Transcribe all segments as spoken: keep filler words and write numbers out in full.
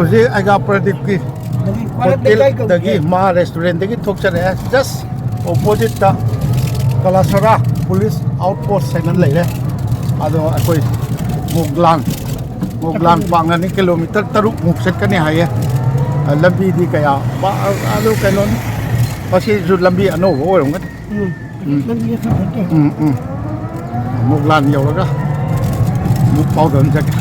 ꯍꯧꯖꯤꯛ ꯑꯩꯒꯥ ꯄ꯭ꯔꯗꯤꯞꯀꯤ ꯍꯣꯇꯦꯜꯗꯒꯤ, ꯃꯥ ꯔꯦꯁꯇꯨꯔꯦꯟꯗꯒꯤ ꯊꯣꯛꯆꯔꯛꯑꯦ꯫ Just ꯑꯣꯄꯣꯖꯤꯠꯇ ꯀꯂꯥꯁꯣꯔꯥ police out ꯄꯣꯁ ꯍꯥꯏꯅ ꯂꯩꯔꯦ꯫ ꯑꯗꯣ ꯑꯩꯈꯣꯏ ꯃꯨꯛꯂꯥꯡ, ꯃꯨꯛꯂꯥꯡ ꯄꯥꯡꯒꯅꯤ, ꯀꯤꯂꯣꯃꯤꯇꯔ ꯇꯔꯨꯛꯃꯨꯛ ꯆꯠꯀꯅꯤ ꯍꯥꯏꯌꯦ꯫ ꯂꯝꯕꯤꯗꯤ ꯀꯌꯥ ꯕꯥ-, ꯑꯗꯨ ꯀꯩꯅꯣꯅꯤ, ꯃꯁꯤꯁꯨ ꯂꯝꯕꯤ ꯑꯅꯧꯕ ꯑꯣꯏꯔꯝꯒꯅꯤ꯫ ꯎꯝ꯫ ꯎꯝ꯫ ꯂꯝꯕꯤꯁꯦ ꯈꯔ ꯐꯠꯇꯦ꯫ ꯎꯝ, ꯎꯝ꯫ ꯃꯨꯛꯂꯥꯟ ꯌꯧꯔꯒ ꯑꯃꯨꯛ ꯄꯥꯎꯗꯝꯖꯒꯦ꯫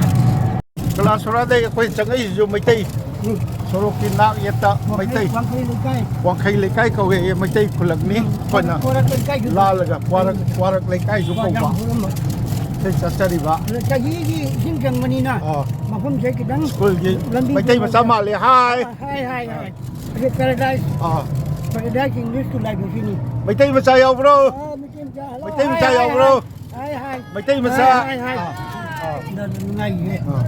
ꯀꯂꯥꯁꯣꯔꯥꯗꯩ ꯑꯩꯈꯣꯏ ꯆꯪꯉꯛꯏꯁꯤꯁꯨ ꯃꯩꯇꯩ꯫ ꯎꯝ꯫ ꯁꯣꯔꯣꯛꯀꯤ ꯅꯥꯛ ꯌꯦꯠꯇ ꯋꯥꯡꯈꯩ, ꯃꯩꯇꯩ꯫ ꯋꯥꯡꯈꯩ ꯂꯩꯀꯥꯏ꯫ ꯋꯥꯡꯈꯩ ꯂꯩꯀꯥꯏ ꯀꯧꯋꯦ, ꯃꯩꯇꯩ ꯈꯨꯜꯂꯛꯅꯤ꯫ ꯎꯝ꯫ ꯑꯩꯈꯣꯏꯅ ꯀ꯭ꯋꯥꯔꯛ ꯂꯩꯀꯥꯏꯁꯨ ꯂꯥꯜꯂꯒ ꯀ꯭ꯋꯥꯔꯛ, ꯀ꯭ꯋꯥꯔꯛ ꯂꯩꯀꯥꯏꯁꯨ ꯀ꯭ꯋꯥꯔꯛ ꯀꯧꯕ꯫ ꯌꯥꯝ ꯍꯧꯔꯝꯕ꯫ ꯁꯤ ꯆꯠꯆꯔꯤꯕ꯫ ꯑꯗ ꯆꯍꯤꯒꯤ ꯏꯁꯤꯡ ꯆꯪꯕꯅꯤꯅ ꯑꯥ꯫ ꯃꯐꯝꯁꯦ ꯈꯤꯇꯪ ꯁ꯭ꯀꯨꯜꯒꯤ ꯂꯝꯕꯤ ꯃꯩꯇꯩ ꯃꯆꯥ ꯃꯥꯜꯂꯦ꯫ ꯍꯥꯏ꯫ ꯍꯥꯏ, ꯍꯥꯏ, ꯍꯥꯏ꯫ ꯑꯗꯩ ꯄꯦꯔꯥꯗꯥꯏꯁ꯫ ꯑꯥ꯫ ꯄꯦꯔꯥꯗꯥꯏꯁ ꯏꯪꯂꯤꯁ ꯁ꯭ꯀꯨꯜ ꯍꯥꯏꯕꯁꯤꯅꯤ꯫ ꯃꯩꯇꯩ ꯃꯆꯥ ꯌꯥꯎꯕ꯭ꯔꯣ? ꯑꯥ, ꯃꯩꯇꯩ ꯃꯆꯥ꯫ ꯃꯩꯇꯩ ꯃꯆꯥ ꯍꯥꯏ, ꯍꯥꯏ, ꯌꯥꯎꯕ꯭ꯔꯣ? ꯍꯥꯏ, ꯍꯥꯏ, ꯍꯥꯏ꯫ ꯃꯩꯇꯩ ꯃꯆꯥ꯫ ꯍꯥꯏ, ꯍꯥꯏ, ꯍꯥꯏ꯫ ꯑꯥ, ꯑꯥ꯫ ꯅꯨꯡꯉꯥꯏꯌꯦ꯫ ꯑꯥ꯫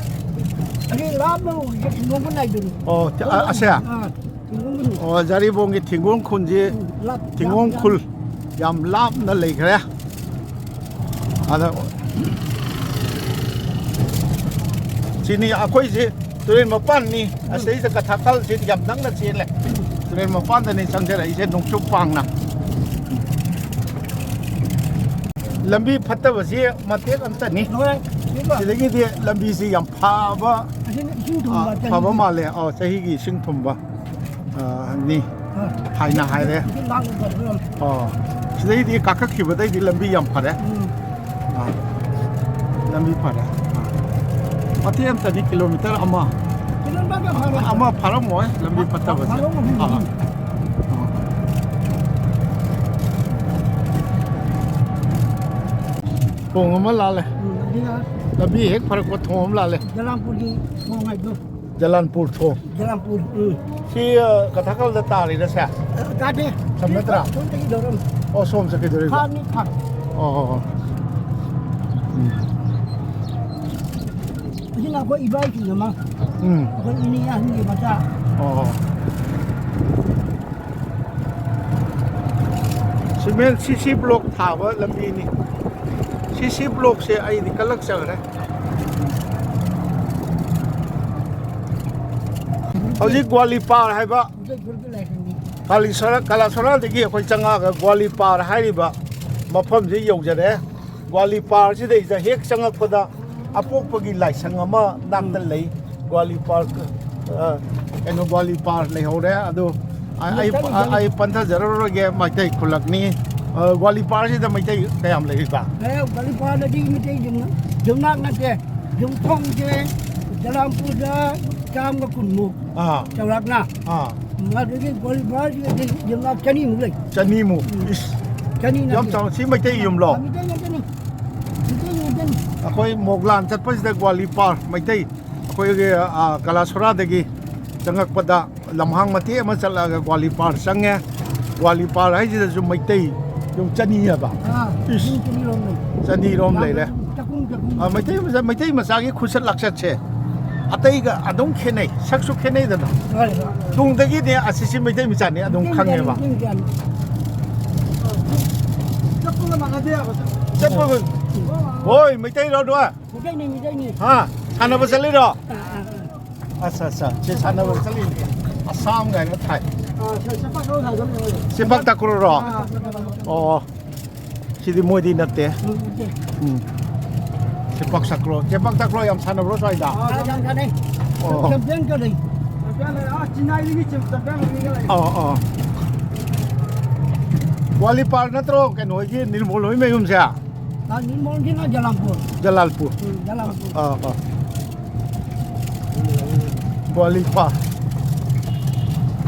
ꯑꯗꯩ ꯂꯥꯞꯅ ꯎꯕꯁꯦ ꯊꯤꯡꯒꯣꯡꯕ ꯅꯥꯏꯗꯨꯅꯤ꯫ ꯑꯣ, ꯑ-, ꯑꯁꯦ? ꯑꯥ, ꯊꯤꯡꯒꯣꯡꯕꯅꯤ꯫ ꯑꯣ, ꯖꯥꯔꯤꯕꯣꯡꯒꯤ ꯊꯤꯡꯒꯣꯡ ꯈꯨꯟꯁꯤ, ꯎꯝ, ꯂꯥꯞ-, ꯊꯤꯡꯒꯣꯡ ꯂꯥꯞ-, ꯈꯨꯜ ꯌꯥꯝ ꯂꯥꯞꯅ ꯂꯩꯈ꯭ꯔꯦ꯫ ꯑꯗ ꯁꯤꯅꯤ ꯑꯩꯈꯣꯏꯁꯤ ꯇꯨꯔꯦꯜ ꯃꯄꯥꯟꯅꯤ꯫ ꯑꯁꯤꯗꯩꯗ ꯀꯊꯥꯀꯜꯁꯤ ꯌꯥꯝ ꯅꯛꯅ ꯆꯦꯜꯂꯦ꯫ ꯇꯨꯔꯦꯜ ꯃꯄꯥꯟꯗꯅꯤ ꯆꯪꯖꯔꯛꯏꯁꯦ ꯅꯣꯡꯆꯨꯞ ꯄꯥꯡꯅ꯫ ꯂꯝꯕꯤ ꯐꯠꯇꯕꯁꯤ ꯃꯇꯦꯛ ꯑꯝꯇꯅꯤ꯫ ꯍꯣꯏ, ꯁꯤꯗ꯫ ꯁꯤꯗꯒꯤꯗꯤ ꯂꯝꯕꯤꯁꯤ ꯌꯥꯝ ꯐꯕ, ꯑꯁꯤꯅ ꯏꯁꯤꯡ ꯊꯨꯝꯕ ꯑ, ꯐꯕ ꯆꯍꯤꯒꯤ꯫ ꯃꯥꯜꯂꯦ꯫ ꯑꯣ, ꯆꯍꯤꯒꯤ ꯏꯁꯤꯡ ꯊꯨꯝꯕ꯫ ꯑ, ꯅꯤ ꯑ꯫ ꯍꯥꯏꯅ ꯍꯥꯏꯔꯦ꯫ ꯏꯁꯤꯡ ꯂꯥꯡꯕ ꯐꯕ꯫ ꯑꯣ꯫ ꯁꯤꯗꯩꯗꯤ ꯀꯥꯈꯠꯈꯤꯕꯗꯩꯗꯤ ꯂꯝꯕꯤ ꯌꯥꯝ ꯐꯔꯦ꯫ ꯎꯝ꯫ ꯑ꯫ ꯂꯝꯕꯤ ꯐꯔꯦ꯫ ꯑ꯫ ꯃꯇꯦꯛ ꯑꯃꯇꯅꯤ, ꯀꯤꯂꯣꯃꯤꯇꯔ ꯑꯃ꯫ ꯀꯤꯂꯣꯃꯤꯇꯔ ꯑꯃ ꯐꯥꯔꯣꯏ꯫ ꯑꯃ ꯐꯥꯔꯝꯃꯣꯏ, ꯂꯝꯕꯤ ꯐꯠꯇꯕꯁꯦ꯫ ꯐꯥꯔꯝꯃꯣꯏ꯫ ꯑ꯫ ꯑ꯫ ꯊꯣꯡ ꯑꯃ ꯂꯥꯜꯂꯦ꯫ ꯎꯝ, ꯑꯗꯨꯅ ꯂꯝꯕꯤ ꯍꯦꯛ ꯐꯔꯛꯄ ꯊꯣꯡ ꯑꯃ ꯂꯥꯜꯂꯦ꯫ ꯖꯂꯥꯝꯄꯨꯔꯒꯤ ꯊꯣꯡ ꯍꯥꯏꯗꯣ꯫ ꯖꯂꯥꯟꯄꯨꯔ ꯊꯣꯡ꯫ ꯖꯂꯥꯟꯄꯨꯔ, ꯎꯝ꯫ ꯁꯤ, ꯑ, ꯀꯊꯥꯀꯜꯗ ꯇꯥꯔꯤꯔ ꯁꯦ? ꯑ, ꯇꯥꯗꯦ꯫ ꯁꯝ ꯅꯠꯇ꯭ꯔꯥ? ꯁꯣꯝꯗꯒꯤ ꯂꯧꯔꯝꯃꯤ꯫ ꯑꯣ, ꯁꯣꯝ ꯆꯠꯈꯤꯗꯣꯔꯤꯕ? ꯐꯥꯔꯅꯤ, ꯐꯥꯔꯅꯤ꯫ ꯑꯣ, ꯑꯣ, ꯑꯣ꯫ ꯎꯝ꯫ ꯑꯁꯤꯅ ꯑꯩꯈꯣꯏ ꯏꯕꯥꯏꯁꯤꯡ ꯑꯃ꯫ ꯎꯝ꯫ ꯑꯩꯈꯣꯏ ꯏꯅꯦ ꯑꯍꯟꯒꯤ ꯃꯆꯥ꯫ ꯑꯣ, ꯑꯣ꯫ ꯁꯤꯃꯦꯟ ꯁꯤ ꯁꯤ ꯕ꯭ꯂꯣꯛ ꯊꯥꯕ ꯂꯝꯕꯤꯅꯤ꯫ ꯁꯤ ꯁꯤ ꯕ꯭ꯂꯣꯛꯁꯦ ꯑꯩꯗꯤ ꯀꯜꯂꯛꯆꯈ꯭ꯔꯦ꯫ ꯍꯧꯖꯤꯛ ꯒ꯭ꯋꯥꯂꯤꯄꯥꯔ ꯍꯥꯏꯕ ꯎꯗꯩꯄꯨꯔꯒꯤ ꯂꯥꯏꯁꯪꯅꯤ꯫ ꯀꯥꯂꯤꯁꯣꯔꯥ, ꯀꯥꯂꯥꯁꯣꯔꯥꯗꯒꯤ ꯑꯩꯈꯣꯏ ꯆꯪꯉꯛꯑꯒ ꯒ꯭ꯋꯥꯂꯤꯄꯥꯔ ꯍꯥꯏꯔꯤꯕ ꯃꯐꯝꯁꯤ ꯌꯧꯖꯔꯦ꯫ ꯒ꯭ꯋꯥꯂꯤꯄꯥꯔꯁꯤꯗꯩꯗ ꯍꯦꯛ ꯆꯪꯉꯛꯄꯗ ꯑꯄꯣꯛꯄꯒꯤ ꯂꯥꯏꯁꯪ ꯑꯃ ꯅꯥꯛꯇ ꯎꯝ꯫ ꯂꯩ꯫ ꯒ꯭ꯋꯥꯂꯤꯄꯥꯔ, ꯑ, ꯀꯩꯅꯣ, ꯒ꯭ꯋꯥꯂꯤꯄꯥꯔ ꯂꯩꯍꯧꯔꯦ꯫ ꯑꯗꯨ ꯑ-, ꯑꯩ, ꯃꯩꯇꯩ ꯑ-, ꯑꯩ ꯄꯟꯊꯖꯔꯔꯣꯏꯒꯦ, ꯃꯩꯇꯩ ꯈꯨꯜꯂꯛꯅꯤ꯫ ꯑ, ꯒ꯭ꯋꯥꯂꯤꯄꯥꯔꯁꯤꯗ ꯃꯩꯇꯩ ꯀꯌꯥꯝ ꯂꯩꯔꯤꯕ? ꯑꯦ, ꯒ꯭ꯋꯥꯂꯤꯄꯥꯔꯗꯗꯤ ꯃꯩꯇꯩ ꯌꯨꯝ-, ꯌꯨꯝꯅꯥꯛ ꯅꯠꯇꯦ꯫ ꯌꯨꯝꯊꯣꯡꯁꯦ ꯖꯂꯥꯝꯄꯨꯔꯗ ꯆꯥꯝꯃꯒ ꯀꯨꯟꯃꯨꯛ ꯑꯥ꯫ ꯆꯥꯎꯔꯥꯛꯅ꯫ ꯑꯥ꯫ ꯑꯗꯨꯗꯒꯤ ꯒ꯭ꯋꯥꯂꯤꯄꯥꯔꯁꯤꯗꯗꯤ ꯌꯨꯝꯅꯥꯛ ꯆꯅꯤꯃꯨꯛ ꯂꯩ꯫ ꯆꯅꯤꯃꯨꯛ? ꯎꯝ꯫ ꯏꯁ꯫ ꯆꯅꯤ ꯌꯥꯝ ꯅꯠꯇꯦ꯫ ꯆꯥꯎ-, ꯁꯤ ꯃꯩꯇꯩ ꯌꯨꯝꯂꯣ? ꯑꯥ, ꯃꯩꯇꯩ ꯉꯥꯛꯇꯅꯤ꯫ ꯃꯩꯇꯩ ꯉꯥꯛꯇꯅꯤ꯫ ꯑꯩꯈꯣꯏ ꯃꯣꯒ꯭ꯂꯥꯟ ꯆꯠꯄꯁꯤꯗ ꯒ꯭ꯋꯥꯂꯤꯄꯥꯔ ꯃꯩꯇꯩ, ꯑꯩꯈꯣꯏꯒꯤ, ꯑꯥ, ꯀꯂꯥꯁꯣꯔꯥꯗꯒꯤ ꯆꯪꯉꯛꯄꯗ ꯂꯝꯍꯥꯡ ꯃꯇꯦꯛ ꯑꯃ ꯆꯠꯂꯛꯑꯒ ꯒ꯭ꯋꯥꯂꯤꯄꯥꯔ ꯆꯪꯉꯦ꯫ ꯒ꯭ꯋꯥꯂꯤꯄꯥꯔ ꯍꯥꯏꯁꯤꯗꯁꯨ ꯃꯩꯇꯩ ꯌꯨꯝ ꯆꯅꯤ ꯍꯥꯏꯕ? ꯑꯥ, ꯏꯁ꯫ ꯌꯨꯝ ꯆꯅꯤꯔꯣꯝ ꯂꯩ꯫ ꯆꯅꯤꯔꯣꯝ ꯂꯩꯔꯦ꯫ ꯌꯥꯝꯅ ꯆꯥꯛꯈꯨꯝ, ꯆꯥꯛꯈꯨꯝ꯫ ꯑꯥ, ꯃꯩꯇꯩ ꯃꯆꯥ, ꯃꯩꯇꯩ ꯃꯆꯥꯒꯤ ꯈꯨꯠꯁꯠ ꯂꯥꯛꯆꯠꯁꯦ ꯑꯇꯩꯒ ꯑꯗꯨꯝ ꯈꯦꯠꯅꯩ, ꯁꯛꯁꯨ ꯈꯦꯠꯅꯩꯗꯅ꯫ ꯍꯣꯏ, ꯍꯣꯏ꯫ ꯇꯨꯡꯗꯒꯤꯗꯤ ꯑꯁꯤꯁꯤ ꯃꯩꯇꯩ ꯃꯆꯥꯅꯤ ꯑꯗꯨꯝ ꯃꯩꯇꯩ ꯃꯆꯥꯅꯤ, ꯈꯪꯉꯦꯕ꯫ ꯃꯩꯇꯩ ꯃꯆꯥꯅꯤ꯫ ꯆꯠꯄꯒ ꯃꯥꯟꯅꯗꯦ ꯍꯥꯏꯕ꯫ ꯆꯠꯄꯒ, ꯍꯣꯏ, ꯃꯩꯇꯩꯔꯣ ꯑꯗꯨꯒ? ꯃꯩꯇꯩꯅꯤ, ꯃꯩꯇꯩꯅꯤ꯫ ꯍꯥ? ꯁꯥꯟꯅꯕ ꯆꯠꯂꯤꯔꯣ? ꯑꯥ, ꯑꯥ, ꯑꯥ꯫ ꯑꯠꯆꯥ, ꯑꯠꯆꯥ꯫ ꯁꯤ ꯁꯥꯟꯅꯕ ꯆꯠꯂꯤꯅꯦ꯫ ꯑꯁꯥꯝ ꯀꯥꯏꯅ ꯊꯥꯏ꯫ ꯑꯥ, ꯁꯤ ꯆꯦꯄꯥꯛ ꯂꯧ ꯁꯥꯟꯅꯕ ꯂꯩ꯫ ꯆꯦꯄꯥꯛ ꯇꯥꯀꯨꯔꯔꯣ? ꯑꯥ, ꯆꯦꯄꯥꯛ ꯂꯧ꯫ ꯑꯣ꯫ ꯁꯤꯗꯤ ꯃꯣꯏꯗꯤ ꯅꯠꯇꯦ꯫ ꯎꯝ, ꯅꯠꯇꯦ꯫ ꯎꯝ꯫ ꯆꯦꯄꯥꯛ ꯁꯥꯀ꯭ꯔꯣ꯫ ꯆꯦꯄꯥꯛ ꯇꯥꯀ꯭ꯔꯣ ꯌꯥꯝ ꯁꯥꯟꯅꯕ꯭ꯔꯣ ꯁ꯭ꯋꯥꯏꯗ? ꯑꯥ, ꯌꯥꯝ ꯁꯥꯟꯅꯩ꯫ ꯑꯣ꯫ ꯆꯦꯝꯄꯤꯌꯟꯒ ꯂꯩ꯫ ꯆꯦꯝꯄꯤꯌꯟ ꯂꯩ꯫ ꯑꯥ, ꯆꯤꯟꯅꯥꯏꯗꯒꯤ ꯆꯦꯝ-, ꯆꯦꯝꯄꯤꯌꯟ ꯑꯣꯏꯕꯤꯒ ꯂꯩ꯫ ꯑꯣ, ꯑꯣ꯫ ꯋꯥꯂꯤꯄꯥꯔ ꯅꯠꯇ꯭ꯔꯣ ꯀꯩꯅꯣ ꯍꯣꯏꯒꯤ ꯅꯤꯔꯃꯣꯜ ꯍꯣꯏ ꯃꯌꯨꯝꯁꯦ? ꯅꯤꯔꯃꯣꯜꯒꯤꯅ ꯖꯂꯥꯝꯄꯨꯔ꯫ ꯖꯂꯥꯜꯄꯨꯔ꯫ ꯎꯝ, ꯖꯂꯥꯜꯄꯨꯔ꯫ ꯑꯥ, ꯑꯥ꯫ ꯒ꯭ꯋꯥꯂꯤꯄꯥ꯫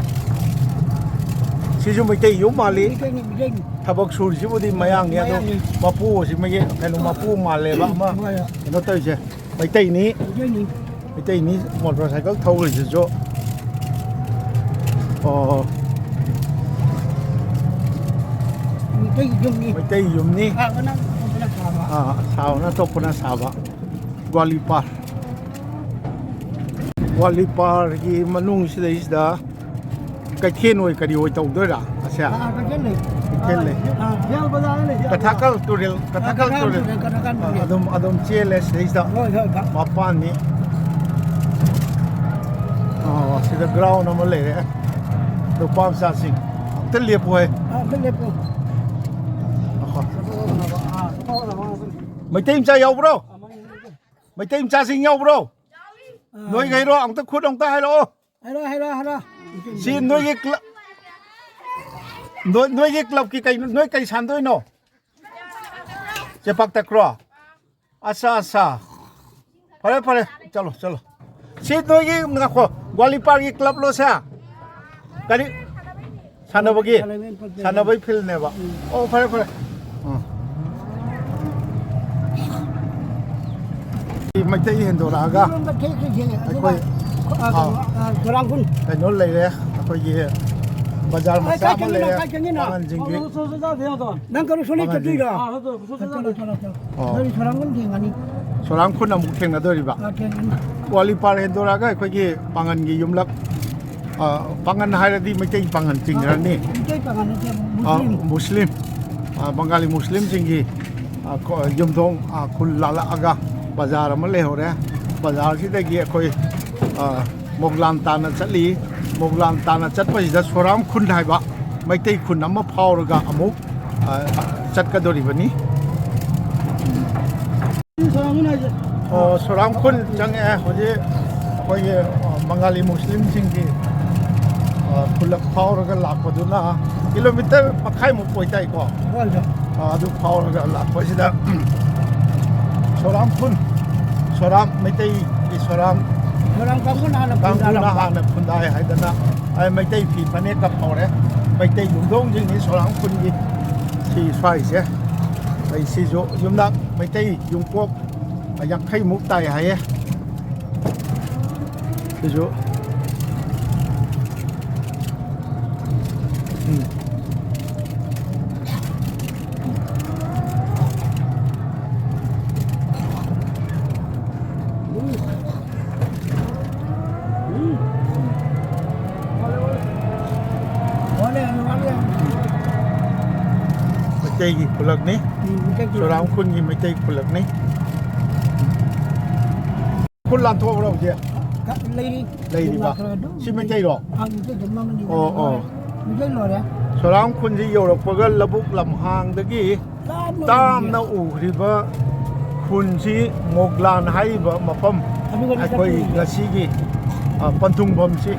ꯁꯤꯁꯨ ꯃꯩꯇꯩ ꯌꯨꯝ ꯃꯥꯜꯂꯤ꯫ ꯃꯩꯇꯩꯅꯤ, ꯃꯩꯇꯩꯅꯤ꯫ ꯊꯕꯛ ꯁꯨꯔꯤꯁꯤꯕꯨꯗꯤ ꯃꯌꯥꯡꯅꯤ, ꯑꯗꯣ ꯃꯌꯥꯡꯅꯤ꯫ ꯃꯄꯨꯁꯤꯃꯒꯤ ꯀꯩꯅꯣ ꯃꯄꯨ ꯃꯥꯜꯂꯦꯕ ꯑꯃ ꯍꯣꯏ, ꯍꯣꯏ꯫ ꯀꯩꯅꯣ ꯇꯧꯔꯤꯁꯦ꯫ ꯃꯩꯇꯩꯅꯤ꯫ ꯃꯩꯇꯩꯅꯤ꯫ ꯃꯩꯇꯩꯅꯤ ꯃꯣꯇꯣꯔ ꯁꯥꯏꯀꯜ ꯊꯧꯔꯤꯁꯤꯁꯨ꯫ ꯑꯣ꯫ ꯃꯩꯇꯩ ꯌꯨꯝꯅꯤ꯫ ꯃꯩꯇꯩ ꯌꯨꯝꯅꯤ꯫ ꯁꯥꯕꯅ ꯑꯇꯣꯞꯄꯅ ꯁꯥꯕ꯫ ꯑꯥ, ꯁꯥꯕꯅ ꯑꯇꯣꯞꯄꯅ ꯁꯥꯕ꯫ ꯒ꯭ꯋꯥꯂꯤꯄꯥꯔ꯫ ꯒ꯭ꯋꯥꯂꯤꯄꯥꯔꯒꯤ ꯃꯅꯨꯡꯁꯤꯗꯩꯁꯤꯗ ꯀꯩꯊꯦꯜ ꯑꯣꯏ ꯀꯔꯤ ꯑꯣꯏ ꯇꯧꯗꯣꯏꯔꯥ ꯑꯁꯦ? ꯑꯥ, ꯀꯩꯊꯦꯜ ꯂꯩ꯫ ꯀꯩꯊꯦꯜ ꯂꯩ꯫ ꯑꯥ, ꯒ꯭ꯌꯥꯟ ꯕꯖꯥꯔꯗ ꯂꯩ, ꯒ꯭ꯌꯥꯟ ꯀꯊꯥꯀꯜ ꯕꯖꯥꯔ꯫ ꯇꯨꯔꯦꯜ, ꯑꯥ, ꯀꯊꯥꯀꯜ ꯀꯊꯥꯀꯜ ꯇꯨꯔꯦꯜ꯫ ꯇꯨꯔꯦꯜ, ꯀꯊꯥꯀꯜ ꯑꯥ, ꯇꯨꯔꯦꯜ꯫ ꯑꯗꯨꯝ, ꯑꯗꯨꯝ ꯆꯦꯜꯂꯦ ꯁꯤꯗꯩꯁꯤꯗ꯫ ꯍꯣꯏ, ꯍꯣꯏ, ꯍꯣꯏ꯫ ꯃꯄꯥꯟꯅꯤ꯫ ꯑꯣ, ꯁꯤ ꯒ꯭ꯔꯥꯎꯟ ꯑꯃ ꯂꯩꯔꯦ꯫ ꯅꯨꯄꯥ ꯃꯆꯥꯁꯤꯡ ꯑꯝꯇ ꯂꯦꯞꯄꯨ ꯍꯥꯏ꯫ ꯑꯥ, ꯑꯝꯇ ꯂꯦꯞꯄꯨ꯫ ꯉꯥꯏꯈꯣ꯫ ꯑꯥ, ꯃꯩꯇꯩ ꯃꯆꯥ ꯌꯥꯎꯕ꯭ꯔꯣ? ꯃꯩꯇꯩ ꯃꯆꯥꯁꯤꯡ ꯌꯥꯎꯕ꯭ꯔꯣ? ꯑꯥ꯫ ꯅꯣꯏꯈꯩꯔꯣ? ꯑꯝꯇ ꯈꯨꯠ ꯑꯝꯇ ꯍꯥꯏꯔꯛꯑꯣ꯫ ꯍꯥꯏꯔꯣ, ꯍꯥꯏꯔꯣ, ꯍꯥꯏꯔꯣ꯫ ꯁꯤ ꯅꯣꯏꯒꯤ ꯀ꯭ꯂ-, ꯅꯣꯏ, ꯅꯣꯏꯒꯤ ꯀ꯭ꯂꯕꯀꯤ ꯀꯩ, ꯅꯣꯏ ꯀꯩ ꯁꯥꯟꯗꯣꯏꯅꯣ? ꯆꯦꯄꯥꯛ ꯇꯛꯈ꯭ꯔꯣ? ꯑꯠꯆꯥ, ꯑꯠꯆꯥ꯫ ꯐꯔꯦ, ꯐꯔꯦ꯫ ꯆꯠꯂꯣ, ꯆꯠꯂꯣ꯫ ꯁꯤ ꯅꯣꯏꯒꯤ, ꯉꯥꯏꯈꯣ, ꯒ꯭ꯋꯥꯂꯤꯄꯥꯔꯒꯤ ꯀ꯭ꯂꯕꯂꯣ ꯁꯦ? ꯀꯔꯤ? ꯁꯥꯟꯅꯕꯒꯤ? ꯁꯥꯟꯅꯕꯒꯤ ꯐꯤꯜꯅꯦꯕ꯫ ꯎꯝ꯫ ꯑꯣ, ꯐꯔꯦ, ꯐꯔꯦ꯫ ꯎꯝ꯫ ꯁꯤ ꯃꯩꯇꯩ ꯍꯦꯟꯗꯣꯔꯛꯑꯒ ꯏꯔꯣꯟꯕ ꯊꯦꯛꯈ꯭ꯔꯤꯁꯦ, ꯑꯗꯨꯒ, ꯑꯩꯈꯣꯏ, ꯑ, ꯑꯥ꯫ ꯀꯩꯅꯣ, ꯑ, ꯆꯨꯔꯥꯡꯈꯨꯟ꯫ ꯀꯩꯅꯣ ꯂꯩꯔꯦ, ꯑꯩꯈꯣꯏꯒꯤ ꯕꯖꯥꯔ ꯑꯦ, ꯃꯆꯥ ꯀꯥꯏ ꯑꯃ ꯆꯪꯉꯤꯅꯣ, ꯂꯩꯔꯦ, ꯀꯥꯏ ꯆꯪꯉꯤꯅꯣ? ꯄꯥꯡꯒꯜꯁꯤꯡꯒꯤ꯫ ꯅꯪ ꯀꯩꯅꯣ ꯁꯣꯝꯗ ꯄꯥꯡꯒꯜꯁꯤꯡ꯫ ꯆꯠꯇꯣꯏꯔꯣ? ꯑꯥ, ꯆꯠꯇꯣꯏ, ꯆꯠꯇꯣꯏ, ꯆꯠꯇꯣꯏ꯫ ꯑꯣ꯫ ꯅꯣꯏ ꯁꯣꯔꯥꯡꯈꯨꯟ ꯊꯦꯡꯉꯅꯤ꯫ ꯁꯣꯔꯥꯡꯈꯨꯟ ꯑꯃꯨꯛ ꯊꯦꯡꯅꯗꯣꯔꯤꯕ꯫ ꯑꯥ, ꯊꯦꯡꯉꯅꯤ꯫ ꯋꯥꯂꯤꯄꯥꯔ ꯍꯦꯟꯗꯣꯔꯛꯑꯒ ꯑꯩꯈꯣꯏꯒꯤ ꯄꯥꯡꯒꯜꯒꯤ ꯌꯨꯝꯂꯛ, ꯑ, ꯄꯥꯡꯒꯜ ꯍꯥꯏꯔꯗꯤ ꯃꯩꯇꯩ ꯄꯥꯡꯒꯜ ꯆꯤꯡꯈ꯭ꯔꯅꯤ꯫ ꯃꯩꯇꯩ ꯄꯥꯡꯒꯜ ꯅꯠꯇꯦ, ꯑ, ꯃꯨꯁꯂꯤꯝ꯫ ꯃꯨꯁꯂꯤꯝ꯫ ꯑ, ꯕꯪꯒꯥꯂꯤ ꯃꯨꯁꯂꯤꯝꯁꯤꯡꯒꯤ, ꯑ, ꯈꯣ-, ꯌꯨꯝꯊꯣꯡ, ꯑ, ꯈꯨꯜ ꯂꯥꯜꯂꯛꯑꯒ ꯕꯖꯥꯔ ꯑꯃ ꯂꯩꯍꯧꯔꯦ꯫ ꯕꯖꯥꯔꯁꯤꯗꯒꯤ ꯑꯩꯈꯣꯏ, ꯑ, ꯃꯣꯒ꯭ꯂꯥꯟ ꯇꯥꯟꯅ ꯆꯠꯂꯤ꯫ ꯃꯣꯒ꯭ꯂꯥꯟ ꯇꯥꯟꯅ ꯆꯠꯄꯁꯤꯗ ꯁꯣꯔꯥꯝ ꯈꯨꯟ ꯍꯥꯏꯕ ꯃꯩꯇꯩ ꯈꯨꯟ ꯑꯃ ꯐꯥꯎꯔꯒ ꯑꯃꯨꯛ, ꯑ, ꯆꯠꯀꯗꯧꯔꯤꯕꯅꯤ꯫ ꯑꯣ, ꯁꯣꯔꯥꯝ ꯈꯨꯟ ꯆꯪꯉꯛꯑꯦ꯫ ꯍꯧꯖꯤꯛ ꯑꯩꯈꯣꯏꯒꯤ, ꯑ, ꯕꯪꯒꯥꯂꯤ ꯃꯨꯁꯂꯤꯝꯁꯤꯡꯒꯤ, ꯑ, ꯈꯨꯜꯂꯛ ꯐꯥꯎꯔꯒ ꯂꯥꯛꯄꯗꯨꯅ ꯀꯤꯂꯣꯃꯤꯇꯔ ꯃꯈꯥꯏꯃꯨꯛ ꯑꯣꯏꯇꯥꯏꯀꯣ꯫ ꯍꯣꯏ, ꯍꯣꯏ꯫ ꯑ, ꯑꯗꯨ ꯐꯥꯎꯔꯒ ꯂꯥꯛꯄꯁꯤꯗ ꯁꯣꯔꯥꯝ ꯈꯨꯟ, ꯁꯣꯔꯥꯝ ꯃꯩꯇꯩꯒꯤ ꯁꯣꯔꯥꯝ ꯁꯣꯔꯥꯝ ꯀꯥꯡꯕꯨꯅ ꯍꯥꯟꯅ ꯀꯥꯡꯕꯨꯅ ꯈꯨꯟꯗꯥꯔꯝꯕ꯫ ꯍꯥꯟꯅ ꯈꯨꯟꯗꯥꯏ ꯍꯥꯏꯗꯅ ꯑꯩ ꯃꯩꯇꯩ ꯐꯤ ꯐꯅꯦꯛꯀ ꯐꯥꯎꯔꯦ꯫ ꯃꯩꯇꯩ ꯌꯨꯝꯊꯣꯡꯁꯤꯡꯅꯤ ꯁꯣꯔꯥꯝ ꯈꯨꯟꯒꯤ ꯁꯤ ꯁ꯭ꯋꯥꯏꯁꯦ꯫ ꯑꯩ ꯁꯤꯁꯨ ꯌꯨꯝꯅꯥꯛ ꯃꯩꯇꯩ ꯌꯨꯝꯀꯣꯛ ꯌꯥꯡꯈꯩꯃꯨꯛ ꯇꯥꯏ ꯍꯥꯏꯌꯦ꯫ ꯁꯤꯁꯨ꯫ ꯎꯝ꯫ ꯃꯩꯇꯩꯒꯤ ꯈꯨꯜꯂꯛꯅꯤ꯫ ꯎꯝ, ꯃꯩꯇꯩ ꯈꯨꯜꯂꯛꯅꯤ꯫ ꯁꯣꯔꯥꯝ ꯈꯨꯟꯒꯤ ꯃꯩꯇꯩ ꯈꯨꯜꯂꯛꯅꯤ꯫ ꯈꯨꯜ ꯂꯥꯟꯊꯣꯛꯑꯕ꯭ꯔꯣ ꯍꯧꯖꯤꯛ? ꯂꯩꯔꯤ꯫ ꯂꯩꯔꯤꯕ? ꯌꯨꯝ ꯂꯥꯛꯈ꯭ꯔꯦ ꯑꯗꯨꯝ꯫ ꯁꯤ ꯃꯩꯇꯩꯔꯣ? ꯑꯥ, ꯃꯩꯇꯩ ꯑꯗꯨꯝ ꯑꯃꯅꯤ ꯑꯣ, ꯑꯣ꯫ ꯂꯣꯏꯔꯦ꯫ ꯃꯩꯇꯩ ꯂꯣꯏꯔꯦ꯫ ꯁꯣꯔꯥꯡ ꯈꯨꯟꯁꯤ ꯌꯧꯔꯛꯄꯒ ꯂꯧꯕꯨꯛ ꯂꯝꯍꯥꯡꯗꯒꯤ ꯇꯥꯞꯅ ꯇꯥꯝꯅ ꯎꯈ꯭ꯔꯤꯕ ꯈꯨꯟꯁꯤ ꯃꯣꯒ꯭ꯂꯥꯟ ꯍꯥꯏꯔꯤꯕ ꯃꯐꯝ ꯑꯗꯨꯒꯅꯤ ꯑꯩꯈꯣꯏ ꯆꯠꯇꯣꯏꯁꯦ꯫ ꯉꯁꯤꯒꯤ, ꯑ, ꯄꯟꯊꯨꯡꯐꯝꯁꯤ,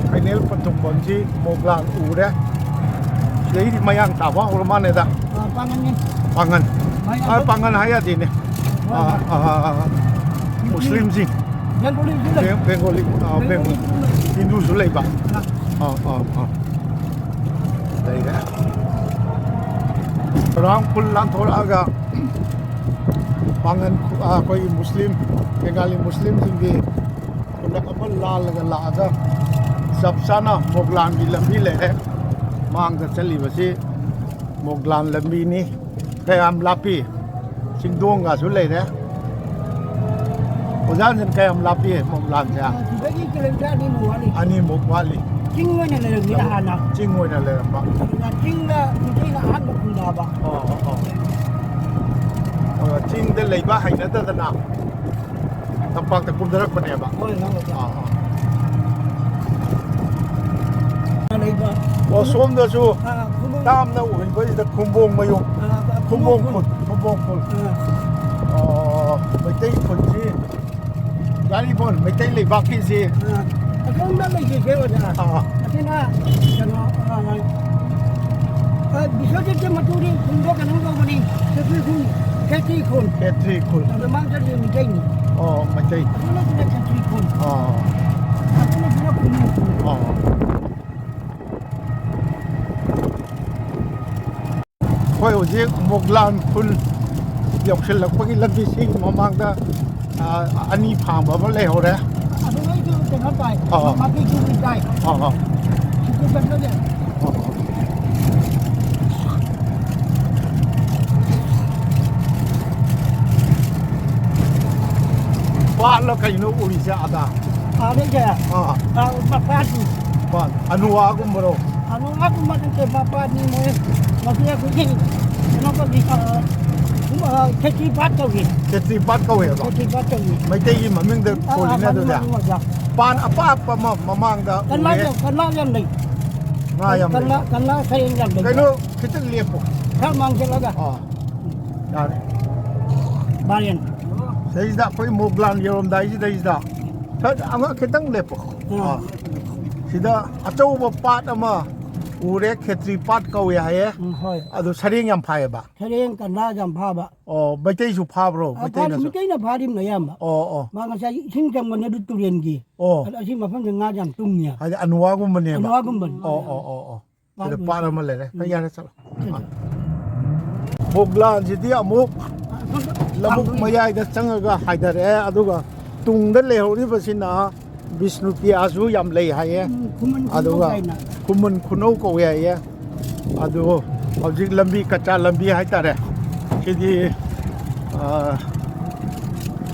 ꯐꯥꯏꯅꯦꯜ ꯄꯟꯊꯨꯡꯐꯝꯁꯤ ꯃꯣꯒ꯭ꯂꯥꯟ ꯎꯔꯦ꯫ ꯁꯤꯗꯩꯗꯤ ꯃꯌꯥꯡ ꯇꯥꯕ ꯍꯧꯔ ꯃꯥꯜꯂꯦꯗ꯫ ꯑ, ꯄꯥꯡꯒꯟꯅꯤ꯫ ꯄꯥꯡꯒꯟ꯫ ꯃꯌꯥꯡ ꯑ, ꯄꯥꯡꯒꯟ ꯍꯥꯏ ꯌꯥꯗꯦꯅꯦ꯫ ꯍꯣꯏ, ꯑ, ꯍꯣꯏ꯫ ꯑ, ꯑ, ꯑ, ꯃꯨꯁꯂꯤꯝꯁꯤꯡ꯫ ꯕꯦꯡꯒꯣꯂꯤꯁꯨ ꯂꯩ꯫ ꯕꯦꯡ-, ꯕꯦꯡꯒꯣꯂꯤ, ꯑ, ꯕꯦꯡꯒꯣꯂꯤ꯫ ꯕꯦꯡꯒꯣꯂꯤꯁꯨ ꯂꯩ꯫ ꯍꯤꯟꯗꯨꯁꯨ ꯂꯩꯕ꯫ ꯑ꯫ ꯑ, ꯑ, ꯑ꯫ ꯂꯩꯔꯦ꯫ ꯁꯣꯔꯥꯡ ꯈꯨꯜ ꯂꯥꯟꯊꯣꯔꯛꯑꯒ ꯄꯥꯡꯒꯟ ꯈꯨ-, ꯑ, ꯑꯩꯈꯣꯏꯒꯤ ꯃꯨꯁꯂꯤꯝ, ꯕꯦꯡꯒꯥꯂꯤ ꯃꯨꯁꯂꯤꯝꯁꯤꯡꯒꯤ ꯈꯨꯜꯂꯛ ꯑꯃ ꯂꯥꯜꯂꯒ ꯂꯥꯛꯑꯒ ꯆꯞ ꯆꯥꯅ ꯃꯣꯒ꯭ꯂꯥꯟꯒꯤ ꯂꯝꯕꯤ ꯂꯩꯔꯦ꯫ ꯃꯥꯡꯗ ꯆꯠꯂꯤꯕꯁꯤ ꯃꯣꯒ꯭ꯂꯥꯟ ꯂꯝꯕꯤꯅꯤ꯫ ꯀꯌꯥꯝ ꯂꯥꯞꯄꯤ? ꯆꯤꯡꯗꯣꯡꯒꯁꯨ ꯂꯩꯔꯦ꯫ ꯑꯣꯖꯥ ꯍꯟꯖꯟ ꯀꯌꯥꯝ ꯂꯥꯞꯄꯤ ꯃꯣꯒ꯭ꯂꯥꯟꯁꯦ? ꯁꯤꯗꯒꯤ ꯀꯤꯂꯣꯃꯤꯇꯔ ꯑꯅꯤꯃꯨꯛ ꯋꯥꯠꯂꯤ꯫ ꯑꯅꯤꯃꯨꯛ ꯋꯥꯠꯂꯤ꯫ ꯆꯤꯡ ꯑꯣꯏꯅ ꯂꯩꯔꯝꯃꯤꯅ ꯍꯥꯟꯅ꯫ ꯆꯤꯡ ꯑꯣꯏꯅ ꯂꯩꯔꯝꯕ꯫ ꯑꯗꯨꯅ ꯆꯤꯡꯗ ꯃꯩꯇꯩꯅ ꯑꯍꯥꯟꯕ ꯈꯨꯟꯗꯥꯕ꯫ ꯑꯣ, ꯑꯣ, ꯑꯣ꯫ ꯑꯣ, ꯆꯤꯡꯗ ꯂꯩꯕ ꯍꯩꯅꯗꯗꯅ ꯇꯝꯄꯥꯛꯇ ꯀꯨꯝꯊꯔꯛꯄꯅꯦꯕ꯫ ꯍꯣꯏ, ꯍꯣꯏ, ꯍꯣꯏ꯫ ꯑꯥ, ꯑꯥ꯫ ꯂꯩꯕ꯫ ꯑꯣ, ꯁꯣꯝꯗꯁꯨ ꯑꯥ, ꯈꯨꯝꯕꯣꯡ꯫ ꯇꯥꯝꯅ ꯎꯍꯟꯕꯁꯤꯗ ꯈꯨꯝꯕꯣꯡ ꯃꯌꯣꯡ꯫ ꯑꯥ, ꯈꯨꯝꯕꯣꯡ ꯈꯨꯟ, ꯈꯨꯟꯕꯣꯡ ꯈꯨꯟ꯫ ꯑꯥ꯫ ꯑꯣ, ꯃꯩꯇꯩ ꯈꯨꯟꯁꯤ ꯌꯥꯔꯤꯄꯣꯛ ꯃꯩꯇꯩ ꯂꯩꯕꯥꯛꯀꯤꯁꯤ꯫ ꯑꯥ, ꯑꯁꯣꯝꯗ ꯂꯩꯖꯩꯁꯦ ꯑꯣꯖꯥ꯫ ꯑꯥ꯫ ꯑꯁꯤꯅ ꯀꯩꯅꯣ, ꯑꯥ, ꯑꯥ, ꯕꯤꯁ꯭ꯋꯖꯤꯠꯀꯤ ꯃꯇꯨꯗꯤ ꯈꯨꯟꯗꯣ ꯀꯩꯅꯣ ꯇꯧꯕꯅꯤ, ꯈꯦꯇ꯭ꯔꯤ ꯈꯨꯟ, ꯈꯦꯇ꯭ꯔꯤ ꯈꯨꯟ꯫ ꯈꯦꯇ꯭ꯔꯤ ꯈꯨꯟ꯫ ꯑꯗꯣ ꯃꯥꯡꯖꯜꯒꯤ ꯃꯩꯇꯩꯅꯤ꯫ ꯑꯣ, ꯃꯩꯇꯩ꯫ ꯑꯁꯣꯝꯗꯁꯤꯅ ꯈꯦꯇ꯭ꯔꯤ ꯈꯨꯟ꯫ ꯑꯣ꯫ ꯑꯁꯣꯝꯗꯁꯤꯅ ꯈꯨꯟ꯫ ꯑꯣ꯫ ꯑꯩꯈꯣꯏ ꯍꯧꯖꯤꯛ ꯃꯣꯒ꯭ꯂꯥꯟ ꯈꯨꯜ ꯌꯧꯁꯤꯜꯂꯛꯄꯒꯤ ꯂꯝꯕꯤꯁꯤꯒꯤ ꯃꯃꯥꯡꯗ, ꯑ, ꯑꯅꯤ ꯐꯥꯡꯕ ꯑꯃ ꯂꯩꯍꯧꯔꯦ꯫ ꯑꯗꯨ ꯅꯣꯏꯁꯨ ꯀꯩꯅꯣ ꯇꯥꯏ, ꯑꯥ꯫ ꯃꯥꯄꯤ ꯆꯨꯔꯤ ꯇꯥꯏ꯫ ꯑꯥ, ꯑꯥ꯫ ꯁꯤꯀꯨ ꯆꯠꯂꯒꯦ꯫ ꯑꯥ, ꯑꯥ꯫ ꯄꯥꯠꯂ ꯀꯩꯅꯣ ꯎꯔꯤꯁꯦ ꯑꯥꯗ? ꯑꯥꯗꯩꯁꯦ? ꯑꯥ꯫ ꯑꯥ, ꯃꯄꯥꯟꯗꯤ꯫ ꯄꯥꯠ, ꯑꯅꯨꯋꯥꯒꯨꯝꯕꯔꯣ? ꯑꯅꯨꯋꯥꯒꯨꯝꯕ ꯅꯠꯇꯦ, ꯃꯄꯥꯟꯅꯤ ꯃꯣꯏ꯫ ꯃꯁꯤ ꯑꯩꯈꯣꯏꯒꯤ ꯀꯩꯅꯣ ꯇꯧꯕꯤ, ꯑꯥ, ꯎꯝ, ꯑ, ꯈꯦꯇ꯭ꯔꯤ ꯄꯥꯠ ꯀꯧꯏ꯫ ꯈꯦꯇ꯭ꯔꯤ ꯄꯥꯠ ꯀꯧꯋꯦꯕ꯫ ꯈꯦꯇ꯭ꯔꯤ ꯄꯥꯠ ꯀꯧꯏ꯫ ꯃꯩꯇꯩꯒꯤ ꯃꯃꯤꯡꯗ ꯑ, ꯑ, ꯊꯣꯜꯂꯤꯅꯦ ꯃꯥꯅꯤ, ꯑꯗꯨꯗꯤ꯫ ꯃꯥꯅꯤ, ꯑꯣꯖꯥ꯫ ꯄꯥꯟ ꯑꯄꯥꯛꯄ ꯑꯃ ꯃꯃꯥꯡꯗ ꯀꯪꯂꯥ ꯎꯔꯦ꯫ ꯌꯥꯝ, ꯀꯪꯂꯥ ꯌꯥꯝ ꯂꯩ꯫ ꯉꯥ ꯌꯥꯝ ꯂꯩ꯫ ꯀꯪꯂꯥ, ꯀꯪꯂꯥ ꯁꯔꯦꯡ ꯌꯥꯝ ꯂꯩ꯫ ꯀꯩꯅꯣ, ꯈꯤꯇꯪ ꯂꯦꯞꯄꯣ꯫ ꯈꯔ ꯃꯥꯡ ꯆꯠꯂꯒ꯫ ꯑꯥ, ꯌꯥꯔꯦ꯫ ꯃꯥꯂꯦꯝ꯫ ꯁꯤꯗꯩꯁꯤꯗ ꯑꯩꯈꯣꯏ ꯃꯣꯒ꯭ꯂꯥꯟ ꯌꯧꯔꯝꯗꯥꯏꯁꯤꯗꯩꯁꯤꯗ ꯁꯠ ꯑꯃ ꯈꯤꯇꯪ ꯂꯦꯞꯄꯣ꯫ ꯑꯥ꯫ ꯑꯥ꯫ ꯁꯤꯗ ꯑꯆꯧꯕ ꯄꯥꯠ ꯑꯃ ꯎꯔꯦ, ꯈꯦꯇ꯭ꯔꯤ ꯄꯥꯠ ꯀꯧꯋꯦ ꯍꯥꯏꯌꯦ꯫ ꯎꯝ, ꯍꯣꯏ꯫ ꯑꯗꯨ ꯁꯔꯦꯡ ꯌꯥꯝ ꯐꯥꯏꯌꯦꯕ꯫ ꯁꯔꯦꯡ ꯀꯪꯂꯥ ꯌꯥꯝ ꯐꯥꯕ꯫ ꯑꯣ, ꯃꯩꯇꯩꯁꯨ ꯐꯥꯕ꯭ꯔꯣ? ꯑ, ꯐꯥꯔꯤ, ꯃꯩꯇꯩꯅꯁꯨ? ꯃꯩꯇꯩꯅ ꯐꯥꯔꯤꯕꯅ ꯑꯌꯥꯝꯕ꯫ ꯑꯣ, ꯑꯣ꯫ ꯃꯥ ꯉꯁꯥꯏ ꯏꯁꯤꯡ ꯆꯪꯕꯅꯦ ꯑꯗꯨ ꯇꯨꯔꯦꯟꯒꯤ꯫ ꯑꯣ꯫ ꯑꯗꯣ ꯑꯁꯤ ꯃꯐꯝꯗ ꯉꯥ ꯌꯥꯝ ꯇꯨꯡꯉꯤ ꯍꯥꯏꯕ꯫ ꯍꯥꯏꯗꯤ ꯑꯅꯨꯋꯥꯒꯨꯝꯕꯅꯦꯕ? ꯑꯅꯨꯋꯥꯒꯨꯝꯕꯅꯤ꯫ ꯑꯣ, ꯑꯣ, ꯑꯣ, ꯑꯣ꯫ ꯁꯤꯗ ꯄꯥꯠ ꯄꯥꯠ ꯑꯣꯏꯅ꯫ ꯑꯃ ꯂꯩꯔꯦ꯫ ꯎꯝ꯫ ꯌꯥꯔꯦ, ꯆꯠꯂꯣ꯫ ꯎꯝ꯫ ꯑꯥ꯫ ꯃꯣꯒ꯭ꯂꯥꯟꯁꯤꯗꯤ ꯑꯃꯨꯛ ꯑ, ꯁꯣꯝꯗ ꯂꯧꯕꯨꯛ ꯊꯥꯡꯗꯣꯛꯏ꯫ ꯃꯌꯥꯏꯗ ꯆꯪꯉꯒ ꯍꯥꯏꯊꯔꯛꯑꯦ, ꯑꯗꯨꯒ ꯇꯨꯡꯗ ꯂꯩꯍꯧꯔꯤꯕꯁꯤꯅ ꯕꯤꯁꯅꯨꯄ꯭ꯔꯤꯌꯥꯁꯨ ꯌꯥꯝ ꯂꯩ ꯍꯥꯏꯌꯦ꯫ ꯎꯝ, ꯈꯨꯃꯟ ꯈꯨꯅꯧ ꯑꯗꯨꯒ ꯀꯥꯏꯅ꯫ ꯈꯨꯃꯟ ꯈꯨꯅꯧ ꯀꯧꯋꯦ ꯍꯥꯏꯌꯦ꯫ ꯑꯗꯨ ꯍꯧꯖꯤꯛ ꯂꯝꯕꯤ, ꯀꯆꯥ ꯂꯝꯕꯤ ꯍꯥꯏꯇꯥꯔꯦ꯫ ꯁꯤꯗꯤ, ꯑ,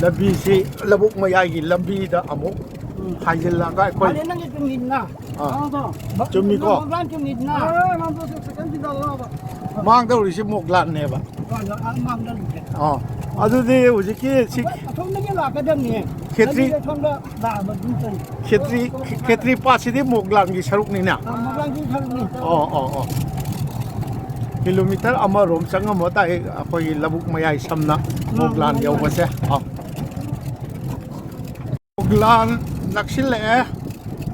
ꯂꯝꯕꯤꯁꯤ ꯂꯧꯕꯨꯛ ꯃꯌꯥꯏꯒꯤ ꯂꯝꯕꯤꯗ ꯑꯃꯨꯛ ꯎꯝ꯫ ꯍꯥꯏꯖꯤꯜꯂꯒ ꯑꯩꯈꯣꯏ ꯐꯔꯦ, ꯅꯪꯒꯤ ꯆꯨꯝꯃꯤꯗꯅ꯫ ꯑꯥ꯫ ꯃꯥꯗꯣ ꯆꯨꯝꯃꯤꯀꯣ? ꯃꯣꯒ꯭ꯂꯥꯟ ꯆꯨꯝꯃꯤꯗꯅ꯫ ꯑꯦ, ꯃꯥꯗꯣ ꯁꯦꯀꯦꯟ ꯁꯤꯗ ꯂꯥꯛꯑꯣꯕ꯫ ꯃꯥꯡꯗꯧꯔꯤꯁꯤ ꯃꯣꯒ꯭ꯂꯥꯟꯅꯦꯕ꯫ ꯃꯥꯡꯗ-, ꯑꯥ, ꯃꯥꯡꯗꯧꯔꯤꯁꯦ꯫ ꯑꯣ, ꯑꯗꯨꯗꯤ ꯍꯧꯖꯤꯛꯀꯤ ꯁꯤ ꯑꯩꯈꯣꯏ ꯑꯁꯣꯝꯗꯒꯤ ꯂꯥꯛꯀꯗꯕꯅꯦ꯫ ꯈꯦꯇ꯭ꯔꯤ, ꯂꯝꯕꯤꯗ ꯁꯣꯝꯗ ꯂꯥꯛꯑꯕ ꯑꯗꯨꯝ ꯆꯠꯂꯤ꯫ ꯈꯦꯇ꯭ꯔꯤ, ꯈꯦꯇ꯭ꯔꯤ ꯄꯥꯠꯁꯤꯗꯤ ꯃꯣꯒ꯭ꯂꯥꯟꯒꯤ ꯁꯔꯨꯛꯅꯤꯅ? ꯑꯥ, ꯃꯣꯒ꯭ꯂꯥꯟꯒꯤ ꯁꯔꯨꯛꯅꯤ꯫ ꯑꯣ, ꯑꯣ, ꯑꯣ꯫ ꯀꯤꯂꯣꯃꯤꯇꯔ ꯑꯃꯔꯣꯝ ꯆꯪꯉꯝꯃ ꯇꯥꯏ ꯑꯩꯈꯣꯏꯒꯤ ꯂꯧꯕꯨꯛ ꯃꯌꯥꯏ ꯁꯝꯅ ꯎꯝ, ꯃꯣꯒ꯭ꯂꯥꯟ ꯃꯌꯥꯏ꯫ ꯌꯧꯕꯁꯦ꯫ ꯑꯣ꯫ ꯃꯣꯒ꯭ꯂꯥꯟ ꯅꯛꯁꯤꯜꯂꯛꯑꯦ꯫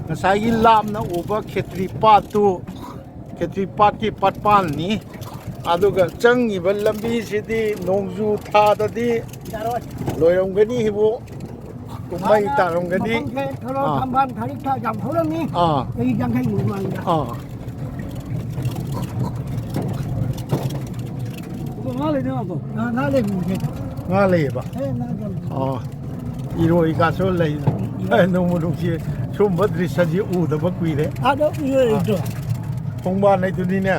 ꯉꯁꯥꯏꯒꯤ ꯂꯥꯞꯅ ꯎꯕ ꯈꯦꯇ꯭ꯔꯤ ꯄꯥꯠꯇꯨ, ꯈꯦꯇ꯭ꯔꯤ ꯄꯥꯠꯀꯤ ꯄꯥꯠꯄꯥꯟꯅꯤ꯫ ꯑꯗꯨꯒ ꯆꯪꯉꯤꯕ ꯂꯝꯕꯤꯁꯤꯗꯤ ꯅꯣꯡꯖꯨ ꯊꯥꯗꯗꯤ ꯌꯥꯔꯣꯏ꯫ ꯂꯣꯏꯔꯝꯒꯅꯤ ꯏꯕꯣ꯫ ꯀꯨꯝꯍꯩ ꯍꯥꯟꯅ ꯇꯥꯔꯝꯒꯅꯤ꯫ ꯃꯐꯝꯁꯦ ꯊꯔꯣ ꯑꯥ꯫ ꯊꯝꯕꯥꯜ ꯊꯔꯤꯛ ꯊꯥ ꯌꯥꯝ ꯍꯧꯔꯝꯃꯤ꯫ ꯑꯥ꯫ ꯆꯍꯤ ꯌꯥꯡꯈꯩ ꯃꯨꯛ ꯃꯃꯥꯡꯗ꯫ ꯑꯥ꯫ ꯑꯗꯣ ꯉꯥ ꯂꯩꯅꯦ ꯃꯥꯗꯣ꯫ ꯉꯥ, ꯉꯥ ꯂꯩꯕꯅꯦ꯫ ꯉꯥ ꯂꯩꯌꯦꯕ? ꯑꯦ, ꯉꯥ ꯌꯥꯝ ꯂꯩ꯫ ꯑꯥ꯫ ꯏꯔꯣꯏꯒꯁꯨ ꯂꯩ꯫ ꯏꯔꯣꯏ꯫ ꯑꯦ, ꯅꯣꯡꯕꯨ ꯅꯨꯡꯁꯤ꯫ ꯁꯨꯝꯕ ꯗ꯭ꯔꯤꯁ꯭ꯌꯁꯤ ꯎꯗꯕ ꯀꯨꯏꯔꯦ꯫ ꯑꯗꯣ ꯏꯔꯣꯏꯗꯣ꯫ ꯑꯥ꯫ ꯈꯣꯡꯕꯥꯟ ꯍꯥꯏꯗꯨꯅꯤꯅꯦ꯫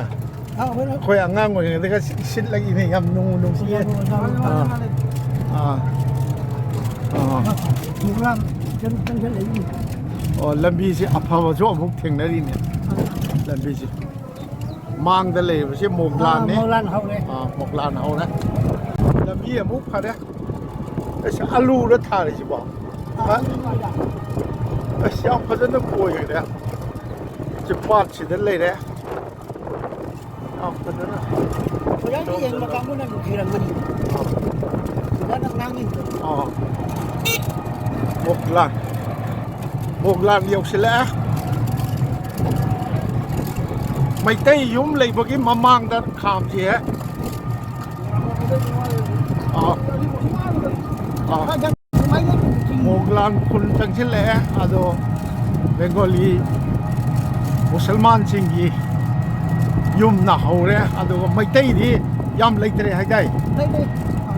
ꯑꯥ, ꯍꯣꯏ꯫ ꯑꯩꯈꯣꯏ ꯑꯉꯥꯡ ꯑꯣꯏꯔꯤꯉꯩꯗꯒ ꯁꯤ-, ꯁꯤꯠꯂꯛꯏꯅꯦ, ꯌꯥꯝ ꯅꯨꯡꯕꯨ ꯅꯨꯡꯁꯤꯌꯦ꯫ ꯑꯥ꯫ ꯑꯥ꯫ ꯑꯥ꯫ ꯃꯣꯒ꯭ꯂꯥꯟ ꯆꯪ-, ꯆꯪꯁꯤꯜꯂꯛꯏꯅꯤ꯫ ꯑꯣ, ꯂꯝꯕꯤꯁꯦ ꯑꯐꯕꯁꯨ ꯑꯃꯨꯛ ꯊꯦꯡꯅꯔꯤꯅꯦ꯫ ꯑꯥ꯫ ꯂꯝꯕꯤꯁꯦ꯫ ꯃꯥꯡꯗ ꯂꯩꯔꯤꯕꯁꯦ ꯃꯣꯒ꯭ꯂꯥꯟꯅꯦ꯫ ꯑꯥ, ꯃꯣꯒ꯭ꯂꯥꯟ ꯍꯧꯔꯦ꯫ ꯑꯥ, ꯃꯣꯒ꯭ꯂꯥꯟ ꯍꯧꯔꯦ꯫ ꯁꯤ ꯑꯃꯨꯛ ꯐꯔꯦ꯫ ꯑꯁ, ꯑꯂꯨꯔ ꯊꯥꯔꯤꯁꯤꯕꯣ? ꯑ? ꯑꯁ, ꯌꯥꯝ ꯐꯖꯅ ꯀꯣꯏꯈ꯭ꯔꯦ꯫ ꯆꯤꯝꯄꯥꯠꯁꯤꯗ ꯂꯩꯔꯦ꯫ ꯌꯥꯝ ꯐꯖꯅ꯫ ꯑꯣꯖꯥꯒꯤ ꯌꯦꯡꯕ ꯀꯥꯡꯕꯨꯅ ꯅꯨꯡꯁꯤꯔꯝꯒꯅꯤ꯫ ꯑꯣꯖꯥꯅ ꯉꯥꯡꯉꯤꯗꯣ꯫ ꯑꯣ꯫ ꯃꯣꯒꯂꯥꯟ꯫ ꯃꯣꯒꯂꯥꯟ ꯌꯧꯁꯤꯜꯂꯛꯑꯦ꯫ ꯃꯩꯇꯩ ꯌꯨꯝ ꯂꯩꯕꯒꯤ ꯃꯃꯥꯡꯗ ꯈꯥꯝꯁꯤꯍꯦ꯫ ꯑꯥ꯫ ꯑꯥ꯫ ꯃꯣꯒꯂꯥꯟ ꯈꯨꯟ ꯆꯪꯁꯤꯜꯂꯛꯑꯦ꯫ ꯑꯗꯣ ꯕꯦꯡꯒꯣꯂꯤ ꯃꯨꯁꯜꯃꯥꯟꯁꯤꯡꯒꯤ ꯌꯨꯝꯅ ꯍꯧꯔꯦ꯫ ꯑꯗꯨꯒ ꯃꯩꯇꯩꯗꯤ ꯌꯥꯝ ꯂꯩꯇ꯭ꯔꯦ ꯍꯥꯏꯗꯥꯏ? ꯂꯩ, ꯂꯩ꯫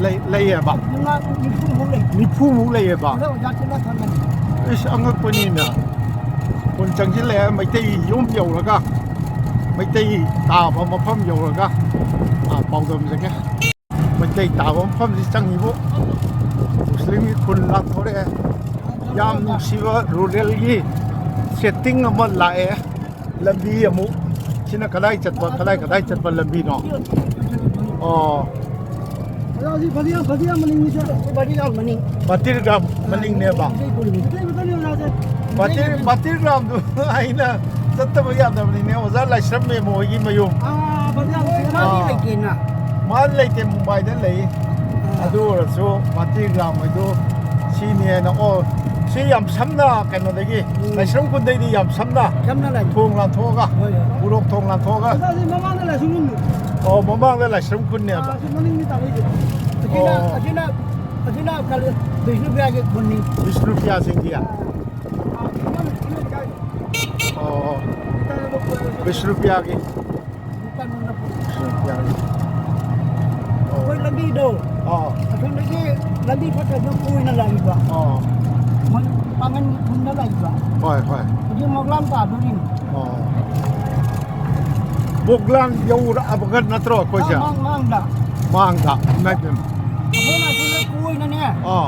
ꯂꯩ, ꯂꯩꯌꯦꯕ꯫ ꯃꯉꯥ, ꯅꯤꯐꯨꯃꯨꯛ ꯂꯩ꯫ ꯅꯤꯐꯨꯃꯨꯛ ꯂꯩꯌꯦꯕ꯫ ꯑꯗꯣ ꯑꯣꯖꯥ ꯆꯠꯂ ꯈꯪꯒꯅꯤ꯫ ꯏꯁ, ꯑꯉꯛꯄꯅꯤꯅ꯫ ꯈꯨꯟ ꯆꯪꯁꯤꯜꯂꯛꯑꯦ, ꯃꯩꯇꯩ ꯌꯨꯝ ꯌꯧꯔꯒ, ꯃꯩꯇꯩ ꯇꯥꯕ ꯃꯐꯝ ꯌꯧꯔꯒ, ꯑꯥ, ꯄꯥꯎꯗꯝꯖꯒꯦ꯫ ꯃꯩꯇꯩ ꯇꯥꯕ ꯃꯐꯝꯁꯤ ꯆꯪꯉꯤꯕꯨ ꯃꯨꯁꯂꯤꯝꯒꯤ ꯈꯨꯜ ꯂꯥꯟꯊꯣꯔꯛꯑꯦ꯫ ꯌꯥꯝ ꯅꯨꯡꯁꯤꯕ ꯔꯨꯔꯦꯜꯒꯤ ꯁꯦꯠꯇꯤꯡ ꯑꯃ ꯂꯥꯛꯑꯦ꯫ ꯂꯝꯕꯤ ꯑꯃꯨꯛ, ꯁꯤꯅ ꯀꯗꯥꯏ ꯆꯠꯄ, ꯀꯗꯥꯏ, ꯀꯗꯥꯏ ꯆꯠꯄ ꯂꯝꯕꯤꯅꯣ? ꯑꯣ꯫ ꯑꯣꯖꯥ, ꯍꯧꯖꯤꯛ ꯕꯗꯤꯌꯥ, ꯕꯗꯤꯌꯥ ꯃꯅꯤꯡꯅꯤ, ꯁꯦ꯫ ꯕꯗꯤꯌꯥ ꯃꯅꯤꯡ꯫ ꯕꯇꯤꯔꯒ꯭ꯔꯥꯝ ꯃꯅꯤꯡꯅꯦꯕ꯫ ꯃꯩꯇꯩ ꯈꯨꯜ꯫ ꯃꯩꯇꯩ ꯈꯛꯇꯅꯤ, ꯑꯣꯖꯥ, ꯁꯦ꯫ ꯕꯇꯤꯔ-, ꯕꯇꯤꯔꯒ꯭ꯔꯥꯝꯗꯨ ꯑꯩꯅ ꯆꯠꯇꯕ ꯌꯥꯗꯕꯅꯤꯅꯦ, ꯑꯣꯖꯥ ꯂꯥꯏꯁ꯭ꯔꯝ ꯃꯦꯝ ꯍꯣꯏꯒꯤ ꯃꯌꯨꯝ꯫ ꯑꯥ, ꯕꯗꯤꯌꯥ ꯃꯅꯤꯡ꯫ ꯃꯥꯗꯤ ꯑꯥ꯫ ꯂꯩꯇꯦꯅ꯫ ꯃꯥ ꯂꯩꯇꯦ, ꯃꯨꯝꯕꯥꯏꯗ ꯂꯩ꯫ ꯑꯗꯨ ꯑꯣꯏꯔꯁꯨ ꯕꯇꯤꯔꯒ꯭ꯔꯥꯝ ꯍꯣꯏꯗꯨ ꯁꯤꯅꯦꯅ, ꯑꯣ, ꯁꯤ ꯌꯥꯝ ꯁꯝꯅ ꯀꯩꯅꯣꯗꯒꯤ, ꯎꯝ꯫ ꯂꯥꯏꯁ꯭ꯔꯝ ꯈꯨꯟꯗꯩꯗꯤ ꯌꯥꯝ ꯁꯝꯅ ꯁꯝꯅ ꯂꯥꯏ-, ꯊꯣꯡ ꯂꯥꯟꯊꯣꯛꯑꯒ, ꯍꯣꯏ, ꯍꯣꯏ꯫ ꯎꯔꯣꯛ ꯊꯣꯡ ꯂꯥꯟꯊꯣꯛꯑꯒ꯫ ꯑꯣꯖꯥ, ꯁꯤ ꯃꯃꯥꯡꯗ ꯂꯥꯏꯁ꯭ꯔꯝ ꯈꯨꯟꯅꯤ꯫ ꯑꯣ, ꯃꯃꯥꯡꯗ ꯂꯥꯏꯁ꯭ꯔꯝ ꯈꯨꯟꯅꯦꯕ꯫ ꯑꯥ, ꯁꯤ ꯃꯅꯤꯡꯗꯤ ꯇꯥꯔꯛꯏꯁꯦ꯫ ꯑꯁꯤꯅ, ꯑꯣ꯫ ꯑꯁꯤꯅ, ꯑꯁꯤꯅ ꯀꯔꯤ, ꯕꯤꯁꯅꯨꯄ꯭ꯔꯤꯌꯥꯒꯤ ꯈꯨꯟꯅꯤ꯫ ꯕꯤꯁꯅꯨꯄ꯭ꯔꯤꯌꯥꯁꯤꯡꯒꯤ꯫ ꯑꯥ꯫ ꯑꯣ꯫ ꯕꯤꯁꯅꯨꯄ꯭ꯔꯤꯌꯥꯒꯤ꯫ ꯕꯤꯁꯅꯨꯄ꯭ꯔꯤꯌꯥꯒꯤ꯫ ꯑꯩꯈꯣꯏ ꯂꯝꯕꯤꯗꯣ꯫ ꯑꯣ꯫ ꯑꯁꯣꯝꯗꯒꯤ ꯂꯝꯕꯤ ꯐꯠꯇꯕꯗꯣ ꯀꯣꯏꯅ ꯂꯥꯛꯏꯕ꯫ ꯑꯣ꯫ ꯃꯣꯏ ꯄꯥꯡꯒꯟꯒꯤ ꯈꯨꯟꯗ ꯂꯥꯛꯏꯕ꯫ ꯍꯣꯏ, ꯍꯣꯏ꯫ ꯍꯧꯖꯤꯛ ꯃꯣꯒ꯭ꯂꯥꯝ ꯇꯥꯗꯣꯔꯤꯅꯤ꯫ ꯑꯣ꯫ ꯃꯣꯒ꯭ꯂꯥꯝ ꯌꯧꯔꯛꯑꯕꯒ ꯅꯠꯇ꯭ꯔꯣ ꯑꯩꯈꯣꯏꯁꯦ? ꯑꯥ, ꯃꯥꯡ-, ꯃꯥꯡꯗ꯫ ꯃꯥꯡꯗ꯫ ꯏꯃꯥꯏ ꯄꯦꯝꯃ꯫ ꯑꯩꯈꯣꯏꯅ ꯑꯁꯣꯝꯗ ꯀꯣꯏꯅꯅꯦ꯫ ꯑꯥ꯫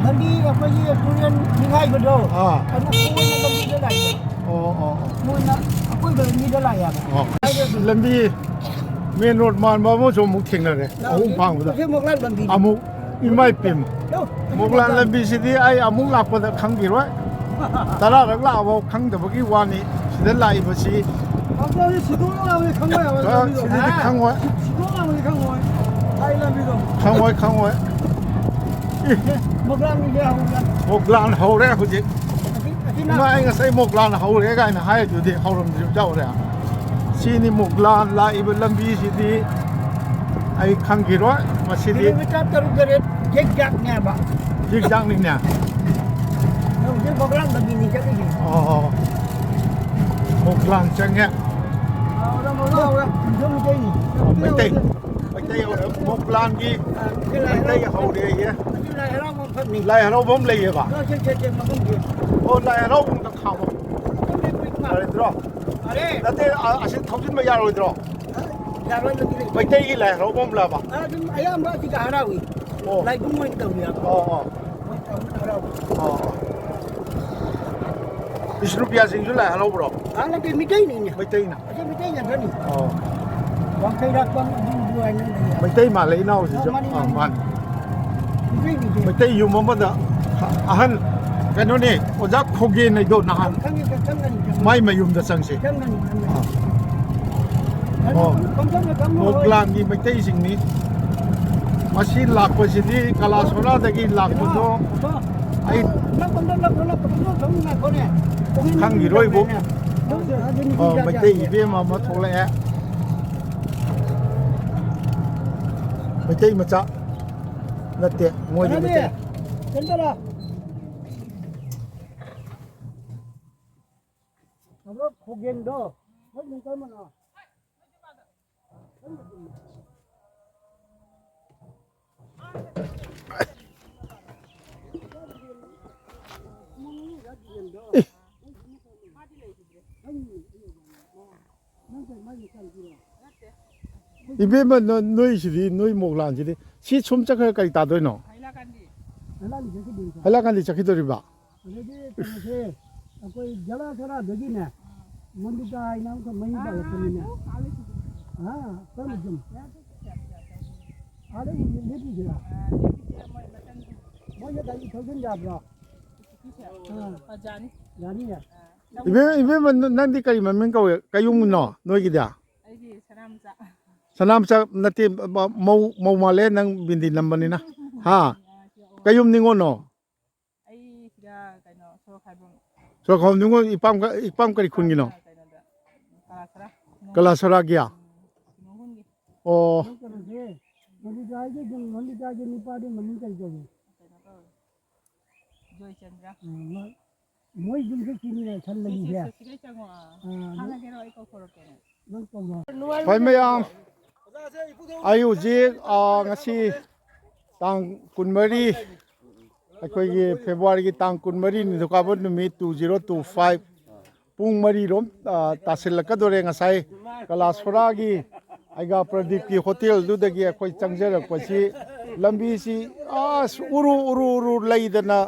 ꯂꯝꯕꯤ ꯑꯩꯈꯣꯏꯒꯤ ꯇꯨꯔꯦꯟ ꯅꯤꯡꯈꯥꯏꯕꯗꯣ꯫ ꯑꯥ꯫ ꯑꯗꯨ ꯀꯣꯏꯅ ꯂꯝꯕꯤꯗ ꯂꯥꯛꯏꯕ꯫ ꯑꯣ, ꯑꯣ, ꯑꯣ꯫ ꯃꯣꯏꯅ ꯑꯀꯣꯏꯕ ꯂꯝꯕꯤꯗ ꯂꯥꯛꯑꯦꯕ꯫ ꯑꯣ꯫ ꯂꯝꯕꯤ ꯃꯦꯟ ꯔꯣꯗ ꯃꯥꯟꯕ ꯑꯃꯁꯨ ꯑꯃꯨꯛ ꯊꯦꯡꯅꯔꯦ꯫ ꯑꯍꯨꯝ ꯐꯥꯡꯕꯗ꯫ ꯁꯤ ꯃꯣꯛꯂꯥꯟ ꯂꯝꯕꯤꯅꯤ꯫ ꯑꯃꯨꯛ, ꯏꯃꯥ ꯏꯄꯦꯝꯃ꯫ ꯌꯣ, ꯃꯣꯛꯂꯥꯟ ꯂꯝꯕꯤꯁꯤꯗꯤ ꯑꯩ ꯑꯃꯨꯛ ꯂꯥꯛꯄꯗ ꯈꯪꯈꯤꯔꯣꯏ꯫ ꯇꯔꯥꯔꯛ ꯂꯥꯛꯑꯐꯥꯎ ꯈꯪꯗꯕꯒꯤ ꯋꯥꯅꯤ꯫ ꯁꯤꯗ ꯂꯥꯛꯏꯕꯁꯤ ꯄꯥꯁꯇꯔꯗꯤ ꯁꯤꯗꯣꯛ ꯂꯥꯎꯕꯗꯤ ꯈꯪꯉꯣꯏ ꯍꯥꯏꯕ ꯑ, ꯂꯝꯕꯤꯗꯣ꯫ ꯁꯤꯗꯤ ꯈꯪꯉꯣꯏ꯫ ꯁꯤꯗꯣꯛ ꯂꯥꯎꯕꯗꯤ ꯈꯪꯉꯣꯏ꯫ ꯂꯥꯏ ꯂꯝꯕꯤꯗꯣ꯫ ꯈꯪꯉꯣꯏ, ꯈꯪꯉꯣꯏ꯫ ꯃꯣꯛꯂꯥꯟꯒꯤꯗꯤ ꯍꯧꯔꯦ꯫ ꯃꯣꯛꯂꯥꯟ ꯍꯧꯔꯦ ꯍꯧꯖꯤꯛ꯫ ꯑꯁꯤ, ꯑꯁꯤꯅ ꯏꯃꯥ, ꯑꯩ ꯉꯁꯥꯏ ꯃꯣꯛꯂꯥꯟ ꯍꯧꯔꯦ ꯀꯥꯏꯅ ꯍꯥꯏꯗꯨꯗꯤ ꯍꯧꯔꯝꯗ꯭ꯔꯤꯕ ꯌꯥꯎꯔꯦ꯫ ꯁꯤꯅꯤ ꯃꯣꯛꯂꯥꯟ ꯂꯥꯛꯏꯕ ꯂꯝꯕꯤꯁꯤꯗꯤ ꯑꯩ ꯈꯪꯈꯤꯔꯣꯏ꯫ ꯃꯁꯤꯗꯤ ꯀꯤꯂꯣꯃꯤꯇꯔ ꯇꯔꯨꯛ ꯇꯔꯦꯠ ꯖꯤꯛꯖꯥꯛꯅꯦꯕ꯫ ꯖꯤꯛꯖꯥꯛꯅꯤꯅꯦ꯫ ꯍꯧꯖꯤꯛ ꯃꯣꯛꯂꯥꯟ ꯂꯝꯕꯤꯅꯤ ꯆꯠꯂꯤꯁꯦ꯫ ꯑꯣ, ꯑꯣ꯫ ꯃꯣꯛꯂꯥꯟ ꯆꯪꯉꯦ꯫ ꯑꯣ, ꯃꯩꯇꯩꯅꯤ꯫ ꯑꯣ, ꯃꯩꯇꯩ꯫ ꯃꯩꯇꯩ ꯍꯧꯔꯦ꯫ ꯃꯣꯛꯂꯥꯟꯒꯤ ꯑ, ꯁꯤ ꯂꯥꯏ ꯃꯩꯇꯩ ꯍꯔꯥꯎ-, ꯍꯧꯔꯦꯌꯦ꯫ ꯁꯤ ꯂꯥꯏ ꯍꯔꯥꯎꯕ ꯃꯐꯝꯅꯤ꯫ ꯂꯥꯏ ꯍꯔꯥꯎꯕꯝ ꯂꯩꯌꯦꯕ? ꯑ, ꯁꯤ, ꯁꯤ, ꯁꯤ ꯃꯐꯝꯁꯤ꯫ ꯑꯣ, ꯂꯥꯏ ꯍꯔꯥꯎꯕꯝꯗ ꯈꯥꯝꯃꯣ꯫ ꯃꯐꯝ ꯂꯦꯞꯄ ꯏꯃꯥ꯫ ꯐꯔꯦ꯫ ꯑꯗꯨꯗ꯭ꯔꯣ? ꯐꯔꯦ꯫ ꯅꯠꯇꯦ, ꯑ-, ꯑꯁꯤ ꯊꯧꯖꯤꯟꯕ ꯌꯥꯔꯣꯏꯗ꯭ꯔꯣ? ꯌꯥꯔꯣꯏ, ꯃꯗꯨꯗꯤ꯫ ꯃꯩꯇꯩꯒꯤ ꯂꯥꯏ ꯍꯔꯥꯎꯕꯝꯂꯕ? ꯑꯗꯨꯝ ꯑꯌꯥꯝꯕ ꯑꯁꯤꯗ ꯍꯔꯥꯎꯏ꯫ ꯑꯣ꯫ ꯂꯥꯏꯕꯨꯡ ꯑꯣꯏꯅ ꯇꯧꯏ ꯍꯥꯏꯕ꯫ ꯑꯣ, ꯑꯣ꯫ ꯃꯣꯏ ꯇꯧꯏ ꯍꯔꯥꯎꯏ꯫ ꯑꯣ, ꯑꯣ꯫ ꯕꯤꯁꯅꯨꯄ꯭ꯔꯤꯌꯥ ꯁꯤꯡꯁꯨ ꯂꯥꯏ ꯍꯔꯥꯎꯕ꯭ꯔꯣ? ꯑꯥ, ꯅꯠꯇꯦ, ꯃꯤꯇꯩꯅꯤꯅꯦ꯫ ꯃꯩꯇꯩꯅ? ꯑꯁꯤ ꯃꯤꯇꯩ ꯉꯥꯛꯇꯅꯤ꯫ ꯑꯣ꯫ ꯋꯥꯡꯈꯩꯔꯥꯛꯄꯝ ꯑꯗꯨ, ꯑꯗꯨ ꯍꯥꯏꯅ ꯂꯩꯌꯦ꯫ ꯃꯩꯇꯩ ꯃꯥꯜꯂꯦ ꯏꯅꯥꯎꯁꯤꯁꯨ꯫ ꯑꯣ, ꯃꯥꯅꯤ, ꯑꯥ, ꯃꯥꯅꯤ, ꯃꯥꯅꯤ꯫ ꯃꯥꯅꯤ꯫ ꯃꯤꯇꯩꯅꯤ, ꯃꯤꯇꯩ꯫ ꯃꯩꯇꯩ ꯌꯨꯝ ꯑꯃꯗ ꯑꯍꯟ, ꯀꯩꯅꯣꯅꯦ, ꯑꯣꯖꯥ ꯈꯣꯒꯦꯟ ꯍꯥꯏꯗꯣ ꯅꯍꯥꯟ ꯈꯪꯉꯤ, ꯈꯪꯉꯤ, ꯈꯪꯉꯤ꯫ ꯃꯥꯏ ꯃꯌꯨꯝꯗ ꯆꯪꯁꯦ꯫ ꯆꯪꯒꯅꯤ, ꯆꯪꯒꯅꯤ꯫ ꯑꯥ꯫ ꯑꯣ꯫ ꯃꯣꯛꯂꯥꯟꯒꯤ ꯃꯩꯇꯩꯁꯤꯡꯅꯤ꯫ ꯃꯁꯤ ꯂꯥꯛꯄꯁꯤꯗꯤ ꯀꯂꯥꯁꯣꯔꯥꯗꯒꯤ ꯂꯥꯛꯄꯗꯣ ꯑꯩ ꯈꯪꯈꯤꯔꯣꯏꯕꯨ꯫ ꯑꯣ, ꯃꯩꯇꯩ ꯏꯕꯦꯝꯃ ꯑꯃ ꯊꯣꯛꯂꯛꯑꯦ꯫ ꯃꯩꯇꯩ ꯃꯆꯥ ꯅꯠꯇꯦ, ꯃꯣꯏꯗꯤ ꯃꯩꯇꯩ꯫ ꯈꯣꯒꯦꯟꯗꯣ, ꯃꯣꯏ ꯀꯔꯝꯕꯅꯣ? ꯏꯕꯦꯝꯃ, ꯅ-, ꯅꯣꯏꯁꯤꯗꯤ, ꯅꯣꯏ ꯃꯣꯛꯂꯥꯟꯁꯤꯗꯤ, ꯁꯤ ꯁꯨꯝ ꯆꯠꯈ꯭ꯔ ꯀꯔꯤ ꯇꯥꯗꯣꯏꯅꯣ? ꯍꯩꯂꯥꯀꯥꯟꯗꯤ ꯆꯠꯈꯤꯗꯣꯏꯕ? ꯑꯗꯒꯤ ꯀꯩꯅꯣꯁꯦ, ꯑꯩꯈꯣꯏ ꯖꯂꯥꯁꯔꯥꯗꯒꯤꯅꯦ, ꯃꯟꯗꯤꯇꯥ ꯍꯥꯏꯅ ꯑꯃꯈꯛ ꯃꯌꯨꯝ ꯄꯥꯜꯂꯛꯄꯅꯤꯅꯦ꯫ ꯍꯥ? ꯀꯔꯝꯕ ꯌꯨꯝ? ꯑꯥꯗ ꯂꯦꯞꯄꯤꯁꯤꯔꯥ? ꯃꯣꯏꯁꯦ ꯒꯥꯔꯤ ꯊꯧꯖꯤꯟ ꯌꯥꯕ꯭ꯔꯣ? ꯑꯥ꯫ ꯌꯥꯅꯤꯌꯦ? ꯏꯕꯦꯝ, ꯏꯕꯦꯝꯃ, ꯅ-, ꯅꯪꯗꯤ ꯀꯔꯤ ꯃꯃꯤꯡ ꯀꯧꯏ? ꯀꯌꯨꯝꯅꯣ ꯅꯣꯏꯒꯤꯗꯤ? ꯑꯩꯗꯤ ꯁꯅꯥꯃꯆꯥ꯫ ꯁꯅꯥꯃꯆꯥ ꯅꯠꯇꯦ, ꯃ-, ꯃꯧ, ꯃꯧ ꯃꯥꯜꯂꯦ ꯅꯪ ꯕꯤꯟꯗꯤ ꯅꯝꯕꯅꯤꯅ꯫ ꯍꯥ? ꯑꯥ, ꯁꯤ ꯑꯣ꯫ ꯀꯌꯨꯝ ꯅꯤꯉꯣꯜꯅꯣ? ꯑꯩ ꯁꯤꯗ ꯀꯩꯅꯣ, ꯁꯣꯔꯣꯛ ꯈꯥꯏꯕꯝ꯫ ꯁꯣꯔꯣꯛ ꯈꯥꯏꯕꯝ ꯅꯤꯉꯣꯜ ꯏꯄꯥꯝ ꯀ-, ꯏꯄꯥꯝ ꯀꯔꯤ ꯈꯨꯟꯒꯤꯅꯣ? ꯀꯩꯅꯣꯗ, ꯀꯂꯥꯁꯔꯥ꯫ ꯀꯂꯥꯁꯔꯥꯒꯤ? ꯎꯝ, ꯀꯩꯅꯣ ꯈꯨꯟꯒꯤ꯫ ꯑꯣ꯫ ꯀꯩꯅꯣꯁꯦ, ꯃꯜꯂꯤꯀꯥꯒꯤ ꯑꯗꯨꯝ, ꯃꯜꯂꯤꯀꯥꯒꯤ ꯅꯨꯄꯥꯗꯤ ꯃꯃꯤꯡ ꯀꯔꯤ ꯀꯧꯏ? ꯀꯩꯅꯣ ꯇꯧꯋꯦ꯫ ꯖꯣꯏꯆꯟꯗ꯭ꯔ꯫ ꯎꯝ, ꯃꯣꯏ, ꯃꯣꯏ ꯌꯨꯝꯁꯦ ꯁꯤꯅꯤꯅꯦ ꯁꯟ ꯁꯤ, ꯁꯤ, ꯂꯩꯁꯦ꯫ ꯁꯤ, ꯁꯤꯗꯩ ꯆꯪꯉꯣ, ꯑꯥ꯫ ꯑꯥ, ꯍꯥꯟꯅꯒꯤꯔꯣ ꯑꯩ ꯀꯧꯊꯣꯔꯛꯀꯦꯅꯦ? ꯅꯪ ꯇꯧꯔꯣ꯫ ꯍꯣꯏ ꯃꯌꯥꯝ, ꯑꯩ ꯍꯧꯖꯤꯛ, ꯑ, ꯉꯁꯤ ꯇꯥꯡ ꯀꯨꯟꯃꯔꯤ, ꯑꯩꯈꯣꯏꯒꯤ ꯐꯦꯕ꯭ꯔꯨꯋꯥꯔꯤꯒꯤ ꯇꯥꯡ ꯀꯨꯟꯃꯔꯤ, ꯅꯤꯡꯊꯧꯀꯥꯕ ꯅꯨꯃꯤꯠ, two zero two five, ꯄꯨꯡ ꯃꯔꯤꯔꯣꯝ, ꯑ, ꯇꯥꯁꯤꯜꯂꯛꯀꯗꯣꯔꯦ꯫ ꯉꯁꯥꯏ ꯀꯂꯥꯁꯣꯔꯥꯒꯤ ꯑꯩꯒꯥ ꯄ꯭ꯔꯗꯤꯞꯀꯤ ꯍꯣꯇꯦꯜꯗꯨꯗꯒꯤ ꯑꯩꯈꯣꯏ ꯆꯪꯖꯔꯛꯄꯁꯤ ꯂꯝꯕꯤꯁꯤ ꯑꯁ ꯎꯔꯨ, ꯎꯔꯨ, ꯎꯔꯨ ꯂꯩꯗꯅ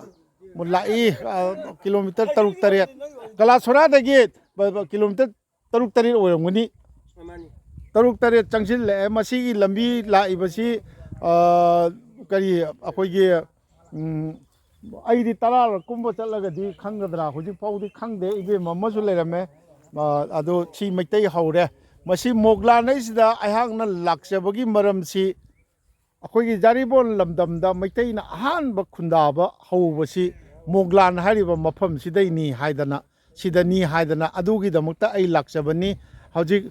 ꯂꯥꯛꯏ꯫ ꯑ, ꯀꯤꯂꯣꯃꯤꯇꯔ ꯇꯔꯨꯛ ꯇꯔꯦꯠ, ꯀꯂꯥꯁꯣꯔꯥꯗꯒꯤ ꯕ-, ꯕ-, ꯀꯤꯂꯣꯃꯤꯇꯔ ꯇꯔꯨꯛ ꯇꯔꯦꯠ ꯑꯣꯏꯔꯝꯒꯅꯤ꯫ ꯃꯥꯅꯤ꯫ ꯇꯔꯨꯛ ꯇꯔꯦꯠ ꯆꯪꯁꯤꯜꯂꯛꯑꯦ꯫ ꯃꯁꯤꯒꯤ ꯂꯝꯕꯤ ꯂꯥꯛꯏꯕꯁꯤ, ꯑ, ꯀꯔꯤ, ꯑꯩꯈꯣꯏꯒꯤ, ꯎꯝ, ꯑꯩꯗꯤ ꯇꯔꯥꯔꯛ ꯀꯨꯝꯕ ꯆꯠꯂꯒꯗꯤ ꯈꯪꯒꯗ꯭ꯔꯥ? ꯍꯧꯖꯤꯛ ꯐꯥꯎꯗꯤ ꯈꯪꯗꯦ꯫ ꯏꯕꯦꯝ ꯑꯃꯁꯨ ꯂꯩꯔꯝꯃꯦ꯫ ꯑ, ꯑꯗꯣ ꯁꯤ ꯃꯩꯇꯩ ꯍꯧꯔꯦ꯫ ꯃꯁꯤ ꯃꯣꯒ꯭ꯂꯥꯟ ꯍꯥꯏꯁꯤꯗ ꯑꯩꯍꯥꯛꯅ ꯂꯥꯛꯆꯕꯒꯤ ꯃꯔꯝꯁꯤ ꯑꯩꯈꯣꯏꯒꯤ ꯖꯥꯔꯤꯕꯣꯟ ꯂꯝꯗꯝꯗ ꯃꯩꯇꯩꯅ ꯑꯍꯥꯟꯕ ꯈꯨꯟꯗꯥꯕ ꯍꯧꯕꯁꯤ ꯃꯣꯒ꯭ꯂꯥꯟ ꯍꯥꯏꯔꯤꯕ ꯃꯐꯝꯁꯤꯗꯩꯅꯤ ꯍꯥꯏꯗꯅ, ꯁꯤꯗꯅꯤ ꯍꯥꯏꯗꯅ ꯑꯗꯨꯒꯤꯗꯃꯛꯇ ꯑꯩ ꯂꯥꯛꯆꯕꯅꯤ꯫ ꯍꯧꯖꯤꯛ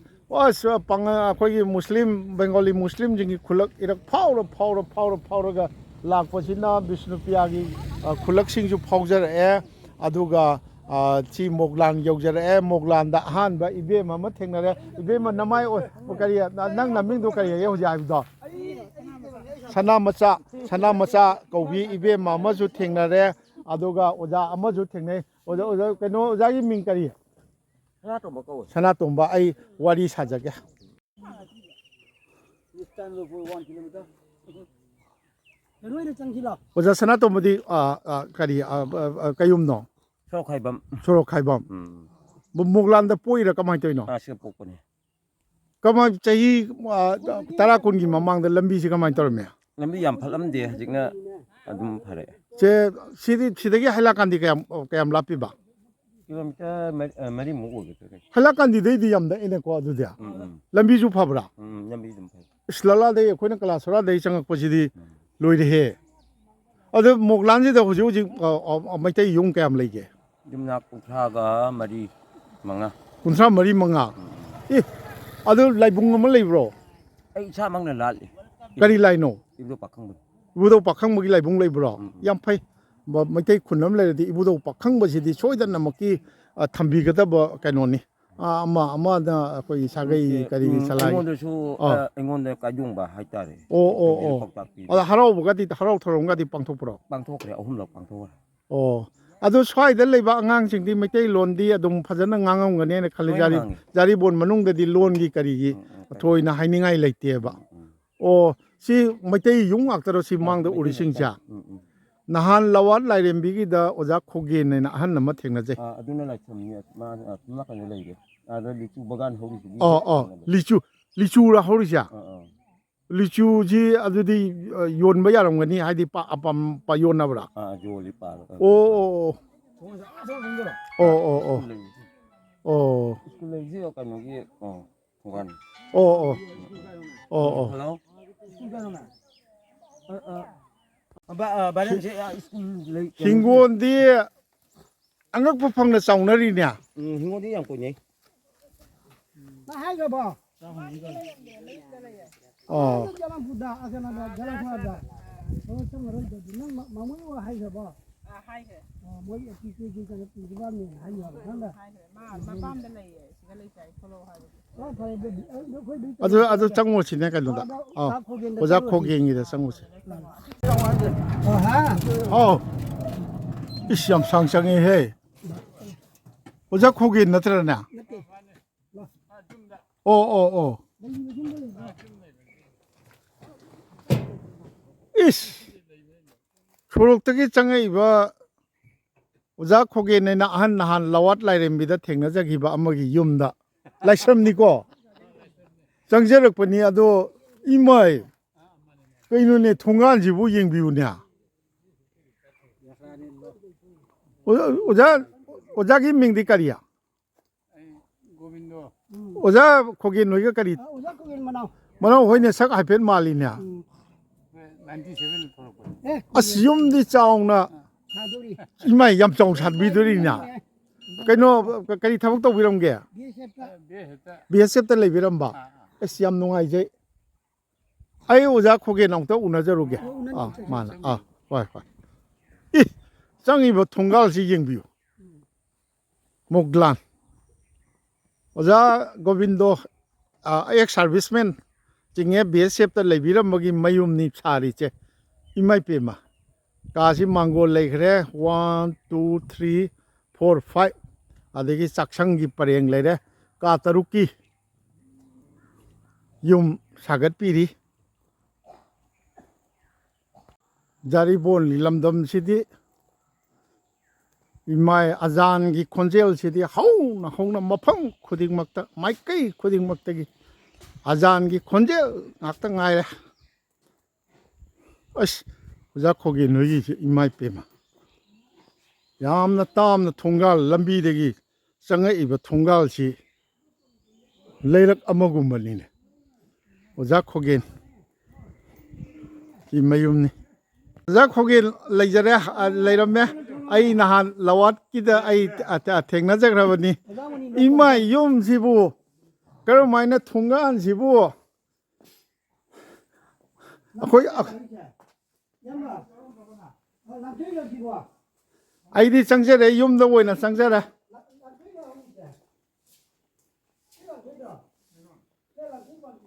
ꯑꯁ, ꯄꯥꯡ-, ꯑꯩꯈꯣꯏꯒꯤ ꯃꯨꯁꯂꯤꯝ, ꯕꯦꯡꯒꯣꯂꯤ ꯃꯨꯁꯂꯤꯝꯁꯤꯡꯒꯤ ꯈꯨꯜꯂꯛ ꯏꯔꯛ ꯐꯥꯎꯔ, ꯐꯥꯎꯔ, ꯐꯥꯎꯔ, ꯐꯥꯎꯔꯒ ꯂꯥꯛꯄꯁꯤꯅ ꯕꯤꯁꯅꯨꯄ꯭ꯔꯤꯌꯥꯒꯤ, ꯑ, ꯈꯨꯜꯂꯛꯁꯤꯡꯁꯨ ꯐꯥꯎꯖꯔꯛꯑꯦ꯫ ꯑꯗꯨꯒ, ꯑ, ꯁꯤ ꯃꯣꯒ꯭ꯂꯥꯟ ꯌꯧꯖꯔꯛꯑꯦ꯫ ꯃꯣꯒ꯭ꯂꯥꯟꯗ ꯑꯍꯥꯟꯕ ꯏꯕꯦꯝ ꯑꯃ ꯊꯦꯡꯅꯔꯦ꯫ ꯏꯕꯦꯝꯃ ꯅꯃꯥꯏ ꯑꯣꯏ-, ꯀꯔꯤ, ꯅꯪ ꯅꯃꯤꯡꯗꯣ ꯀꯔꯤ ꯍꯥꯏꯒꯦ ꯍꯧꯖꯤꯛ ꯍꯥꯏꯕꯗꯣ? ꯁꯅꯥ ꯃꯆꯥ, ꯁꯅꯥ ꯃꯆꯥ ꯀꯧꯕꯤ ꯏꯕꯦꯝꯃ ꯑꯃꯁꯨ ꯊꯦꯡꯅꯔꯦ꯫ ꯑꯗꯨꯒ ꯑꯣꯖꯥ ꯑꯃꯁꯨ ꯊꯦꯡꯅꯩ꯫ ꯑꯣꯖꯥ, ꯑꯣꯖꯥ, ꯀꯩꯅꯣ, ꯑꯣꯖꯥꯒꯤ ꯃꯤꯡ ꯀꯔꯤ? ꯁꯅꯥꯇꯣꯝꯕ ꯀꯧꯋꯦ꯫ ꯁꯅꯥꯇꯣꯝꯕ, ꯑꯩ ꯋꯥꯔꯤ ꯁꯥꯖꯒꯦ꯫ ꯀꯩꯅꯣ ꯑꯣꯏꯅ ꯆꯪꯁꯤꯜꯂꯣ꯫ ꯑꯣꯖꯥ ꯁꯅꯥꯇꯣꯝꯕꯗꯤ, ꯑ, ꯑ, ꯀꯔꯤ, ꯑ, ꯑ, ꯑ, ꯀꯌꯨꯝꯅꯣ? ꯁꯣꯔꯣꯛꯈꯥꯏꯕꯝ꯫ ꯁꯣꯔꯣꯛꯈꯥꯏꯕꯝ꯫ ꯎꯝ꯫ ꯃꯨ-, ꯃꯨꯒ꯭ꯂꯥꯟꯗ ꯄꯣꯛꯏꯔꯥ ꯀꯃꯥꯏꯅ ꯇꯧꯔꯤꯅꯣ? ꯑꯥ, ꯁꯤꯗ ꯄꯣꯛꯄꯅꯦ꯫ ꯀꯃꯥꯏ, ꯆꯍꯤ, ꯑ, ꯇꯔꯥ ꯀꯨꯟꯒꯤ ꯃꯃꯥꯡꯗ ꯂꯝꯕꯤꯁꯤ ꯀꯃꯥꯏꯅ ꯇꯧꯔꯝꯃꯤ? ꯂꯝꯕꯤ ꯌꯥꯝ ꯐꯠꯂꯝꯗꯦ, ꯍꯧꯖꯤꯛꯅ ꯑꯗꯨꯝ ꯐꯔꯛꯑꯦ꯫ ꯁꯦ, ꯁꯤꯗꯤ, ꯁꯤꯗꯒꯤ ꯍꯩꯂꯥꯀꯥꯟꯗꯤ ꯀꯌꯥꯝ, ꯀꯌꯥꯝ ꯂꯥꯞꯄꯤꯕ? ꯀꯤꯂꯣꯃꯤꯇꯔ ꯃꯔꯤ, ꯑ, ꯃꯔꯤꯃꯨꯛ ꯑꯣꯏꯒꯗ꯭ꯔꯥ ꯀꯩꯅꯣ꯫ ꯍꯩꯂꯥꯀꯥꯟꯗꯤꯗꯩꯗꯤ ꯌꯥꯝ ꯅꯛꯑꯦꯅꯦꯀꯣ ꯑꯗꯨꯗꯤ꯫ ꯎꯝ, ꯎꯝ, ꯂꯝꯕꯤꯁꯨ ꯐꯕ꯭ꯔꯥ? ꯎꯝ, ꯂꯝꯕꯤ ꯑꯗꯨꯝ ꯐꯩ꯫ ꯏꯁ, ꯂꯂꯥꯗꯩ, ꯑꯩꯈꯣꯏꯅ ꯀꯂꯥꯁꯣꯔꯥꯗꯩ ꯆꯪꯉꯛꯄꯁꯤꯗꯤ ꯎꯝ꯫ ꯂꯣꯏꯔꯦꯍꯦ꯫ ꯑꯗꯨ ꯃꯣꯛꯂꯥꯟꯁꯤꯗ ꯍꯧꯖꯤꯛ ꯍꯧꯖꯤꯛ, ꯑ, ꯑ, ꯃꯩꯇꯩ ꯌꯨꯝ ꯀꯌꯥꯝ ꯂꯩꯒꯦ? ꯌꯨꯝꯅꯥꯛ ꯀꯨꯟꯊ꯭ꯔꯥꯒ ꯃꯔꯤ, ꯃꯉꯥ꯫ ꯀꯨꯟꯊ꯭ꯔꯥ ꯃꯔꯤ, ꯃꯉꯥ꯫ ꯑꯦ, ꯑꯗꯨ ꯂꯥꯏꯕꯨꯡ ꯑꯃ ꯂꯩꯕ꯭ꯔꯣ? ꯑꯩ ꯏꯁꯥꯃꯛꯅ ꯂꯥꯠꯂꯤ꯫ ꯀꯔꯤ ꯂꯥꯏꯅꯣ? ꯏꯕꯨꯙꯧ ꯄꯥꯈꯪꯕꯅꯤ꯫ ꯏꯕꯨꯙꯧ ꯄꯥꯈꯪꯕꯒꯤ ꯂꯥꯏꯕꯨꯡ ꯂꯩꯕ꯭ꯔꯣ? ꯎꯝ, ꯎꯝ꯫ ꯌꯥꯝ ꯐꯩ꯫ ꯕ-, ꯃꯩꯇꯩ ꯈꯨꯟ ꯑꯃ ꯂꯩꯔꯗꯤ ꯏꯕꯨꯙꯧ ꯄꯥꯈꯪꯕꯁꯤꯗꯤ ꯁꯣꯏꯗꯅꯃꯛꯀꯤ, ꯑ, ꯊꯝꯕꯤꯒꯗꯕ ꯀꯩꯅꯣꯅꯤ꯫ ꯑ, ꯑꯃ, ꯑꯃꯗ ꯑꯩꯈꯣꯏꯒꯤ ꯁꯥꯒꯩ ꯅꯠꯇꯦ, ꯀꯔꯤꯒꯤ ꯎꯝ, ꯁꯂꯥꯏ꯫ ꯑꯩꯉꯣꯟꯗꯁꯨ, ꯑꯥ꯫ ꯑ, ꯑꯩꯉꯣꯟꯗ ꯀꯥꯏꯗꯣꯡꯕ ꯍꯥꯏꯇꯥꯔꯦ꯫ ꯑꯣ, ꯑꯣ, ꯑꯗꯨꯒꯤ ꯑꯣ꯫ ꯄꯥꯎꯇꯥꯛ ꯄꯤꯕ꯫ ꯑꯗ ꯍꯔꯥꯎꯕꯒꯗꯤ, ꯍꯔꯥꯎ ꯊꯧꯔꯝꯒꯗꯤ ꯄꯥꯡꯊꯣꯛꯄ꯭ꯔꯣ? ꯄꯥꯡꯊꯣꯛꯈ꯭ꯔꯦ, ꯑꯍꯨꯝꯂꯛ ꯄꯥꯡꯊꯣꯛꯈ꯭ꯔꯦ꯫ ꯑꯣ꯫ ꯑꯗꯣ ꯁ꯭ꯋꯥꯏꯗ ꯂꯩꯕ ꯑꯉꯥꯡꯁꯤꯡꯗꯤ ꯃꯩꯇꯩꯂꯣꯟꯗꯤ ꯑꯗꯨꯝ ꯐꯖꯅ ꯉꯥꯡꯉꯝꯒꯅꯦꯅ ꯈꯜꯂꯤ꯫ ꯂꯣꯏ ꯖꯥꯔꯤ-, ꯉꯥꯡꯉꯤ꯫ ꯖꯥꯔꯤꯕꯣꯟ ꯃꯅꯨꯡꯗꯗꯤ ꯂꯣꯟꯒꯤ ꯀꯔꯤꯒꯤ ꯎꯝ, ꯎꯝ, ꯀꯥꯏꯗꯣꯡꯕ꯫ ꯊꯣꯏꯅ ꯍꯥꯏꯅꯤꯡꯉꯥꯏ ꯂꯩꯇꯦꯕ꯫ ꯎꯝ, ꯎꯝ꯫ ꯑꯣ, ꯁꯤ ꯃꯩꯇꯩ ꯌꯨꯝ ꯉꯥꯛꯇꯔꯣ ꯁꯤ ꯃꯥꯡꯗ ꯃꯩꯇꯩ ꯎꯔꯤꯁꯤꯡꯁꯦ? ꯉꯥꯛꯇꯅꯤ꯫ ꯎꯝ, ꯎꯝ꯫ ꯅꯍꯥꯟ ꯂꯋꯥꯠ ꯂꯥꯏꯔꯦꯝꯕꯤꯒꯤꯗ ꯑꯣꯖꯥ ꯈꯣꯒꯦꯟ ꯍꯥꯏꯅ ꯑꯍꯟ ꯑꯃ ꯊꯦꯡꯅꯖꯩ꯫ ꯑꯥ, ꯑꯗꯨꯅ ꯂꯥꯏꯁ꯭ꯔꯝꯅꯤ, ꯃꯥ ꯑꯁꯣꯝ ꯅꯥꯀꯟꯗ ꯂꯩꯔꯦ꯫ ꯑꯥꯗ ꯂꯤꯆꯨ ꯕꯒꯥꯟ ꯍꯧꯔꯤꯁꯤꯗꯤ ꯑꯣ, ꯑꯣ, ꯀꯩꯅꯣꯗ꯫ ꯂꯤꯆꯨ, ꯂꯤꯆꯨꯔ ꯍꯧꯔꯤꯁꯦ? ꯑꯥ, ꯑꯥ꯫ ꯂꯤꯆꯨꯁꯤ ꯑꯗꯨꯗꯤ, ꯑ, ꯌꯣꯟꯕ ꯌꯥꯔꯝꯒꯅꯤ, ꯍꯥꯏꯗꯤ ꯄꯥ-, ꯑꯄꯥꯝ-, ꯄꯥ-, ꯌꯣꯟꯅꯕ꯭ꯔꯥ? ꯑꯥ, ꯑꯥ, ꯌꯣꯜꯂꯤ ꯄꯥꯜꯂꯦ꯫ ꯑꯥ, ꯑꯣ, ꯑꯥ꯫ ꯑꯣ, ꯑꯣ, ꯑꯣ, ꯑꯣ, ꯑꯣ, ꯑꯣ, ꯁ꯭ꯀꯨꯜ ꯂꯩꯕꯁꯦ꯫ ꯑꯣ, ꯁ꯭ꯀꯨꯜ ꯂꯩꯕꯁꯦ ꯀꯩꯅꯣꯒꯤ, ꯑꯣ, ꯊꯣꯡꯒꯥꯟ꯫ ꯑꯣ, ꯑꯣ, ꯑꯣ, ꯑꯣ꯫ ꯍꯜꯂꯣ? ꯑ, ꯑ, ꯕꯥ-, ꯑ, ꯕꯥꯏꯔꯦꯟꯁꯦ, ꯑ, ꯁ꯭ꯀꯨꯜ ꯂꯩ, ꯀꯩꯅꯣꯒꯤ꯫ ꯍꯤꯡꯒꯣꯜꯗꯤ ꯑꯉꯛꯄ ꯐꯪꯅ ꯆꯥꯎꯅꯔꯤꯅꯦ꯫ ꯎꯝ, ꯍꯤꯡꯒꯣꯜꯗꯤ ꯌꯥꯝ ꯀꯣꯏꯅꯩ꯫ ꯅꯪ ꯍꯥꯏꯈ꯭ꯔꯕꯣ? ꯑꯣ꯫ ꯖꯂꯝꯄꯨꯔꯗ, ꯑ, ꯀꯩꯅꯣꯗ, ꯖꯂꯝꯄꯨꯔꯗ꯫ ꯍꯣꯏ, ꯆꯪꯉꯔꯣꯏꯗꯗꯤ꯫ ꯅꯪ ꯃ-, ꯃꯃꯣꯏ ꯋꯥ ꯍꯥꯏꯈ꯭ꯔꯕꯣ? ꯑ, ꯍꯥꯏꯈ꯭ꯔꯦ꯫ ꯑ, ꯃꯣꯏ ꯑꯦ ꯄꯤ ꯀꯦꯒꯤ ꯀꯩꯅꯣ ꯄꯨꯒꯗꯕꯅꯦꯅ ꯍꯥꯏꯈ꯭ꯔꯕ ꯅꯪꯅ? ꯍꯥꯏꯈ꯭ꯔꯦ꯫ ꯃꯥ ꯃꯄꯥꯝꯗ ꯂꯩꯌꯦ, ꯁꯤꯗ ꯂꯩꯇꯦ, ꯍꯥꯏ ꯊꯣꯛꯂꯛꯑꯣ ꯍꯥꯏꯕꯗꯤ꯫ ꯑꯣ, ꯐꯔꯦ ꯑꯗꯨꯗꯤ꯫ ꯑ, ꯑꯗꯨ ꯑꯩꯈꯣꯏ ꯑꯗꯨꯝ ꯑꯗꯨ, ꯑꯗꯨ ꯆꯪꯉꯨꯁꯤꯅꯦ ꯀꯩꯅꯣꯗ꯫ ꯑꯥꯗ ꯑꯥ, ꯑꯣꯖꯥ ꯈꯣꯒꯦꯟꯗ ꯑꯣꯖꯥ ꯆꯠꯂꯨꯔꯁꯤ꯫ ꯈꯣꯒꯦꯟꯒꯤꯗ ꯆꯪꯉꯨꯁꯤ꯫ ꯑ, ꯍꯥ? ꯑꯧ꯫ ꯏꯁ, ꯌꯥꯝ ꯁꯥꯡ ꯆꯪꯉꯦꯍꯦ꯫ ꯑꯣꯖꯥ ꯈꯣꯒꯦꯟ ꯅꯠꯇ꯭ꯔꯅꯦ? ꯅꯠꯇꯦ꯫ ꯑꯣ, ꯑꯣ, ꯑꯣ꯫ ꯏꯁ! ꯁꯣꯔꯣꯛꯇꯒꯤ ꯆꯪꯉꯛꯏꯕ ꯑꯣꯖꯥ ꯈꯣꯒꯦꯟ ꯍꯥꯏꯅ ꯑꯍꯟ ꯅꯍꯥꯟ ꯂꯋꯥꯠ ꯂꯥꯏꯔꯦꯝꯕꯤꯗ ꯊꯦꯡꯅꯖꯈꯤꯕ ꯑꯃꯒꯤ ꯌꯨꯝꯗ꯫ ꯂꯥꯏꯁ꯭ꯔꯝꯅꯤꯀꯣ? ꯆꯪꯖꯔꯛꯄꯅꯤ꯫ ꯑꯗꯣ ꯏꯃꯥꯏ, ꯀꯩꯅꯣꯅꯦ, ꯊꯣꯡꯒꯥꯟꯁꯤꯕꯨ ꯌꯦꯡꯕꯤꯌꯨꯅꯦ꯫ ꯑꯣꯖꯥ, ꯑꯣꯖꯥ, ꯑꯣꯖꯥꯒꯤ ꯃꯤꯡꯗꯤ ꯀꯔꯤ? ꯑꯩ ꯒꯣꯕꯤꯟꯗꯣ꯫ ꯑꯣꯖꯥ ꯈꯣꯒꯦꯟ ꯍꯣꯏꯒ ꯀꯔꯤ? ꯑ, ꯑꯣꯖꯥ ꯈꯣꯒꯦꯟ ꯃꯅꯥꯎ꯫ ꯃꯅꯥꯎ ꯍꯣꯏꯅꯦ, ꯁꯛ ꯍꯥꯏꯐꯦꯠ ꯃꯥꯜꯂꯤꯅꯦ꯫ ꯎꯝ꯫ ꯅꯥꯏꯟꯇꯤ ꯁꯚꯦꯟꯗ ꯊꯣꯛꯂꯛꯄꯅꯦ꯫ ꯑꯦ, ꯑꯁ, ꯌꯨꯝꯗꯤ ꯆꯥꯎꯅ꯫ ꯁꯥꯗꯣꯔꯤ꯫ ꯏꯃꯥꯏ, ꯌꯥꯝ ꯆꯥꯎꯅ ꯁꯥꯕꯤꯗꯣꯔꯤꯅꯦ꯫ ꯑꯦ꯫ ꯀꯩꯅꯣ, ꯀꯔꯤ ꯊꯕꯛ ꯇꯧꯕꯤꯔꯝꯒꯦ? ꯕꯤ ꯑꯦꯁ ꯑꯦꯐꯇ꯫ ꯕꯤ ꯑꯦꯁ ꯑꯦꯐꯇ꯫ ꯕꯤ ꯑꯦꯁ ꯑꯦꯐꯇ ꯂꯩꯕꯤꯔꯝꯕ? ꯑꯥ, ꯑꯥ꯫ ꯑꯁ, ꯌꯥꯝ ꯅꯨꯡꯉꯥꯏꯖꯩ꯫ ꯑꯩ ꯑꯣꯖꯥ ꯈꯣꯒꯦꯟ ꯑꯃꯨꯛꯇ ꯎꯅꯖꯔꯨꯒꯦ꯫ ꯑꯣ, ꯎꯅꯅꯤ, ꯑꯥ, ꯎꯅꯅꯤ꯫ ꯃꯥꯅ꯫ ꯑꯥ, ꯍꯣꯏ, ꯍꯣꯏ꯫ ꯏ, ꯆꯪꯉꯤꯕ ꯊꯣꯡꯒꯥꯜꯁꯤ ꯌꯦꯡꯕꯤꯌꯨ꯫ ꯃꯨꯒ꯭ꯂꯥꯟ꯫ ꯑꯣꯖꯥ ꯒꯣꯕꯤꯟꯗꯣ, ꯑꯥ, ꯑꯦꯛꯁ ꯁꯥꯔꯚꯤꯁꯃꯦꯟ ꯆꯤꯡꯉꯦ, ꯕꯤ ꯑꯦꯁ ꯑꯦꯐꯇ ꯂꯩꯕꯤꯔꯝꯕꯒꯤ ꯃꯌꯨꯝꯅꯤ ꯁꯥꯔꯤꯁꯦ꯫ ꯏꯃꯥ ꯏꯄꯦꯝꯃ꯫ ꯀꯥꯁꯤ ꯃꯥꯡꯒꯣꯜ ꯂꯩꯈ꯭ꯔꯦ꯫ One, two, three, four, five꯫ ꯑꯗꯒꯤ ꯆꯥꯛꯁꯪꯒꯤ ꯄꯔꯦꯡ ꯂꯩꯔꯦ꯫ ꯀꯥ ꯇꯔꯨꯛꯀꯤ ꯌꯨꯝ ꯁꯥꯒꯠꯄꯤꯔꯤ꯫ ꯖꯥꯔꯤꯕꯣꯟꯒꯤ ꯂꯝꯗꯝꯁꯤꯗꯤ ꯏꯃꯥꯏ, ꯑꯖꯥꯟꯒꯤ ꯈꯣꯟꯖꯦꯜꯁꯤꯗꯤ ꯍꯧꯅ ꯍꯧꯅ ꯃꯐꯝ ꯈꯨꯗꯤꯡꯃꯛꯇ, ꯃꯥꯏꯀꯩ ꯈꯨꯗꯤꯡꯃꯛꯇꯒꯤ ꯑꯖꯥꯟꯒꯤ ꯈꯣꯟꯖꯦꯜ ꯉꯥꯛꯇ ꯉꯥꯏꯔꯦ꯫ ꯑꯁ, ꯑꯣꯖꯥ ꯈꯣꯒꯦꯟ ꯍꯣꯏꯒꯤꯁꯦ ꯏꯃꯥ ꯏꯄꯦꯝꯃ꯫ ꯌꯥꯝꯅ ꯇꯥꯝꯅ ꯊꯣꯡꯒꯥꯜ ꯂꯝꯕꯤꯗꯒꯤ ꯆꯪꯉꯛꯏꯕ ꯊꯣꯡꯒꯥꯜꯁꯤ ꯂꯩꯔꯛ ꯑꯃꯒꯨꯝꯕꯅꯤꯅꯦ꯫ ꯑꯣꯖꯥ ꯈꯣꯒꯦꯟ ꯁꯤ ꯃꯌꯨꯝꯅꯤ꯫ ꯑꯣꯖꯥ ꯈꯣꯒꯦꯟ ꯂꯩꯖꯔꯦ, ꯑ, ꯂꯩꯔꯝꯃꯦ꯫ ꯑꯩ ꯅꯍꯥꯟ ꯂꯋꯥꯠꯀꯤꯗ ꯑꯩ ꯊ-, ꯊ-, ꯊꯦꯡꯅꯖꯈ꯭ꯔꯕꯅꯤ꯫ ꯏꯃꯥ, ꯌꯨꯝꯁꯤꯕꯨ ꯀꯔꯝꯍꯥꯏꯅ ꯊꯣꯡꯒꯥꯟꯁꯤꯕꯨ ꯑꯩꯈꯣꯏ, ꯑ-, ꯑꯩꯗꯤ ꯆꯪꯖꯔꯦ, ꯌꯨꯝꯗ ꯑꯣꯏꯅ ꯆꯪꯖꯔꯦ꯫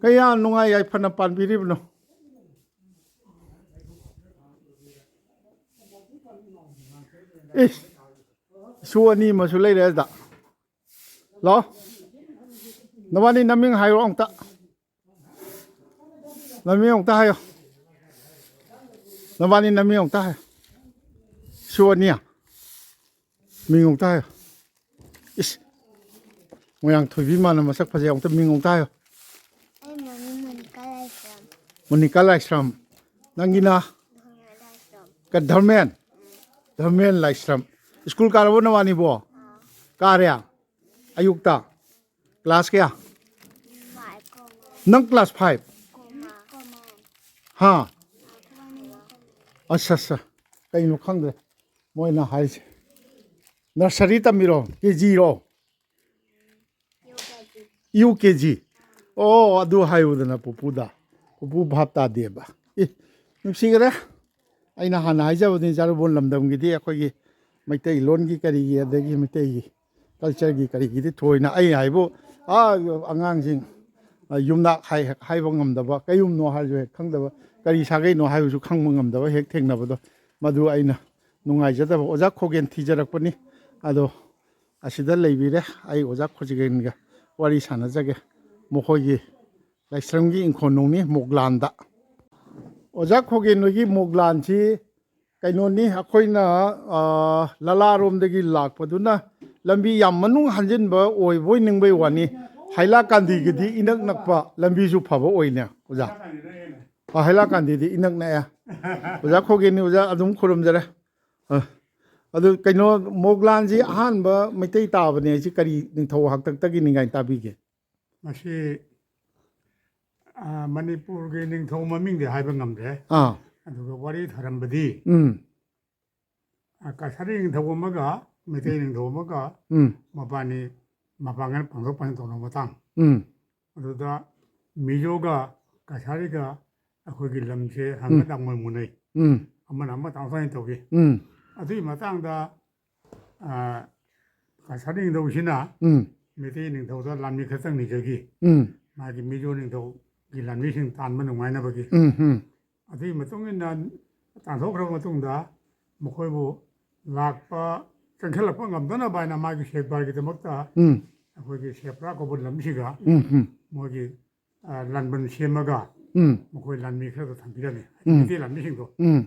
ꯀꯌꯥ ꯅꯨꯡꯉꯥꯏ ꯌꯥꯏꯐꯅ ꯄꯥꯟꯕꯤꯔꯤꯕꯅꯣ꯫ ꯏꯁ, ꯏꯁꯨ ꯑꯅꯤ ꯑꯃꯁꯨ ꯂꯩꯔꯦ ꯑꯁꯤꯗ꯫ ꯂꯥꯛꯑꯣ꯫ ꯅꯕꯥꯅꯤ ꯅꯃꯤꯡ ꯍꯥꯏꯔꯣ ꯑꯝꯇ꯫ ꯅꯃꯤꯡ ꯑꯃꯨꯛꯇ ꯍꯥꯏꯌꯣ꯫ ꯅꯕꯥꯅꯤ ꯅꯃꯤꯡ ꯑꯃꯨꯛꯇ ꯍꯥꯏꯌꯣ꯫ ꯁꯨ ꯑꯅꯤ꯫ ꯃꯤꯡ ꯑꯃꯨꯛꯇ ꯍꯥꯏꯌꯣ꯫ ꯏꯁ꯫ ꯃꯣꯏꯔꯥꯡ ꯊꯣꯏꯕꯤ ꯃꯥꯟꯅ ꯃꯁꯛ ꯐꯖꯩ꯫ ꯑꯃꯨꯛꯇ ꯃꯤꯡ ꯑꯃꯨꯛꯇ ꯍꯥꯏꯌꯣ꯫ ꯃꯣꯅꯤꯀꯥ ꯂꯥꯏꯁ꯭ꯔꯝ꯫ ꯅꯪꯒꯤꯅ? ꯀ-, ꯙꯔꯃꯦꯟ? ꯙꯔꯃꯦꯟ ꯂꯥꯏꯁ꯭ꯔꯝ꯫ ꯁ꯭ꯀꯨꯜ ꯀꯥꯔꯕꯣ ꯅꯕꯥꯅꯤꯕꯣ? ꯀꯥꯔꯦ? ꯑꯌꯨꯛꯇ? ꯀ꯭ꯂꯥꯁ ꯀꯌꯥ? ꯅꯪ ꯀ꯭ꯂꯥꯁ ꯐꯥꯏꯚ? ꯍꯥ? ꯑꯠꯁ, ꯑꯠꯁ꯫ ꯀꯩꯅꯣ ꯈꯪꯗ꯭ꯔꯦ ꯃꯣꯏꯅ ꯍꯥꯏꯁꯦ꯫ ꯅꯔꯁꯔꯤ ꯇꯝꯃꯤꯔꯣ? K zero? U K G. ꯑꯣ, ꯑꯗꯨ ꯍꯥꯏꯌꯨꯗꯅ ꯄꯨꯄꯨꯗ꯫ ꯄꯨꯄꯨ ꯚꯥꯞ ꯇꯥꯗꯦꯕ꯫ ꯑꯦ, ꯅꯨꯡꯁꯤꯈꯔꯦ꯫ ꯑꯩꯅ ꯍꯥꯟꯅ ꯍꯥꯏꯖꯕꯗꯨꯅꯤ, ꯆꯥꯔꯨꯕꯣꯟ ꯂꯝꯗꯝꯒꯤꯗꯤ ꯑꯩꯈꯣꯏꯒꯤ ꯃꯩꯇꯩꯂꯣꯟꯒꯤ ꯀꯔꯤꯒꯤ, ꯑꯗꯒꯤ ꯃꯩꯇꯩꯒꯤ ꯀꯜꯆꯔꯒꯤ ꯀꯔꯤꯒꯤꯗꯤ ꯊꯣꯏꯅ, ꯑꯩ ꯍꯥꯏꯕꯨ, ꯑꯥ, ꯑꯉꯥꯡꯁꯤꯡ, ꯑ, ꯌꯨꯝꯅꯥꯛ ꯍꯥꯏ-, ꯍꯥꯏꯕ ꯉꯝꯗꯕ, ꯀꯌꯨꯝꯅꯣ ꯍꯥꯏꯔꯁꯨ ꯍꯦꯛ ꯈꯪꯗꯕ, ꯀꯔꯤ ꯁꯥꯒꯩꯅꯣ ꯍꯥꯏꯕꯁꯨ ꯈꯪꯕ ꯉꯝꯗꯕ ꯍꯦꯛ ꯊꯦꯡꯅꯕꯗꯣ, ꯃꯗꯨ ꯑꯩꯅ ꯅꯨꯡꯉꯥꯏꯖꯗꯕ꯫ ꯑꯣꯖꯥ ꯈꯣꯒꯦꯟ ꯊꯤꯖꯔꯛꯄꯅꯤ꯫ ꯑꯗꯣ ꯑꯁꯤꯗ ꯂꯩꯕꯤꯔꯦ꯫ ꯑꯩ ꯑꯣꯖꯥ ꯈꯣꯒꯦꯟꯒ ꯋꯥꯔꯤ ꯁꯥꯟꯅꯖꯒꯦ꯫ ꯃꯈꯣꯏꯒꯤ ꯂꯥꯏꯁ꯭ꯔꯝꯒꯤ ꯏꯪꯈꯣꯜ ꯅꯨꯡꯅꯤ ꯃꯣꯒ꯭ꯂꯥꯟꯗ꯫ ꯑꯣꯖꯥ ꯈꯣꯒꯦꯟ ꯍꯣꯏꯒꯤ ꯃꯣꯒ꯭ꯂꯥꯟꯁꯤ ꯀꯩꯅꯣꯅꯤ, ꯑꯩꯈꯣꯏꯅ, ꯑ, ꯂꯂꯥꯔꯣꯝꯗꯒꯤ ꯂꯥꯛꯄꯗꯨꯅ ꯂꯝꯕꯤ ꯌꯥꯝ ꯃꯅꯨꯡ ꯍꯟꯖꯤꯟꯕ ꯑꯣꯏꯕꯣꯏ ꯅꯤꯡꯕꯩ ꯋꯥꯅꯤ꯫ ꯍꯥꯏꯂꯥꯀꯥꯟꯗꯤꯒꯤꯗꯤ ꯏꯅꯛ ꯅꯛꯄ, ꯂꯝꯕꯤꯁꯨ ꯐꯕ ꯑꯣꯏꯅꯦ, ꯑꯣꯖꯥ꯫ ꯑ, ꯍꯥꯏꯂꯥꯀꯥꯟꯗꯤꯗꯤ ꯏꯅꯛ ꯅꯛꯑꯦ꯫ ꯑꯣꯖꯥ ꯈꯣꯒꯦꯟꯅꯤ, ꯑꯣꯖꯥ ꯑꯗꯨꯝ ꯈꯨꯔꯨꯝꯖꯔꯦ꯫ ꯑ, ꯑꯗꯨ ꯀꯩꯅꯣ, ꯃꯣꯒ꯭ꯂꯥꯟꯁꯤ ꯑꯍꯥꯟꯕ ꯃꯩꯇꯩ ꯇꯥꯕꯅꯦ ꯍꯥꯏꯁꯤ ꯀꯔꯤ ꯅꯤꯡꯊꯧ ꯍꯥꯛꯇꯛꯇꯒꯤꯅꯤ ꯀꯥꯏꯅ ꯇꯥꯕꯤꯒꯦ? ꯃꯁꯤ, ꯑ, ꯃꯅꯤꯄꯨꯔꯒꯤ ꯅꯤꯡꯊꯧ ꯃꯃꯤꯡꯗꯤ ꯍꯥꯏꯕ ꯉꯝꯗ꯭ꯔꯦ꯫ ꯑꯥ꯫ ꯑꯗꯨꯒ ꯋꯥꯔꯤ ꯊꯥꯔꯝꯕꯗꯤ, ꯎꯝ꯫ ꯑ, ꯀꯁꯥꯔꯤ ꯅꯤꯡꯊꯧ ꯑꯃꯒ ꯃꯩꯇꯩ ꯅꯤꯡꯊꯧ ꯑꯃꯒ ꯎꯝ꯫ ꯃꯕꯥꯅꯤ ꯃꯄꯥꯡꯒꯜ ꯄꯥꯡꯊꯣꯛ ꯄꯥꯡꯁꯤꯟ ꯇꯧꯅꯕ ꯃꯇꯥꯡ꯫ ꯎꯝ꯫ ꯑꯗꯨꯗ ꯃꯤꯖꯣꯒ ꯀꯁꯥꯔꯤꯒ ꯑꯩꯈꯣꯏꯒꯤ ꯂꯝꯁꯦ ꯍꯪꯒꯠ ꯎꯝ꯫ ꯂꯥꯡꯃꯟ ꯃꯨꯟꯅꯩ꯫ ꯎꯝ꯫ ꯑꯃꯅ ꯑꯃ ꯇꯥꯡꯊꯣꯛ ꯇꯥꯡꯁꯤꯟ ꯇꯧꯏ꯫ ꯎꯝ꯫ ꯑꯗꯨꯒꯤ ꯃꯇꯥꯡꯗ, ꯑ, ꯀꯁꯥꯔꯤ ꯅꯤꯡꯊꯧꯁꯤꯅ ꯎꯝ꯫ ꯃꯩꯇꯩ ꯅꯤꯡꯊꯧꯗ ꯂꯥꯟꯃꯤ ꯈꯔꯇꯪ ꯅꯤꯖꯈꯤ꯫ ꯎꯝ꯫ ꯃꯥꯒꯤ ꯃꯤꯖꯣ ꯅꯤꯡꯊꯧꯒꯤ ꯂꯥꯟꯃꯤꯁꯤꯡ ꯇꯥꯟꯕ ꯅꯨꯡꯉꯥꯏꯅꯕꯒꯤ꯫ ꯎꯝ, ꯎꯝ꯫ ꯑꯗꯨꯒꯤ ꯃꯇꯨꯡ ꯏꯟꯅ ꯇꯥꯟꯊꯣꯛꯈ꯭ꯔꯕ ꯃꯇꯨꯡꯗ ꯃꯈꯣꯏꯕꯨ ꯂꯥꯛꯄ, ꯆꯪꯁꯤꯜꯂꯛꯄ ꯉꯝꯗꯅꯕ ꯍꯥꯏꯅ ꯃꯥꯒꯤ ꯁꯦꯛꯕꯥꯔꯒꯤꯗꯃꯛꯇ ꯎꯝ꯫ ꯑꯩꯈꯣꯏꯒꯤ ꯁꯦꯄ꯭ꯔꯥ ꯀꯧꯕ ꯂꯝꯁꯤꯒ ꯎꯝ, ꯎꯝ꯫ ꯃꯣꯏꯒꯤ, ꯑ, ꯂꯥꯟꯕꯟ ꯁꯦꯝꯃꯒ ꯎꯝ꯫ ꯃꯈꯣꯏ ꯂꯥꯟꯃꯤ ꯈꯔꯗꯣ ꯊꯝꯕꯤꯔꯝꯃꯤ, ꯎꯝ꯫ ꯃꯩꯇꯩ ꯂꯥꯟꯃꯤꯁꯤꯡꯗꯣ꯫ ꯎꯝ꯫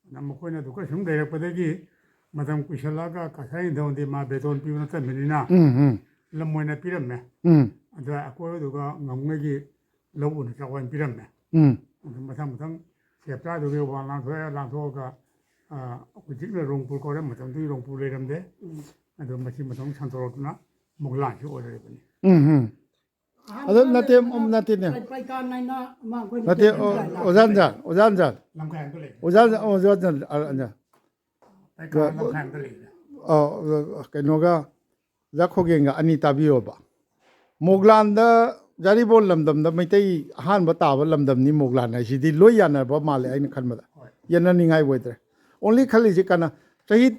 ꯑꯗꯨꯅ ꯃꯈꯣꯏꯅ ꯑꯗꯨ ꯈꯔ ꯁꯨꯝ ꯂꯩꯔꯛꯄꯗꯒꯤ ꯃꯇꯝ ꯀꯨꯏꯁꯜꯂꯛꯑꯒ ꯀꯁꯥꯔꯤ ꯅꯤꯡꯊꯧꯗꯤ ꯃꯥ ꯕꯦꯇꯣꯟ ꯄꯤꯕ ꯅꯠꯇꯕꯅꯤꯅ ꯎꯝ, ꯎꯝ꯫ ꯂꯝ ꯑꯣꯏꯅ ꯄꯤꯔꯝꯃꯦ꯫ ꯎꯝ꯫ ꯑꯗ ꯑꯀꯣꯏꯕꯗꯨꯒ ꯉꯝꯉꯩꯒꯤ ꯂꯧ ꯑꯣꯏꯅ ꯆꯥꯎ ꯑꯣꯏꯅ ꯄꯤꯔꯝꯃꯦ꯫ ꯎꯝ꯫ ꯑꯗꯨ ꯃꯊꯪ ꯃꯊꯪ ꯁꯦꯞꯇꯥꯗꯨꯒꯤ ꯋꯥ ꯂꯥꯟꯊꯣꯛꯑꯦ, ꯂꯥꯟꯊꯣꯛꯑꯒ, ꯑ, ꯍꯧꯖꯤꯛꯅ ꯔꯣꯡꯄꯨꯔ ꯀꯧꯔꯦ, ꯃꯇꯝꯗꯨꯒꯤ ꯔꯣꯡꯄꯨꯔ ꯂꯩꯔꯝꯗꯦ꯫ ꯎꯝ꯫ ꯑꯗꯣ ꯃꯁꯤ ꯃꯊꯪ ꯁꯟꯗꯣꯔꯛꯇꯨꯅ ꯃꯨꯛꯂꯥꯟꯁꯤ ꯑꯣꯏꯔꯛꯏꯕꯅꯤ꯫ ꯎꯝ, ꯎꯝ꯫ ꯑꯗꯣ ꯅꯠꯇꯦ, ꯎꯝ, ꯅꯠꯇꯦꯅꯦ꯫ ꯄꯥꯏꯀꯥꯟ ꯍꯥꯏꯅ ꯑꯃ ꯑꯩꯈꯣꯏꯅ ꯅꯠꯇꯦ, ꯇꯧꯕ ꯑꯣ, ꯌꯥꯏꯅ꯫ ꯑꯣꯖꯥ ꯑꯟꯖꯥ, ꯑꯣꯖꯥ ꯑꯟꯖꯥ꯫ ꯂꯝꯈꯥꯏꯗ ꯂꯩ꯫ ꯑꯣꯖꯥ, ꯑꯣꯖꯥ ꯑꯟꯖꯥ, ꯑ, ꯑꯟꯖꯥ꯫ ꯄꯥꯏꯀꯥꯟ ꯂꯝꯈꯥꯏꯗ ꯂꯩ꯫ ꯑ, ꯑ, ꯀꯩꯅꯣꯒ, ꯑꯣꯖꯥ ꯈꯣꯒꯦꯟꯒ ꯑꯅꯤ ꯇꯥꯕꯤꯌꯣꯕ꯫ ꯃꯣꯒ꯭ꯂꯥꯟꯗ ꯖꯥꯔꯤꯕꯣꯟ ꯂꯝꯗꯝꯗ ꯃꯩꯇꯩ ꯑꯍꯥꯟꯕ ꯇꯥꯕ ꯂꯝꯗꯝꯅꯤ ꯃꯣꯒ꯭ꯂꯥꯟ ꯍꯥꯏꯁꯤꯗꯤ ꯂꯣꯏ ꯌꯥꯅꯔꯕ ꯃꯥꯜꯂꯦ ꯑꯩꯅ ꯈꯟꯕꯗ꯫ ꯍꯣꯏ꯫ ꯌꯦꯠꯅꯅꯤꯡꯉꯥꯏ ꯑꯣꯏꯗ꯭ꯔꯦ꯫ Only ꯈꯜꯂꯤꯁꯦ ꯀꯅꯥ, ꯆꯍꯤ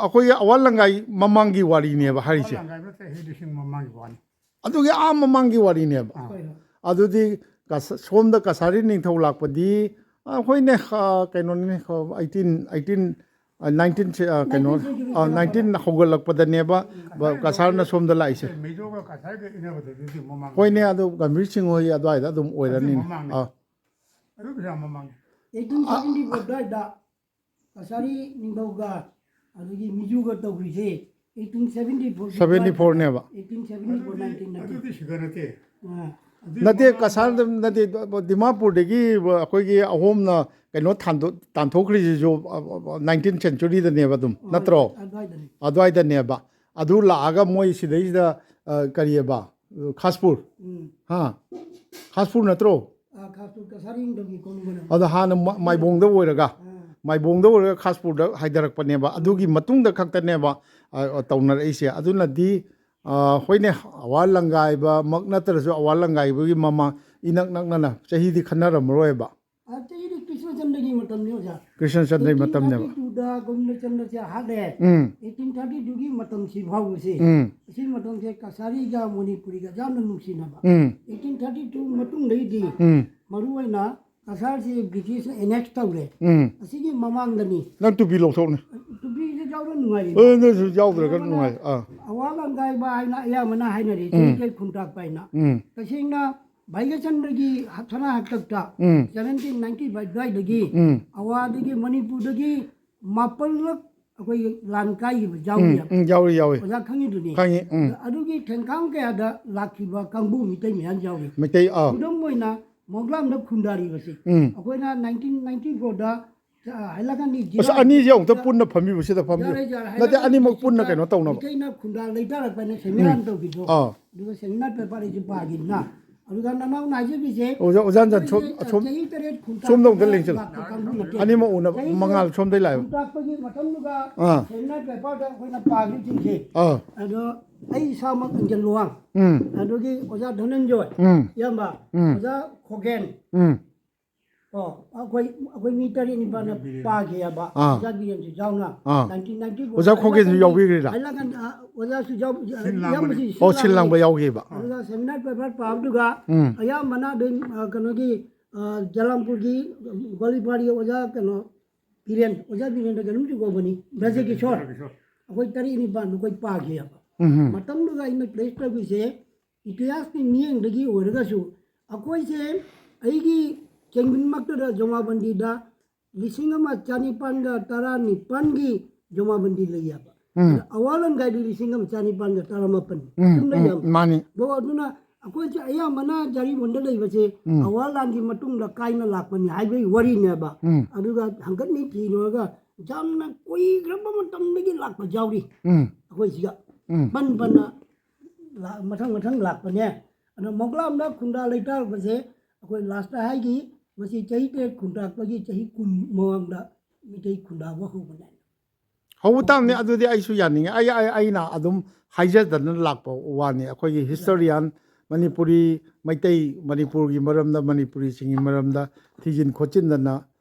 ꯑꯩꯈꯣꯏꯒꯤ ꯑꯋꯥ ꯂꯪꯒꯥꯏ ꯃꯃꯥꯡꯒꯤ ꯋꯥꯔꯤꯅꯦꯕ ꯍꯥꯏꯔꯤꯁꯦ꯫ ꯑꯋꯥ ꯂꯪꯒꯥꯏ ꯆꯍꯤ ꯂꯤꯁꯤꯡ ꯃꯃꯥꯡꯒꯤ ꯋꯥꯅꯤ꯫ ꯑꯗꯨꯒꯤ ꯑꯥ ꯃꯃꯥꯡꯒꯤ ꯋꯥꯔꯤꯅꯦꯕ꯫ ꯑꯥ꯫ ꯍꯣꯏ, ꯍꯣꯏ꯫ ꯑꯗꯨꯗꯤ ꯀꯁ-, ꯁꯣꯝꯗ ꯀꯁꯥꯔꯤ ꯅꯤꯡꯊꯧ ꯂꯥꯛꯄꯗꯤ, ꯑ, ꯍꯣꯏꯅꯦ, ꯑ, ꯀꯩꯅꯣꯅꯤꯅꯦ, ꯑ, eighteen, eighteen, ꯑ, nineteen ꯁꯦ, ꯑ, ꯀꯩꯅꯣ, nineteen century ꯑ, ꯆꯪꯉꯛꯄꯗ꯫ Nineteen ꯍꯧꯒꯠꯂꯛꯄꯗꯅꯦꯕ, ꯕ-, ꯀꯁꯥꯔꯅ ꯁꯣꯝꯗ ꯂꯥꯛꯏꯁꯦ꯫ ꯃꯤꯖꯣꯒ ꯀꯁꯥꯔꯒ ꯏꯟꯅꯕꯗꯨꯗꯤ ꯃꯃꯥꯡ꯫ ꯍꯣꯏꯅꯦ, ꯑꯗꯨ ꯒꯝꯚꯤꯔ ꯁꯤꯡ ꯍꯣꯏ ꯑꯗꯨꯋꯥꯏꯗ ꯑꯗꯨꯝ ꯑꯣꯏꯔꯅꯤꯅꯦ꯫ ꯑꯗꯨ ꯃꯃꯥꯡꯅꯤ꯫ ꯑꯥ꯫ ꯑꯗꯨ ꯌꯥꯝ ꯃꯃꯥꯡꯅꯤ꯫ Eighteen seventy four ꯑꯗꯨꯋꯥꯏꯗ ꯀꯁꯥꯔꯤ ꯅꯤꯡꯊꯧꯒ ꯑꯗꯒꯤ ꯃꯤꯖꯨꯒ ꯇꯧꯈ꯭ꯔꯤꯁꯦ eighteen seventy four ꯒꯤ seventy four ꯅꯦꯕ꯫ Eighteen seventy four ꯑꯗꯨꯗꯤ, nineteen ꯅꯠꯇꯦ꯫ ꯑꯗꯨꯗꯤ ꯁꯤꯗ ꯅꯠꯇꯦ꯫ ꯑꯥ꯫ ꯑꯗꯨꯏ ꯅꯠꯇꯦ, ꯃꯃꯥꯡꯗ ꯀꯁꯥꯔꯗ ꯅꯠꯇꯦ, ꯗꯤꯃꯥꯄꯨꯔꯗꯒꯤ ꯑꯩꯈꯣꯏꯒꯤ ꯑꯍꯣꯝꯅ ꯀꯩꯅꯣ ꯊꯥꯟꯗꯣ-, ꯇꯥꯟꯊꯣꯛꯈ꯭ꯔꯤꯁꯤꯁꯨ, ꯑ, ꯑ, nineteen century ꯗꯅꯦꯕ ꯑꯗꯨꯝ, ꯍꯣꯏ, ꯅꯠꯇ꯭ꯔꯣ? ꯑꯗꯨꯋꯥꯏꯗꯅꯤ꯫ ꯑꯗꯨꯋꯥꯏꯗꯅꯦꯕ꯫ ꯑꯗꯨ ꯂꯥꯛꯑꯒ ꯃꯣꯏ ꯁꯤꯗꯩꯁꯤꯗ, ꯑ, ꯀꯔꯤꯑꯕ? ꯈꯥꯁꯄꯨꯔ꯫ ꯎꯝ꯫ ꯍꯥ? ꯈꯥꯁꯄꯨꯔ ꯅꯠꯇ꯭ꯔꯣ? ꯑꯥ, ꯈꯥꯁꯄꯨꯔ ꯀꯁꯥꯔꯤ ꯅꯤꯡꯊꯧꯒꯤ ꯀꯣꯅꯨꯡ ꯑꯣꯏꯅ꯫ ꯑꯗꯣ ꯍꯥꯟꯅ ꯃ-, ꯃꯥꯏꯕꯣꯡꯗ ꯑꯣꯏꯔꯒ, ꯑꯥ꯫ ꯃꯥꯏꯕꯣꯡꯗ ꯑꯣꯏꯔꯒ ꯈꯥꯁꯄꯨꯔꯗ ꯍꯥꯏꯊꯔꯛꯄꯅꯦꯕ꯫ ꯑꯗꯨꯒꯤ ꯃꯇꯨꯡꯗ ꯈꯛꯇꯅꯦꯕ, ꯑ, ꯑ, ꯇꯧꯅꯔꯛꯏꯁꯦ꯫ ꯑꯗꯨꯅꯗꯤ, ꯑ, ꯍꯣꯏꯅꯦ, ꯑꯋꯥ ꯂꯪꯒꯥꯏꯕꯃꯛ ꯅꯠꯇ꯭ꯔꯁꯨ ꯑꯋꯥ ꯂꯪꯒꯥꯏꯕꯒꯤ ꯃꯃꯥꯡ ꯏꯅꯛ ꯅꯛꯅꯅ ꯆꯍꯤꯗꯤ ꯈꯟꯅꯔꯝꯃꯔꯣꯏꯕ꯫ ꯑ, ꯆꯍꯤꯗꯤ ꯀ꯭ꯔꯤꯁꯅꯆꯟꯗ꯭ꯔꯒꯤ ꯃꯇꯝꯅꯤ, ꯑꯣꯖꯥ꯫ ꯀ꯭ꯔꯤꯁꯅꯆꯟꯗ꯭ꯔꯒꯤ ꯃꯇꯝꯅꯦꯕ꯫ Eighteen thirty two ꯗ ꯒꯣꯕꯤꯟꯗꯆꯟꯗ꯭ꯔꯁꯦ ꯍꯥꯠꯂꯦ꯫ ꯎꯝ꯫ Eighteen thirty two ꯒꯤ ꯃꯇꯝꯁꯤ ꯐꯥꯎꯕꯁꯦ, ꯎꯝ꯫ ꯑꯁꯤ ꯃꯇꯝꯁꯦ ꯀꯁꯥꯔꯤꯒ ꯃꯅꯤꯄꯨꯔꯤꯒ ꯌꯥꯝꯅ ꯅꯨꯡꯁꯤꯅꯕ꯫ ꯎꯝ꯫ Eighteen thirty two ꯃꯇꯨꯡꯗꯒꯤꯗꯤ, ꯎꯝ꯫ ꯃꯔꯨꯑꯣꯏꯅ ꯀꯁꯥꯔꯁꯤ ꯕ꯭ꯔꯤꯇꯤꯁꯅ annex ꯇꯧꯔꯦ꯫ ꯎꯝ꯫ ꯑꯁꯤꯒꯤ ꯃꯃꯥꯡꯗꯅꯤ꯫ ꯅꯪ ꯇꯨꯄꯤ ꯂꯧꯊꯣꯛꯅꯦ꯫ ꯇꯨꯄꯤꯁꯦ ꯌꯥꯎꯔ ꯅꯨꯡꯉꯥꯏꯔꯤꯕ꯫ ꯑꯦ, ꯅꯪꯁꯨ ꯌꯥꯎꯗ꯭ꯔꯒ ꯑꯌꯥꯝꯕꯅ ꯅꯨꯡꯉꯥꯏ꯫ ꯑꯥ꯫ ꯑꯋꯥ ꯂꯪꯒꯥꯏꯕ ꯍꯥꯏꯅ ꯑꯌꯥꯝꯕꯅ ꯍꯥꯏꯅꯔꯤ, ꯎꯝ꯫ ꯆꯍꯤ ꯈꯨꯟꯇꯥꯛꯄ ꯍꯥꯏꯅ꯫ ꯎꯝ꯫ ꯇꯁꯦꯡꯅ ꯚꯥꯏꯒꯆꯟꯗ꯭ꯔꯒꯤ ꯁꯅꯥ ꯍꯥꯛꯇꯛꯇ ꯎꯝ꯫ Seventeen ninety five ꯑꯗꯨꯋꯥꯏꯗꯒꯤ ꯎꯝ꯫ ꯑꯋꯥꯗꯒꯤ ꯃꯅꯤꯄꯨꯔꯗꯒꯤ ꯃꯥꯄꯜꯂꯛ ꯑꯩꯈꯣꯏꯒꯤ ꯂꯥꯟ ꯀꯥꯏꯈꯤꯕ ꯎꯝ, ꯌꯥꯎꯔꯤꯕ꯫ ꯎꯝ, ꯌꯥꯎꯔꯤ, ꯌꯥꯎꯔꯤ꯫ ꯑꯣꯖꯥ ꯈꯪꯉꯤꯗꯨꯅꯤ꯫ ꯈꯪꯉꯤ, ꯎꯝ꯫ ꯑꯗꯨꯒꯤ ꯊꯦꯡꯈꯥꯡ ꯀꯌꯥꯗ ꯂꯥꯛꯈꯤꯕ ꯀꯥꯡꯕꯨ ꯃꯤꯇꯩ ꯃꯌꯥꯝ ꯌꯥꯎꯔꯤ꯫ ꯃꯩꯇꯩ, ꯑꯥ꯫ ꯈꯨꯗꯝ ꯑꯣꯏꯅ ꯃꯣꯡꯒ꯭ꯂꯥꯝꯗ ꯈꯨꯟꯗꯥꯔꯤꯕꯁꯤ ꯎꯝ꯫ ꯑꯩꯈꯣꯏꯅ ꯅꯥꯏꯟꯇꯤꯟ ꯅꯥꯏꯟꯇꯤ ꯐꯣꯔꯗ ꯍꯥꯏꯂꯀꯥꯟꯗꯤ ꯑꯁ, ꯑꯅꯤꯁꯦ ꯑꯃꯨꯛꯇ ꯄꯨꯟꯅ ꯐꯝꯕꯤꯕꯁꯤꯗ ꯐꯝꯕꯤꯌꯨ꯫ ꯌꯥꯔꯦ, ꯌꯥꯔꯦ, ꯅꯠꯇꯦ, ꯍꯥꯏꯂꯀꯥꯟꯗꯤ ꯑꯅꯤꯃꯛ ꯄꯨꯟꯅ ꯀꯩꯅꯣ ꯇꯧꯅꯕ꯫ ꯃꯤꯇꯩꯅ ꯈꯨꯟꯗꯥ ꯂꯩꯇꯥꯔꯛꯄꯅ ꯁꯦꯃꯤꯅꯥꯔ ꯇꯧꯈꯤꯕꯗꯣ꯫ ꯑꯥ꯫ ꯑꯗꯨꯒ ꯁꯦꯃꯤꯅꯥꯔ ꯄꯦꯄꯔ ꯑꯩꯁꯨ ꯄꯥꯈꯤꯗꯅ꯫ ꯑꯗꯨꯒ ꯅꯅꯥꯎꯅ ꯍꯥꯏꯖꯈꯤꯁꯦ ꯑꯣꯖꯥ, ꯑꯣꯖꯥ ꯍꯟꯖꯟ, ꯁꯣꯝ, ꯑꯩꯈꯣꯏꯁꯦ ꯑꯁꯣꯝ, ꯆꯍꯤ ꯇꯔꯦꯠ ꯈꯨꯟꯇꯥꯛ ꯁꯣꯝꯗ ꯑꯃꯨꯛꯇ ꯂꯦꯡꯁꯤꯜꯂꯨ꯫ ꯂꯥꯛꯄ ꯀꯥꯡꯕꯨ ꯅꯠꯇꯦ꯫ ꯑꯅꯤꯃꯛ ꯎꯅꯕ, ꯆꯍꯤ ꯃꯉꯥꯜ ꯁꯣꯝꯗꯩ ꯂꯥꯛꯑꯦꯕ꯫ ꯈꯨꯟꯇꯥꯛꯄꯒꯤ ꯃꯇꯝꯗꯨꯒ ꯑꯥ꯫ ꯁꯦꯃꯤꯅꯥꯔ ꯄꯦꯄꯔꯗ ꯑꯩꯈꯣꯏꯅ ꯄꯥꯈꯤꯕꯁꯤꯡꯁꯦ꯫ ꯑꯥ꯫ ꯑꯗꯣ ꯑꯩ ꯏꯁꯥꯃꯛ ꯑꯪꯖꯟ ꯂꯨꯋꯥꯡ, ꯎꯝ꯫ ꯑꯗꯨꯒꯤ ꯑꯣꯖꯥ ꯙꯅꯟꯖꯣꯏ, ꯎꯝ꯫ ꯏꯌꯥꯝꯕ, ꯎꯝ꯫ ꯑꯣꯖꯥ ꯈꯣꯒꯦꯟ, ꯎꯝ꯫ ꯀꯣ, ꯑꯩꯈꯣꯏ, ꯑꯩꯈꯣꯏ ꯃꯤ ꯇꯔꯦꯠ ꯅꯤꯄꯥꯜꯅ ꯄꯥꯈꯤꯑꯕ, ꯑꯥ꯫ ꯑꯣꯖꯥ ꯕꯤꯔꯦꯟꯁꯨ ꯌꯥꯎꯅ, ꯑꯥ꯫ Nineteen ninety four. ꯑꯣꯖꯥ ꯈꯣꯒꯦꯟꯁꯨ ꯌꯥꯎꯕꯤꯈ꯭ꯔꯤꯔꯥ? ꯍꯥꯏꯔꯀꯥꯟꯗ, ꯑꯥ, ꯑꯣꯖꯥꯁꯨ ꯌꯥꯎ-, ꯁꯤꯜ ꯂꯥꯡꯕꯅꯤ꯫ ꯏꯌꯥꯝꯕꯁꯤ ꯁꯤꯜ ꯑꯣ, ꯁꯤꯜ ꯂꯥꯡꯕ ꯂꯥꯡꯕꯅꯤ꯫ ꯌꯥꯎꯈꯤꯕ꯫ ꯑꯗꯨꯒ ꯁꯦꯃꯤꯅꯥꯔ ꯄꯦꯄꯔ ꯄꯥꯕꯗꯨꯒ ꯎꯝ꯫ ꯑꯌꯥꯝꯕꯅ ꯑꯗꯨꯝ, ꯑ, ꯀꯩꯅꯣꯒꯤ, ꯑ, ꯖꯂꯥꯝꯄꯨꯔꯒꯤ, ꯑ, ꯒ꯭ꯋꯥꯂꯤꯄꯥꯔꯒꯤ ꯑꯣꯖꯥ ꯀꯩꯅꯣ ꯕꯤꯔꯦꯟ, ꯑꯣꯖꯥ ꯕꯤꯔꯦꯟꯗ ꯀꯩꯅꯣꯝꯁꯨ ꯀꯧꯕꯅꯤ, ꯕ꯭ꯔꯖꯀꯤꯁꯣꯔ꯫ ꯑꯩꯈꯣꯏ ꯇꯔꯦꯠ ꯅꯤꯄꯥꯜ ꯑꯩꯈꯣꯏ ꯄꯥꯈꯤꯑꯕ꯫ ꯎꯝ꯫ ꯃꯇꯝꯗꯨꯗ ꯑꯩꯅ ꯄ꯭ꯂꯦꯁ ꯇꯧꯈꯤꯁꯦ ꯏꯇꯤꯍꯥꯁꯀꯤ ꯃꯤꯠꯌꯦꯡꯗꯒꯤ ꯑꯣꯏꯔꯒꯁꯨ ꯑꯩꯈꯣꯏꯁꯦ ꯑꯩꯒꯤ ꯆꯦꯡꯕꯤꯟꯃꯛꯇꯗ ꯖꯃꯥꯕꯟꯗꯤꯗ ꯂꯤꯁꯤꯡ ꯑꯃ ꯆꯅꯤꯄꯥꯟꯒ ꯇꯔꯥꯅꯤꯄꯥꯟꯒꯤ ꯖꯃꯥꯕꯟꯗꯤ ꯂꯩꯌꯦꯕ꯫ ꯎꯝ꯫ ꯑꯋꯥꯂꯟꯒꯥꯏꯗꯤ ꯂꯤꯁꯤꯡ ꯑꯃ ꯆꯅꯤꯄꯥꯟꯒ ꯇꯔꯥꯃꯥꯄꯟ꯫ ꯎꯝ, ꯆꯨꯝꯅ ꯎꯝ, ꯌꯥꯝ꯫ ꯃꯥꯅꯤ꯫ ꯑꯗꯣ ꯑꯗꯨꯅ ꯑꯩꯈꯣꯏꯁꯦ ꯑꯌꯥꯝꯕꯅ ꯖꯥꯔꯤꯕꯣꯟꯗ ꯂꯩꯕꯁꯦ ꯎꯝ꯫ ꯑꯋꯥꯂꯥꯟꯒꯤ ꯃꯇꯨꯡꯗ ꯀꯥꯏꯅ ꯂꯥꯛꯄꯅꯤ ꯍꯥꯏꯕꯒꯤ ꯋꯥꯔꯤꯅꯦꯕ꯫ ꯎꯝ꯫ ꯑꯗꯨꯒ ꯍꯪꯀꯠꯅꯤ ꯊꯤꯔꯨꯔꯒ ꯌꯥꯝꯅ ꯀꯨꯏꯈ꯭ꯔꯕ ꯃꯇꯝꯗꯒꯤ ꯂꯥꯛꯄ ꯌꯥꯎꯔꯤ꯫ ꯎꯝ꯫ ꯑꯩꯈꯣꯏꯁꯤꯒ ꯎꯝ꯫ ꯄꯟ ꯄꯟꯅ ꯂꯥ-, ꯃꯊꯪ ꯃꯊꯪ ꯂꯥꯛꯄꯅꯦ꯫ ꯑꯗꯣ ꯃꯣꯒ꯭ꯂꯥꯝꯗ ꯈꯨꯟꯗꯥ ꯂꯩꯇꯥꯔꯛꯄꯁꯦ ꯑꯩꯈꯣꯏ ꯂꯥꯁꯇ ꯍꯥꯏꯈꯤ, ꯃꯁꯤ ꯆꯍꯤ ꯇꯔꯦꯠ ꯈꯨꯟꯇꯥꯛꯄꯒꯤ ꯆꯍꯤ ꯀꯨꯟ ꯃꯃꯥꯡꯗ ꯃꯤꯇꯩ ꯈꯨꯟꯗꯥꯕ ꯍꯧꯕꯅꯦ꯫ ꯍꯧꯕ ꯇꯥꯕꯅꯤ꯫ ꯑꯗꯨꯗꯤ ꯑꯩꯁꯨ ꯌꯥꯅꯤꯡꯉꯦ꯫ ꯑꯩ, ꯑꯩ, ꯑꯩꯅ ꯑꯗꯨꯝ ꯍꯥꯏꯖꯗꯅ ꯂꯥꯛꯄ ꯋꯥꯅꯤ꯫ ꯑꯩꯈꯣꯏꯒꯤ ꯍꯤꯁꯇꯣꯔꯤꯌꯥꯟ, ꯃꯅꯤꯄꯨꯔꯤ, ꯃꯩꯇꯩ ꯃꯅꯤꯄꯨꯔꯒꯤ ꯃꯔꯝꯗ, ꯃꯅꯤꯄꯨꯔꯤꯁꯤꯡꯒꯤ ꯃꯔꯝꯗ ꯊꯤꯖꯤꯟ ꯈꯣꯠꯆꯤꯟꯗꯅ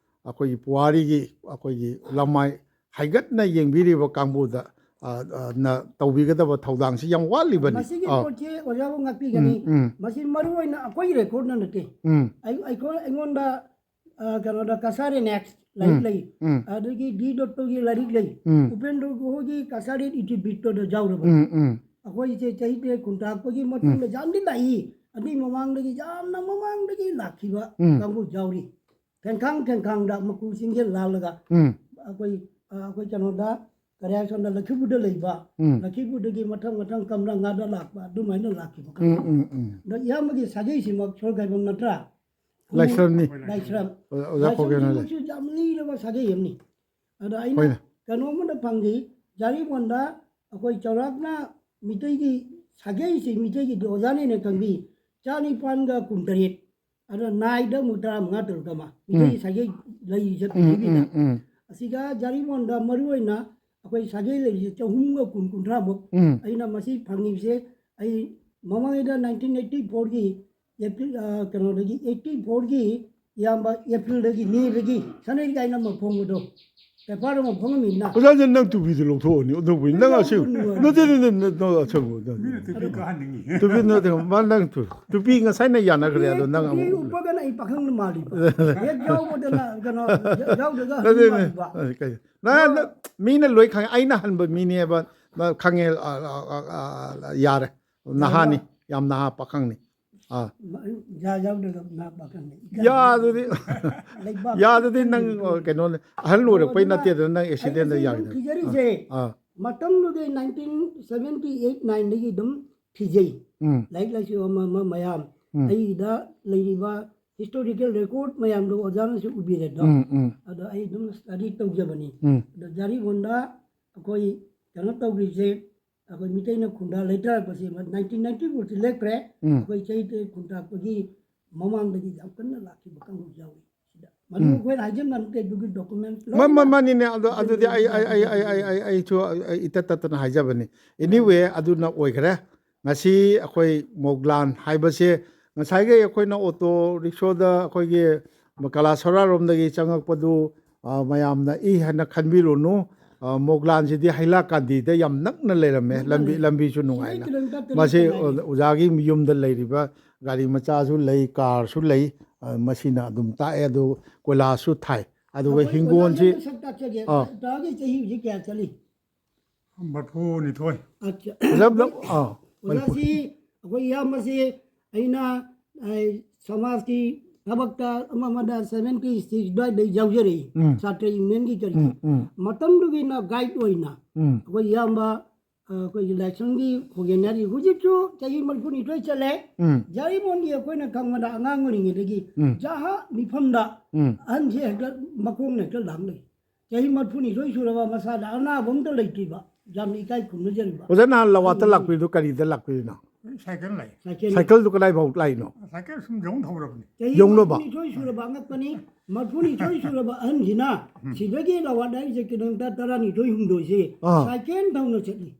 ꯑꯩꯈꯣꯏꯒꯤ ꯄꯨꯋꯥꯔꯤꯒꯤ, ꯑꯩꯈꯣꯏꯒꯤ ꯂꯃꯥꯏ ꯍꯥꯏꯒꯠꯅ ꯌꯦꯡꯕꯤꯔꯤꯕ ꯀꯥꯡꯕꯨꯗ, ꯑ, ꯑ, ꯅ ꯇꯧꯕꯤꯒꯗꯕ ꯊꯧꯗꯥꯡꯁꯤ ꯌꯥꯝ ꯋꯥꯠꯂꯤꯕꯅꯤ꯫ ꯃꯁꯤꯒꯤ ꯑꯥ꯫ ꯄꯣꯠꯁꯤ ꯑꯣꯖꯥꯕꯨ ꯉꯥꯛꯄꯤꯒꯅꯤ꯫ ꯎꯝ, ꯎꯝ꯫ ꯃꯁꯤ ꯃꯔꯨ ꯑꯣꯏꯅ ꯑꯩꯈꯣꯏꯒꯤ ꯔꯦꯀꯣꯔꯗꯅ ꯅꯠꯇꯦ꯫ ꯎꯝ꯫ ꯑꯩ-, ꯑꯩꯈꯣꯏ, ꯑꯩꯉꯣꯟꯗ, ꯑ, ꯀꯩꯅꯣꯗ ꯀꯁꯥꯔꯦꯟ ꯑꯦꯛꯁ ꯂꯥꯏꯔꯤꯛ ꯎꯝ, ꯂꯩ꯫ ꯎꯝ꯫ ꯑꯗꯒꯤ ꯗꯤ ꯗꯣꯠꯇꯣꯒꯤ ꯂꯥꯏꯔꯤꯛ ꯂꯩ꯫ ꯎꯝ꯫ ꯎꯄꯦꯟꯗ꯭ꯔ ꯒꯣꯍꯣꯒꯤ ꯀꯁꯥꯔꯦꯟ ꯏꯇꯤꯕꯤꯠꯇꯣꯗ ꯌꯥꯎꯔꯕ꯫ ꯎꯝ, ꯎꯝ꯫ ꯑꯩꯈꯣꯏꯁꯦ ꯆꯍꯤ ꯇꯔꯦꯠ ꯈꯨꯟꯇꯥꯛꯄꯒꯤ ꯃꯇꯨꯡꯗ ꯌꯥꯝꯗꯤ ꯂꯥꯛꯏ꯫ ꯑꯗꯨꯒꯤ ꯃꯃꯥꯡꯗꯒꯤ ꯌꯥꯝꯅ ꯃꯃꯥꯡꯗꯒꯤ ꯂꯥꯛꯈꯤꯕ ꯎꯝ꯫ ꯀꯥꯡꯕꯨ ꯌꯥꯎꯔꯤ꯫ ꯊꯦꯡꯈꯥꯡ ꯊꯦꯡꯈꯥꯡꯗ ꯃꯀꯨꯁꯤꯡꯁꯦ ꯂꯥꯜꯂꯒ ꯎꯝ꯫ ꯑꯩꯈꯣꯏ, ꯑ, ꯑꯩꯈꯣꯏ ꯀꯩꯅꯣꯗ, ꯀꯔꯤ ꯍꯥꯏ, ꯁꯣꯝꯗ ꯂꯛꯈꯤꯄꯨꯔꯗ ꯂꯩꯕ, ꯎꯝ꯫ ꯂꯛꯈꯤꯄꯨꯔꯗꯒꯤ ꯃꯊꯪ ꯃꯊꯪ ꯀꯝꯂꯥ ꯉꯥꯗ ꯂꯥꯛꯄ, ꯑꯗꯨꯃꯥꯏꯅ ꯂꯥꯛꯈꯤꯕ ꯎꯝ, ꯀꯥꯡꯕꯨ꯫ ꯎꯝ, ꯎꯝ꯫ ꯑꯗꯣ ꯏꯌꯥꯝꯕꯒꯤ ꯁꯥꯒꯩꯁꯤꯃꯛ ꯁꯣꯔꯒꯥꯏꯕꯝ ꯅꯠꯇ꯭ꯔꯥ? ꯂꯥꯏꯁ꯭ꯔꯝꯅꯤ꯫ ꯂꯥꯏꯁ꯭ꯔꯝ꯫ ꯑꯣꯖꯥ ꯄꯣꯛꯀꯦꯅ ꯂꯩ꯫ ꯂꯥꯏꯁ꯭ꯔꯝꯁꯤꯃꯛꯁꯨ ꯌꯥꯝ ꯂꯤꯔꯕ ꯁꯥꯒꯩ ꯑꯃꯅꯤ꯫ ꯑꯗꯣ ꯑꯩꯅ ꯍꯣꯏꯅꯦ꯫ ꯀꯩꯅꯣꯝꯃꯗ ꯐꯪꯈꯤ, ꯖꯥꯔꯤꯕꯣꯟꯗ ꯑꯩꯈꯣꯏ ꯆꯥꯎꯔꯥꯛꯅ ꯃꯤꯇꯩꯒꯤ ꯁꯥꯒꯩꯁꯤ, ꯃꯤꯇꯩꯒꯤꯗꯤ ꯑꯣꯖꯥꯅ ꯍꯦꯟꯅ ꯈꯪꯕꯤ, ꯆꯥꯅꯤꯄꯥꯟꯒ ꯀꯨꯟꯇꯔꯦꯠ꯫ ꯑꯗꯣ ꯅꯥꯏꯗ ꯑꯃꯨꯛ ꯇꯔꯥꯃꯉꯥ ꯇꯔꯨꯛ ꯑꯃ ꯃꯤꯇꯩꯒꯤ ꯁꯥꯒꯩ ꯂꯩꯔꯤꯁꯦ ꯎꯝ, ꯄ꯭ꯔꯤꯊꯤꯕꯤꯗ꯫ ꯎꯝ, ꯎꯝ꯫ ꯑꯁꯤꯒ ꯖꯥꯔꯤꯕꯣꯟꯗ ꯃꯔꯨꯑꯣꯏꯅ ꯑꯩꯈꯣꯏ ꯁꯥꯒꯩ ꯂꯩꯔꯤꯁꯦ ꯆꯍꯨꯝꯒ ꯀꯨꯟ ꯀꯨꯟꯊ꯭ꯔꯥꯃꯨꯛ꯫ ꯎꯝ꯫ ꯑꯩꯅ ꯃꯁꯤ ꯐꯪꯉꯤꯕꯁꯦ ꯑꯩ ꯃꯃꯥꯡꯉꯩꯗ ꯅꯥꯏꯟꯇꯤꯟ ꯑꯩꯠꯇꯤ ꯐꯣꯔꯒꯤ ꯑꯦꯄ꯭ꯔꯤꯜ, ꯑ, ꯀꯩꯅꯣꯗꯒꯤ ꯑꯩꯠꯇꯤ ꯐꯣꯔꯒꯤ ꯏꯌꯥꯝꯕ ꯑꯦꯄ꯭ꯔꯤꯜꯗꯒꯤ, ꯃꯦꯗꯒꯤ ꯁꯅꯩ ꯀꯥꯏꯅ ꯑꯃ ꯐꯣꯡꯕꯗꯣ, ꯄꯦꯄꯔ ꯑꯃ ꯐꯣꯡꯉꯝꯃꯤꯅ꯫ ꯑꯣꯖꯥꯁꯦ ꯅꯪ ꯇꯨꯄꯤꯗꯨ ꯂꯧꯊꯣꯛꯑꯅꯤ꯫ ꯑꯗꯨꯕꯨ ꯅꯪ ꯑꯁꯦꯡꯕ ꯅꯠꯇꯦ, ꯅꯠꯇꯦ, ꯅꯠꯇꯦ, ꯅꯪ ꯑꯁꯦꯡꯕ ꯅꯠꯇꯦ꯫ ꯃꯤꯅ ꯇꯨꯄꯤ ꯀꯥꯍꯟꯅꯤꯡꯉꯤ꯫ ꯇꯨꯄꯤ ꯅꯠꯇꯦ, ꯃꯥ ꯅꯪ ꯇꯨ-, ꯇꯨꯄꯤ ꯉꯁꯥꯏꯅ ꯌꯥꯅꯈ꯭ꯔꯦ, ꯑꯗꯣ ꯅꯪ ꯇꯨꯄꯤ ꯑꯃꯨꯛ ꯎꯞꯄꯒꯅ ꯑꯩ ꯄꯥꯈꯪꯅ ꯃꯥꯜꯂꯤꯕ꯫ ꯍꯦꯛ ꯌꯥꯎꯕꯗꯅ ꯀꯩꯅꯣ ꯌꯥꯎꯗ꯭ꯔꯒ ꯅꯠꯇꯦ, ꯍꯅꯨ ꯅꯠꯇꯦ, ꯃꯥꯜꯂꯤꯕ꯫ ꯅꯠꯇꯦ, ꯀꯩ-, ꯅꯪ, ꯅꯪ, ꯃꯤꯅ ꯂꯣꯏ ꯈꯪꯉꯦ, ꯑꯩꯅ ꯍꯟꯕ ꯃꯤꯅꯦꯕ, ꯅꯪ ꯈꯪꯉꯦ, ꯑ, ꯑ, ꯑ, ꯑ, ꯌꯥꯔꯦ, ꯅꯍꯥꯅꯤ, ꯌꯥꯝ ꯅꯍꯥ ꯄꯥꯈꯪꯅꯤ꯫ ꯑꯥ꯫ ꯌꯥ ꯌꯥꯎꯗ꯭ꯔꯒ ꯉꯥ ꯄꯥꯈꯪꯅ ꯏꯀꯥꯏ꯫ ꯌꯥꯗꯨꯗꯤ, ꯂꯩꯕꯥꯛ ꯌꯥꯗꯨꯗꯤ ꯅꯪ, ꯏꯀꯥꯏ꯫ ꯀꯩꯅꯣꯅꯦ, ꯑꯍꯜ ꯑꯣꯏꯔꯛꯄꯩ ꯑꯗꯨꯅ ꯅꯠꯇꯦꯗꯅ ꯅꯪ ꯑꯦꯛꯁꯤꯗꯦꯟꯗ ꯑꯩ ꯉꯁꯤ ꯌꯥꯈꯤꯗꯣ꯫ ꯊꯤꯖꯔꯤꯁꯦ, ꯑꯥ꯫ ꯃꯇꯝꯗꯨꯗꯤ ꯅꯥꯏꯟꯇꯤꯟ ꯁꯚꯦꯟꯇꯤ ꯑꯩꯠ ꯅꯥꯏꯟꯗꯒꯤ ꯑꯗꯨꯝ ꯊꯤꯖꯩ꯫ ꯎꯝ꯫ ꯂꯥꯏꯔꯤꯛ ꯂꯥꯏꯁꯨ ꯑꯃ ꯑꯃ ꯃꯌꯥꯝ, ꯎꯝ꯫ ꯑꯩꯒꯤꯗ ꯂꯩꯔꯤꯕ ꯍꯤꯁꯇꯣꯔꯤꯀꯦꯜ ꯔꯦꯀꯣꯔꯠ ꯃꯌꯥꯝꯗꯣ ꯑꯣꯖꯥꯅꯁꯨ ꯎꯕꯤꯔꯦꯗꯣ꯫ ꯎꯝ, ꯎꯝ꯫ ꯑꯗꯣ ꯑꯩ ꯑꯗꯨꯝ ꯁ꯭ꯇꯗꯤ ꯇꯧꯖꯕꯅꯤ꯫ ꯎꯝ꯫ ꯑꯗꯣ ꯖꯥꯔꯤꯕꯣꯟꯗ ꯑꯩꯈꯣꯏ ꯀꯩꯅꯣ ꯇꯧꯈ꯭ꯔꯤꯁꯦ, ꯑꯩꯈꯣꯏ ꯃꯤꯇꯩꯅ ꯈꯨꯟꯗꯥ ꯂꯩꯇꯥꯔꯛꯄꯁꯦ ꯅꯥꯏꯟꯇꯤꯟ ꯅꯥꯏꯟꯇꯤ ꯐꯣꯔꯁꯤ ꯂꯦꯞꯈ꯭ꯔꯦ꯫ ꯎꯝ꯫ ꯑꯩꯈꯣꯏ ꯆꯍꯤ ꯇꯔꯦꯠ ꯈꯨꯟꯇꯥꯛꯄꯒꯤ ꯃꯃꯥꯡꯗꯒꯤ ꯌꯥꯝ ꯀꯟꯅ ꯂꯥꯛꯈꯤꯕ ꯀꯥꯡꯕꯨ ꯌꯥꯎꯏ꯫ ꯁꯤꯗ ꯃꯗꯨ ꯎꯝ꯫ ꯑꯩꯈꯣꯏꯅ ꯍꯥꯏꯖꯤꯟꯕ ꯅꯠꯇꯦ, ꯑꯗꯨꯒꯤ ꯗꯣꯀꯨꯃꯦꯟ ꯃ-, ꯃ-, ꯃꯥꯅꯤꯅꯦ꯫ ꯑꯗꯣ ꯑꯗꯨꯗꯤ ꯑꯩ, ꯑꯩ, ꯑꯩ, ꯑꯩ, ꯑꯩ, ꯑꯩ, ꯑꯩꯁꯨ ꯑꯩ ꯏꯇꯠ ꯇꯠꯇꯅ ꯍꯥꯏꯖꯕꯅꯤ꯫ Anyway, ꯑꯗꯨꯅ ꯑꯣꯏꯈ꯭ꯔꯦ꯫ ꯉꯁꯤ ꯑꯩꯈꯣꯏ ꯃꯣꯒ꯭ꯂꯥꯟ ꯍꯥꯏꯕꯁꯦ ꯉꯁꯥꯏꯒꯤ ꯑꯩꯈꯣꯏꯅ ꯑꯣꯇꯣ ꯔꯤꯛꯁꯣꯗ ꯑꯩꯈꯣꯏꯒꯤ ꯀꯂꯥ ꯁꯣꯔꯥꯔꯣꯝꯗꯒꯤ ꯆꯪꯉꯛꯄꯗꯨ, ꯑ, ꯃꯌꯥꯝꯅ ꯏ ꯍꯥꯏꯅ ꯈꯟꯕꯤꯔꯨꯅꯨ꯫ ꯑ, ꯃꯣꯒ꯭ꯂꯥꯟꯁꯤꯗꯤ ꯍꯩꯂꯥꯀꯥꯟꯗꯤꯗ ꯌꯥꯝ ꯅꯛꯅ ꯂꯩꯔꯝꯃꯦ, ꯅꯛꯅ ꯂꯝꯕꯤ, ꯂꯩ꯫ ꯂꯝꯕꯤꯁꯨ ꯁꯤꯗꯩ ꯅꯨꯡꯉꯥꯏꯅ꯫ ꯀꯤꯂꯣꯃꯤꯇꯔ ꯇꯔꯦꯠ ꯃꯁꯤ ꯈꯛꯇ ꯉꯥꯏꯔꯤ꯫ ꯑꯣꯖꯥꯒꯤ ꯌꯨꯝꯗ ꯂꯩꯔꯤꯕ ꯒꯥꯔꯤ ꯃꯆꯥꯁꯨ ꯂꯩ, ꯀꯥꯔꯁꯨ ꯂꯩ, ꯑ, ꯃꯁꯤꯅ ꯑꯗꯨꯝ ꯇꯥꯛꯑꯦ꯫ ꯑꯗꯨ ꯀꯣꯏꯂꯥꯁꯁꯨ ꯊꯥꯏ꯫ ꯑꯗꯨꯒ ꯑꯩꯈꯣꯏ ꯍꯤꯡꯒꯣꯜꯁꯤ, ꯑꯣꯖꯥꯒꯤ ꯃꯁꯛ ꯇꯥꯛꯆꯒꯦ꯫ ꯑꯥ꯫ ꯑꯣꯖꯥꯒꯤ ꯆꯍꯤ ꯍꯧꯖꯤꯛ ꯀꯌꯥ ꯆꯠꯂꯤ? ꯃꯔꯐꯨꯅꯤꯊꯣꯏ꯫ ꯑꯠꯆꯥ꯫ ꯑꯣꯖꯥ, ꯑꯥ, ꯑꯣꯖꯥꯁꯤ ꯑꯩꯈꯣꯏ ꯏꯌꯥꯝꯕꯁꯤ ꯑꯩꯅ, ꯑꯩ, ꯁꯃꯥꯖꯀꯤ ꯊꯕꯛꯇ ꯑꯃ ꯑꯃꯗ ꯁꯚꯦꯟꯇꯤ ꯁꯤꯛꯁ ꯑꯗꯨꯋꯥꯏꯗ ꯌꯥꯎꯖꯔꯛꯏ꯫ ꯎꯝ꯫ ꯁꯥꯇ꯭ꯔ ꯌꯨꯅꯤꯌꯟꯒꯤ ꯀꯔꯤ꯫ ꯎꯝ, ꯎꯝ꯫ ꯃꯇꯝꯗꯨꯒꯤꯅ ꯒꯥꯏꯗ ꯑꯣꯏꯅ ꯎꯝ꯫ ꯑꯩꯈꯣꯏ ꯏꯌꯥꯝꯕ ꯑꯩꯈꯣꯏꯒꯤ ꯂꯥꯏꯁ꯭ꯔꯝꯒꯤ ꯈꯣꯒꯦꯟ ꯍꯥꯏꯔꯤ, ꯍꯧꯖꯤꯛꯁꯨ ꯆꯍꯤ ꯃꯔꯤꯐꯨꯅꯤꯊꯣꯏ ꯆꯠꯂꯦ꯫ ꯎꯝ ꯖꯥꯔꯤꯃꯣꯟꯒꯤ ꯑꯩꯈꯣꯏꯅ ꯈꯪꯕꯗ ꯑꯉꯥꯡ ꯑꯣꯏꯔꯤꯉꯩꯗꯒꯤ ꯎꯝ ꯖꯍꯥ ꯃꯤꯐꯝꯗ ꯎꯝ ꯑꯍꯟꯁꯦ ꯍꯦꯛꯇ ꯃꯈꯣꯡꯅ ꯍꯦꯛꯇ ꯂꯥꯡ ꯂꯩ꯫ ꯆꯍꯤ ꯃꯔꯤꯐꯨꯅꯤꯊꯣꯏ ꯁꯨꯔꯕ ꯃꯁꯥꯗ ꯑꯅꯥꯕ ꯑꯝꯇ ꯂꯩꯇ꯭ꯔꯤꯕ, ꯌꯥꯝꯅ ꯏꯀꯥꯏ ꯈꯨꯝꯅꯖꯔꯤꯕ꯫ ꯑꯣꯖꯥ, ꯅꯍꯥꯟ ꯂꯋꯥꯠꯇ ꯂꯥꯛꯄꯤꯗꯣ ꯀꯔꯤꯗ ꯂꯥꯛꯄꯤꯔꯤꯅꯣ? ꯁꯥꯏꯀꯜ ꯂꯩ꯫ ꯁꯥꯏꯀꯦꯜ ꯁꯥꯏꯀꯜꯗꯨ ꯀꯗꯥꯏꯐꯥꯎ ꯂꯥꯛꯏꯅꯣ? ꯁꯥꯏꯀꯜ ꯁꯨꯝ ꯌꯧ ꯊꯧꯔꯕꯅꯤ꯫ ꯆꯍꯤ ꯌꯧꯅꯕ? ꯃꯔꯤꯐꯨꯅꯤꯊꯣꯏ ꯁꯨꯔꯕ ꯑꯉꯛꯄꯅꯤ꯫ ꯃꯔꯤꯐꯨꯅꯤꯊꯣꯏ ꯁꯨꯔꯕ ꯑꯍꯟꯁꯤꯅ ꯁꯤꯗꯒꯤ ꯂꯋꯥꯠ ꯍꯥꯏꯔꯤꯁꯦ ꯀꯤꯂꯣꯃꯤꯇꯔ ꯇꯔꯥꯅꯤꯊꯣꯏ ꯍꯨꯝꯗꯣꯏꯁꯦ ꯑꯥ꯫ ꯁꯥꯏꯀꯦꯜ ꯊꯧꯅ ꯆꯠꯂꯤ꯫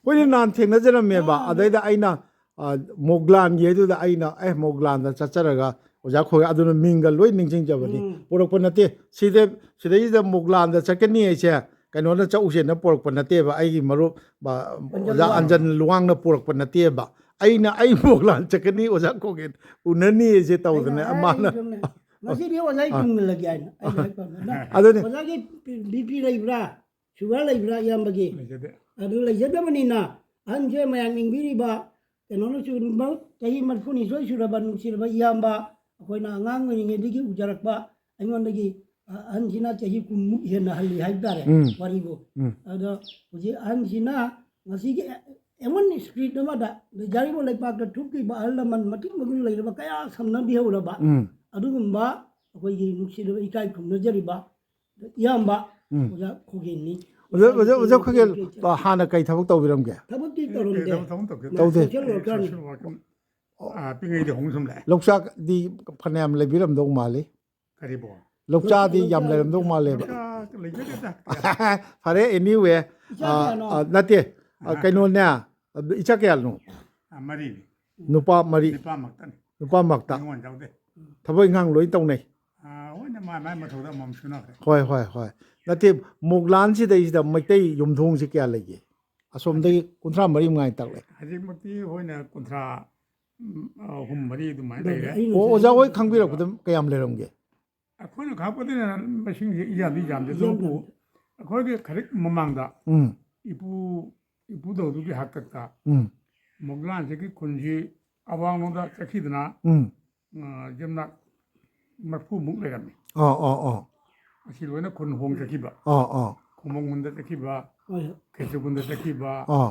ꯑꯩꯈꯣꯏꯅ ꯅꯍꯥꯟ ꯊꯦꯡꯅꯖꯔꯝꯃꯦꯕ꯫ ꯑꯥ, ꯑꯗꯩꯗ ꯑꯩꯅ, ꯑ, ꯃꯣꯒ꯭ꯂꯥꯟꯒꯤ ꯍꯥꯏꯗꯨꯗ ꯑꯩꯅ, "ꯑꯦ, ꯃꯣꯒ꯭ꯂꯥꯟꯗ ꯆꯠꯆꯔꯒ ꯑꯣꯖꯥ ꯈꯣꯏ", ꯑꯗꯨꯅ ꯃꯤꯡꯒ ꯂꯣꯏ ꯅꯤꯡꯁꯤꯡꯖꯕꯅꯤ꯫ ꯎꯝ꯫ ꯄꯨꯔꯛꯄ ꯅꯠꯇꯦ꯫ ꯁꯤꯗ, ꯁꯤꯗꯩꯁꯤꯗ ꯃꯣꯒ꯭ꯂꯥꯟꯗ ꯆꯠꯀꯅꯤ ꯍꯥꯏꯁꯦ ꯀꯩꯅꯣꯅ ꯆꯠꯎꯁꯦꯅ ꯄꯨꯔꯛꯄ ꯅꯠꯇꯦꯕ꯫ ꯑꯩꯒꯤ ꯃꯔꯨꯞ, ꯑ, ꯑꯟꯖꯟ ꯑꯣꯖꯥ ꯂꯨꯋꯥꯡ꯫ ꯑꯟꯖꯟ ꯂꯨꯋꯥꯡꯅ ꯄꯨꯔꯛꯄ ꯅꯠꯇꯦꯕ꯫ ꯑꯩꯅ, "ꯑꯩ ꯃꯣꯒ꯭ꯂꯥꯟ ꯆꯠꯀꯅꯤ, ꯑꯣꯖꯥ ꯈꯣꯒꯦꯟ ꯎꯅꯅꯤ" ꯍꯥꯏꯁꯦ ꯇꯧꯗꯅ ꯑꯩꯅ ꯃꯥꯅ꯫ ꯍꯥꯏꯔꯤꯕꯅꯦ, ꯉꯁꯤꯗꯤ ꯑꯣꯖꯥ ꯑꯩ ꯇꯨꯡꯍꯜꯂꯒꯦ ꯍꯥꯏꯅ ꯑꯩꯅ ꯍꯥꯏꯈ꯭ꯔꯕꯅꯤꯅ꯫ ꯑꯗꯨꯅꯤ꯫ ꯑꯣꯖꯥꯒꯤ ꯕꯤ ꯄꯤ ꯂꯩꯕ꯭ꯔꯥ? ꯁꯨꯒꯔ ꯂꯩꯕ꯭ꯔꯥ ꯏꯌꯥꯝꯕꯒꯤ? ꯂꯩꯖꯗꯦ꯫ ꯑꯗꯨ ꯂꯩꯖꯗꯕꯅꯤꯅ ꯑꯍꯟꯁꯦ ꯃꯌꯥꯝ ꯅꯤꯡꯕꯤꯔꯤꯕ ꯀꯩꯅꯣꯅꯁꯨ ꯆꯍꯤ ꯃꯔꯤꯐꯨꯅꯤꯊꯣꯏ ꯁꯨꯔꯕ ꯅꯨꯡꯁꯤꯔꯕ ꯏꯌꯥꯝꯕ, ꯑꯩꯈꯣꯏꯅ ꯑꯉꯥꯡ ꯑꯣꯏꯔꯤꯉꯩꯗꯒꯤ ꯎꯖꯔꯛꯄ, ꯑꯩꯉꯣꯟꯗꯒꯤ ꯑ-, ꯑꯍꯟꯁꯤꯅ ꯆꯍꯤ ꯀꯨꯟꯃꯨꯛ ꯍꯦꯟꯅ ꯍꯜꯂꯤ ꯍꯥꯏꯕ ꯇꯥꯔꯦ ꯎꯝ꯫ ꯋꯥꯔꯤꯕꯨ꯫ ꯎꯝ꯫ ꯑꯗꯣ ꯍꯧꯖꯤꯛ ꯑꯍꯟꯁꯤꯅ ꯉꯁꯤꯒꯤ ꯑꯦꯃꯟ ꯁ꯭ꯀ꯭ꯔꯤꯟ ꯑꯃꯗ ꯖꯥꯔꯤꯕ ꯂꯩꯄꯥꯛꯇ ꯊꯣꯛꯈꯤꯕ ꯑꯍꯜ ꯂꯃꯟ ꯃꯇꯤꯛ ꯃꯒꯨꯟ ꯂꯩꯔꯕ ꯀꯌꯥ ꯁꯝꯅꯕꯤꯍꯧꯔꯕ ꯎꯝ꯫ ꯑꯗꯨꯒꯨꯝꯕ ꯑꯩꯈꯣꯏꯒꯤ ꯅꯨꯡꯁꯤꯔꯕ ꯏꯀꯥꯏ ꯈꯨꯝꯅꯖꯔꯤꯕ ꯏꯌꯥꯝꯕ ꯎꯝ꯫ ꯑꯣꯖꯥ ꯈꯣꯒꯦꯟꯅꯤ꯫ ꯑꯣꯖꯥ, ꯑꯣꯖꯥ, ꯑꯣꯖꯥ ꯈꯣꯒꯦꯟ, ꯍꯥꯟꯅ ꯀꯩ ꯊꯕꯛ ꯇꯧꯕꯤꯔꯝꯒꯦ? ꯊꯕꯛꯇꯤ ꯇꯧꯔꯝꯗꯦ꯫ ꯊꯕꯛ ꯇꯧꯗꯦ꯫ ꯇꯧꯗꯦ꯫ ꯁꯣꯁꯤꯌꯦꯜ ꯋꯥꯔꯀꯔꯅꯤ꯫ ꯁꯣꯁꯤꯌꯦꯜ ꯋꯥꯔꯀꯤꯡ, ꯑ, ꯄꯤꯛꯉꯩꯗꯤ ꯍꯣꯡ ꯁꯨꯝ ꯂꯥꯛꯑꯦ꯫ ꯂꯧꯆꯥꯛꯗꯤ ꯐꯅꯌꯥꯝ ꯂꯩꯕꯤꯔꯝꯗꯧ ꯃꯥꯜꯂꯤ꯫ ꯀꯔꯤꯕꯣ? ꯂꯧꯆꯥꯗꯤ ꯌꯥꯝ ꯂꯩꯔꯝꯗꯧ ꯃꯥꯜꯂꯦꯕ꯫ ꯂꯧꯆꯥ ꯂꯩꯖꯗꯦꯗ꯫ ꯐꯔꯦ, anyway, ꯏꯆꯥ ꯑ, ꯀꯌꯥꯅꯣ? ꯑ, ꯅꯠꯇꯦ, ꯑ, ꯀꯩꯅꯣꯅꯦ, ꯑ, ꯏꯆꯥ ꯀꯌꯥꯅꯣ? ꯑ, ꯃꯔꯤꯅꯤ꯫ ꯅꯨꯄꯥ ꯃꯔꯤ꯫ ꯅꯨꯄꯥ ꯃꯛꯇꯅꯤ꯫ ꯅꯨꯄꯥ ꯃꯛꯇ꯫ ꯅꯤꯉꯣꯜ ꯌꯥꯎꯗꯦ꯫ ꯊꯕꯛ ꯏꯪꯈꯥꯡ ꯂꯣꯏ ꯇꯧꯅꯩ꯫ ꯑ, ꯍꯣꯏꯅ ꯃꯥ ꯃꯥꯏ ꯃꯊꯧꯗ ꯑꯃꯃꯝ ꯁꯨꯅꯈ꯭ꯔꯦ꯫ ꯍꯣꯏ, ꯍꯣꯏ, ꯍꯣꯏ꯫ ꯅꯠꯇꯦ, ꯃꯨꯒꯂꯥꯟꯁꯤꯗꯩꯁꯤꯗ ꯃꯩꯇꯩ ꯌꯨꯝꯊꯣꯡꯁꯤ ꯀꯌꯥ ꯂꯩꯒꯦ? ꯑꯁꯣꯝꯗꯒꯤ ꯀꯨꯟꯊ꯭ꯔꯥ ꯃꯔꯤ ꯃꯉꯥ ꯇꯛꯂꯦ꯫ ꯍꯧꯖꯤꯛꯃꯛꯇꯤ ꯍꯣꯏꯅ ꯀꯨꯟꯊ꯭ꯥ, ꯎꯝ, ꯑ, ꯑꯍꯨꯝ ꯃꯔꯤ ꯑꯗꯨꯃꯥꯏꯅ ꯂꯩꯔꯦ꯫ ꯑꯩꯅ ꯑꯣ, ꯉꯁꯥꯏ ꯑꯣꯖꯥ ꯍꯣꯏ ꯈꯪꯕꯤꯔꯛꯄꯗ ꯀꯌꯥꯝ ꯂꯩꯔꯝꯒꯦ? ꯑꯩꯈꯣꯏꯅ ꯈꯪꯉꯛꯄꯗꯅ ꯃꯁꯤꯡꯁꯦ ꯏꯌꯥꯝꯗꯤ ꯌꯥꯝꯗꯦ꯫ ꯑꯗꯨꯕꯨ ꯌꯥꯝꯗꯕꯅꯤ꯫ ꯑꯩꯈꯣꯏꯒꯤ ꯈꯔꯤꯛ ꯃꯃꯥꯡꯗ ꯎꯝ, ꯏꯄꯨ, ꯏꯄꯨꯗꯧꯗꯨꯒꯤ ꯍꯥꯛꯇꯛꯇ ꯎꯝ, ꯃꯨꯒꯂꯥꯟꯁꯤꯒꯤ ꯈꯨꯟꯁꯤ ꯑꯋꯥꯡꯂꯣꯝꯗ ꯆꯠꯈꯤꯗꯅ, ꯎꯝ꯫ ꯑ, ꯌꯨꯝꯅꯥꯛ ꯃꯔꯐꯨꯃꯨꯛ ꯂꯩꯔꯝꯃꯤ꯫ ꯑꯣ, ꯑꯣ, ꯑꯣ꯫ ꯑꯁꯤ ꯂꯣꯏꯅ ꯈꯨꯟ ꯍꯣꯡ ꯆꯠꯈꯤꯕ꯫ ꯑꯣ, ꯑꯣ꯫ ꯈꯨꯃꯪ ꯈꯨꯟꯗ ꯆꯠꯈꯤꯕ, ꯍꯣꯏ, ꯍꯣꯏ꯫ ꯈꯦꯇ꯭ꯔꯤꯒꯨꯟꯗ ꯆꯠꯈꯤꯕ, ꯑꯥ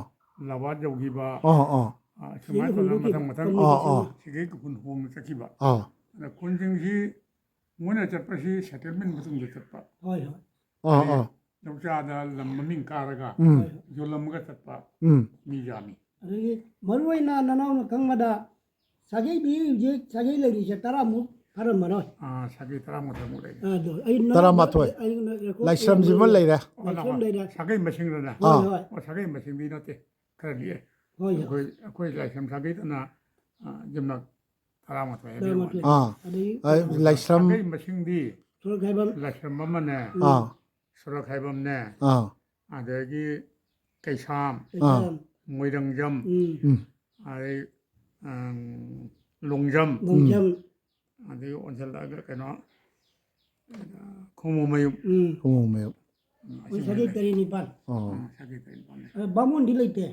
ꯂꯋꯥꯠ ꯌꯧꯈꯤꯕ, ꯑꯥ ꯑꯥ ꯑ, ꯁꯨꯃꯥꯏꯅ ꯁꯤꯒꯤ ꯇꯧꯗꯅ ꯍꯨꯟꯗꯣꯛꯈꯤꯕ, ꯃꯊꯪ ꯃꯊꯪ ꯑꯥ ꯑꯥ ꯁꯤꯒꯤ ꯈꯨꯟ ꯍꯣꯡꯅ ꯆꯠꯈꯤꯕ꯫ ꯑꯥ ꯑꯗ ꯈꯨꯟꯁꯤꯡꯁꯤ ꯃꯣꯏꯅ ꯆꯠꯄꯁꯤ ꯁꯦꯇꯜꯃꯦꯟ ꯃꯇꯨꯡꯗ ꯆꯠꯄ꯫ ꯍꯣꯏ ꯍꯣꯏ꯫ ꯑꯥ ꯑꯥ ꯂꯧꯆꯥꯗ ꯂꯝ ꯃꯃꯤꯡ ꯀꯥꯔꯒ ꯎꯝ ꯌꯣꯜꯂꯝꯃꯒ ꯆꯠꯄ ꯎꯝ꯫ ꯃꯤ ꯌꯥꯝꯃꯤ꯫ ꯑꯗꯒꯤ ꯃꯔꯨꯑꯣꯏꯅ ꯅꯅꯥꯎꯅ ꯈꯪꯕꯗ ꯁꯥꯒꯩꯗꯤ ꯍꯧꯖꯤꯛ ꯁꯥꯒꯩ ꯂꯩꯔꯤꯁꯦ ꯇꯔꯥꯃꯨꯛ ꯐꯔꯝꯃꯔꯣꯏ꯫ ꯑꯥ, ꯁꯥꯒꯩ ꯇꯔꯥꯃꯨꯛ ꯇꯔꯥꯃꯨꯛ ꯂꯩꯔꯦ꯫ ꯑꯗꯣ ꯑꯩ ꯇꯔꯥꯃꯥꯊꯣꯏ꯫ ꯑꯣ, ꯂꯥꯏꯁ꯭ꯔꯝꯁꯤꯃ ꯂꯩꯔꯦ꯫ ꯑꯣ, ꯂꯥꯏꯁ꯭ꯔꯝ ꯂꯩꯔꯦ꯫ ꯁꯥꯒꯩ ꯃꯁꯤꯡꯗꯅ? ꯍꯣꯏ ꯑꯥ꯫ ꯍꯣꯏ꯫ ꯑꯣ, ꯁꯥꯒꯩ ꯃꯁꯤꯡꯗꯤ ꯅꯠꯇꯦ, ꯈꯔ ꯂꯤꯛꯑꯦ꯫ ꯍꯣꯏ ꯍꯣꯏ꯫ ꯑꯩꯈꯣꯏ ꯑꯩꯈꯣꯏ ꯂꯥꯏꯁ꯭ꯔꯝ ꯁꯥꯒꯩꯗꯅ, ꯑ, ꯌꯨꯝꯂꯛ ꯇꯔꯥꯃꯥꯊꯣꯏ ꯍꯥꯏꯕ ꯇꯔꯥꯃꯥꯊꯣꯏ꯫ ꯋꯥꯅꯤ꯫ ꯑꯗꯒꯤ ꯑꯗꯨꯒ ꯁꯥꯒꯩ ꯃꯁꯤꯡꯗꯤ ꯁꯣꯔꯣꯛ ꯍꯥꯏꯕꯝ꯫ ꯂꯥꯏꯁ꯭ꯔꯝ ꯑꯃꯅꯦ, ꯑꯥ ꯁꯣꯔꯣꯛ ꯍꯥꯏꯕꯝꯅꯦ, ꯑꯥ ꯑꯗꯒꯤ ꯀꯩꯁꯥꯝ, ꯀꯩꯁꯥꯝ꯫ ꯃꯣꯏꯔꯪꯖꯝ, ꯎꯝ꯫ ꯑꯗꯩ, ꯑꯪ, ꯂꯣꯡꯖꯝ, ꯂꯣꯡꯖꯝ꯫ ꯑꯗꯩ ꯑꯣꯟꯁꯤꯜꯂꯛꯑꯒ ꯀꯩꯅꯣ, ꯈꯣꯡꯃꯣꯃꯌꯨꯝ꯫ ꯎꯝ꯫ ꯈꯣꯡꯃꯣꯃꯌꯨꯝ꯫ ꯎꯝ, ꯃꯣꯏ ꯑꯁꯤꯅ ꯁꯥꯒꯩ ꯂꯩ꯫ ꯇꯔꯦꯠ ꯅꯤꯄꯥꯜ꯫ ꯑꯣ꯫ ꯎꯝ, ꯁꯥꯒꯩ ꯇꯔꯦꯠ ꯅꯤꯄꯥꯜ ꯂꯩ꯫ ꯑ, ꯕꯥꯃꯣꯟꯗꯤ ꯂꯩꯇꯦ꯫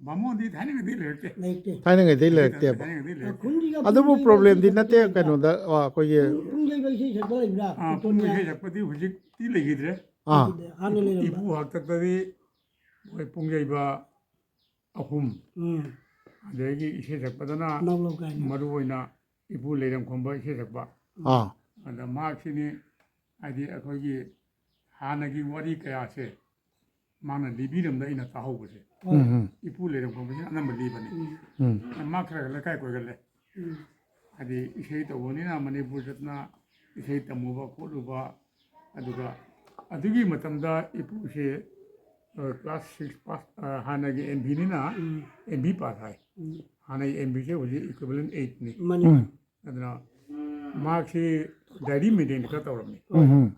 ꯕꯥꯃꯣꯟꯗꯤ ꯊꯥꯏꯅꯉꯩꯗꯤ ꯂꯩꯔꯛꯇꯦ꯫ ꯂꯩꯇꯦ꯫ ꯊꯥꯏꯅꯉꯩꯗꯩ ꯂꯩꯔꯛꯇꯦꯕ꯫ ꯊꯥꯏꯅꯉꯩꯗꯤ ꯑ, ꯂꯩꯔꯛꯇꯦ꯫ ꯈꯨꯟꯁꯤꯒ ꯑꯗꯨꯕꯨ ꯄꯨꯡ problemꯗꯤ ꯌꯩꯕ ꯅꯠꯇꯦ ꯏꯁꯩ ꯁꯛꯄ ꯀꯩꯅꯣꯗ, ꯑ, ꯑꯩꯈꯣꯏꯒꯤ ꯄꯨꯡ, ꯄꯨꯡ ꯌꯩꯕ ꯏꯁꯩ ꯁꯛꯄ ꯂꯩꯕ꯭ꯔꯥ? ꯑꯥ, ꯄꯨꯡ ꯏꯁꯩ ꯁꯛꯄꯗꯤ ꯍꯧꯖꯤꯛꯇꯤ ꯂꯩꯈꯤꯗ꯭ꯔꯦ꯫ ꯑꯥ꯫ ꯍꯥꯟꯅ ꯂꯩꯔꯝꯕ꯫ ꯏꯄꯨ ꯍꯥꯛꯇꯛꯇꯗꯤ ꯃꯣꯏ ꯄꯨꯡ ꯌꯩꯕ ꯑꯍꯨꯝ, ꯎꯝ꯫ ꯑꯗꯒꯤ ꯏꯁꯩ ꯁꯛꯄꯗꯅ ꯅꯥꯎꯂꯧ ꯀꯥꯏꯅ꯫ ꯃꯔꯨ ꯑꯣꯏꯅ ꯏꯄꯨ ꯂꯩꯔꯪꯈꯣꯝꯕ ꯏꯁꯩ ꯁꯛꯄ꯫ ꯑꯥ꯫ ꯑꯗ ꯃꯍꯥꯛꯁꯤꯅꯤ ꯍꯥꯏꯗꯤ ꯑꯩꯈꯣꯏꯒꯤ ꯍꯥꯟꯅꯒꯤ ꯋꯥꯔꯤ ꯀꯌꯥꯁꯦ ꯃꯥꯅ ꯂꯤꯕꯤꯔꯝꯗ ꯑꯩꯅ ꯇꯥꯍꯧꯕꯁꯦ꯫ ꯍꯣꯏ꯫ ꯎꯝ ꯎꯝ꯫ ꯏꯄꯨ ꯂꯩꯔꯪꯈꯣꯝꯕꯁꯤꯅ ꯑꯅꯝꯕ ꯂꯤꯕꯅꯤ꯫ ꯎꯝ꯫ ꯎꯝ꯫ ꯃꯥ ꯈꯔ ꯈꯔ ꯂꯩꯀꯥꯏ ꯀꯣꯏꯒꯜꯂꯦ꯫ ꯎꯝ꯫ ꯍꯥꯏꯗꯤ ꯏꯁꯩ ꯇꯧꯕꯅꯤꯅ ꯃꯅꯤꯄꯨꯔ ꯆꯠꯇꯅ ꯏꯁꯩ ꯇꯝꯃꯨꯕ ꯈꯣꯠꯂꯨꯕ, ꯑꯗꯨꯒ ꯑꯗꯨꯒꯤ ꯃꯇꯝꯗ ꯏꯄꯨꯁꯦ, ꯑ, class six pass, ꯑ, ꯍꯥꯟꯅꯒꯤ ꯑꯦꯝ ꯚꯤꯅꯤꯅ ꯎꯝ꯫ ꯑꯦꯝ ꯚꯤ pass ꯍꯥꯏ꯫ ꯎꯝ꯫ ꯍꯥꯟꯅꯒꯤ ꯑꯦꯝ ꯚꯤꯁꯦ ꯍꯧꯖꯤꯛ equivalent eight ꯅꯤ꯫ ꯃꯥꯅꯤ꯫ ꯎꯝ꯫ ꯑꯗꯨꯅ ꯃꯍꯥꯛꯁꯤ diary maintain ꯈꯔ ꯇꯧꯔꯝꯃꯤ꯫ ꯎꯝ ꯎꯝ꯫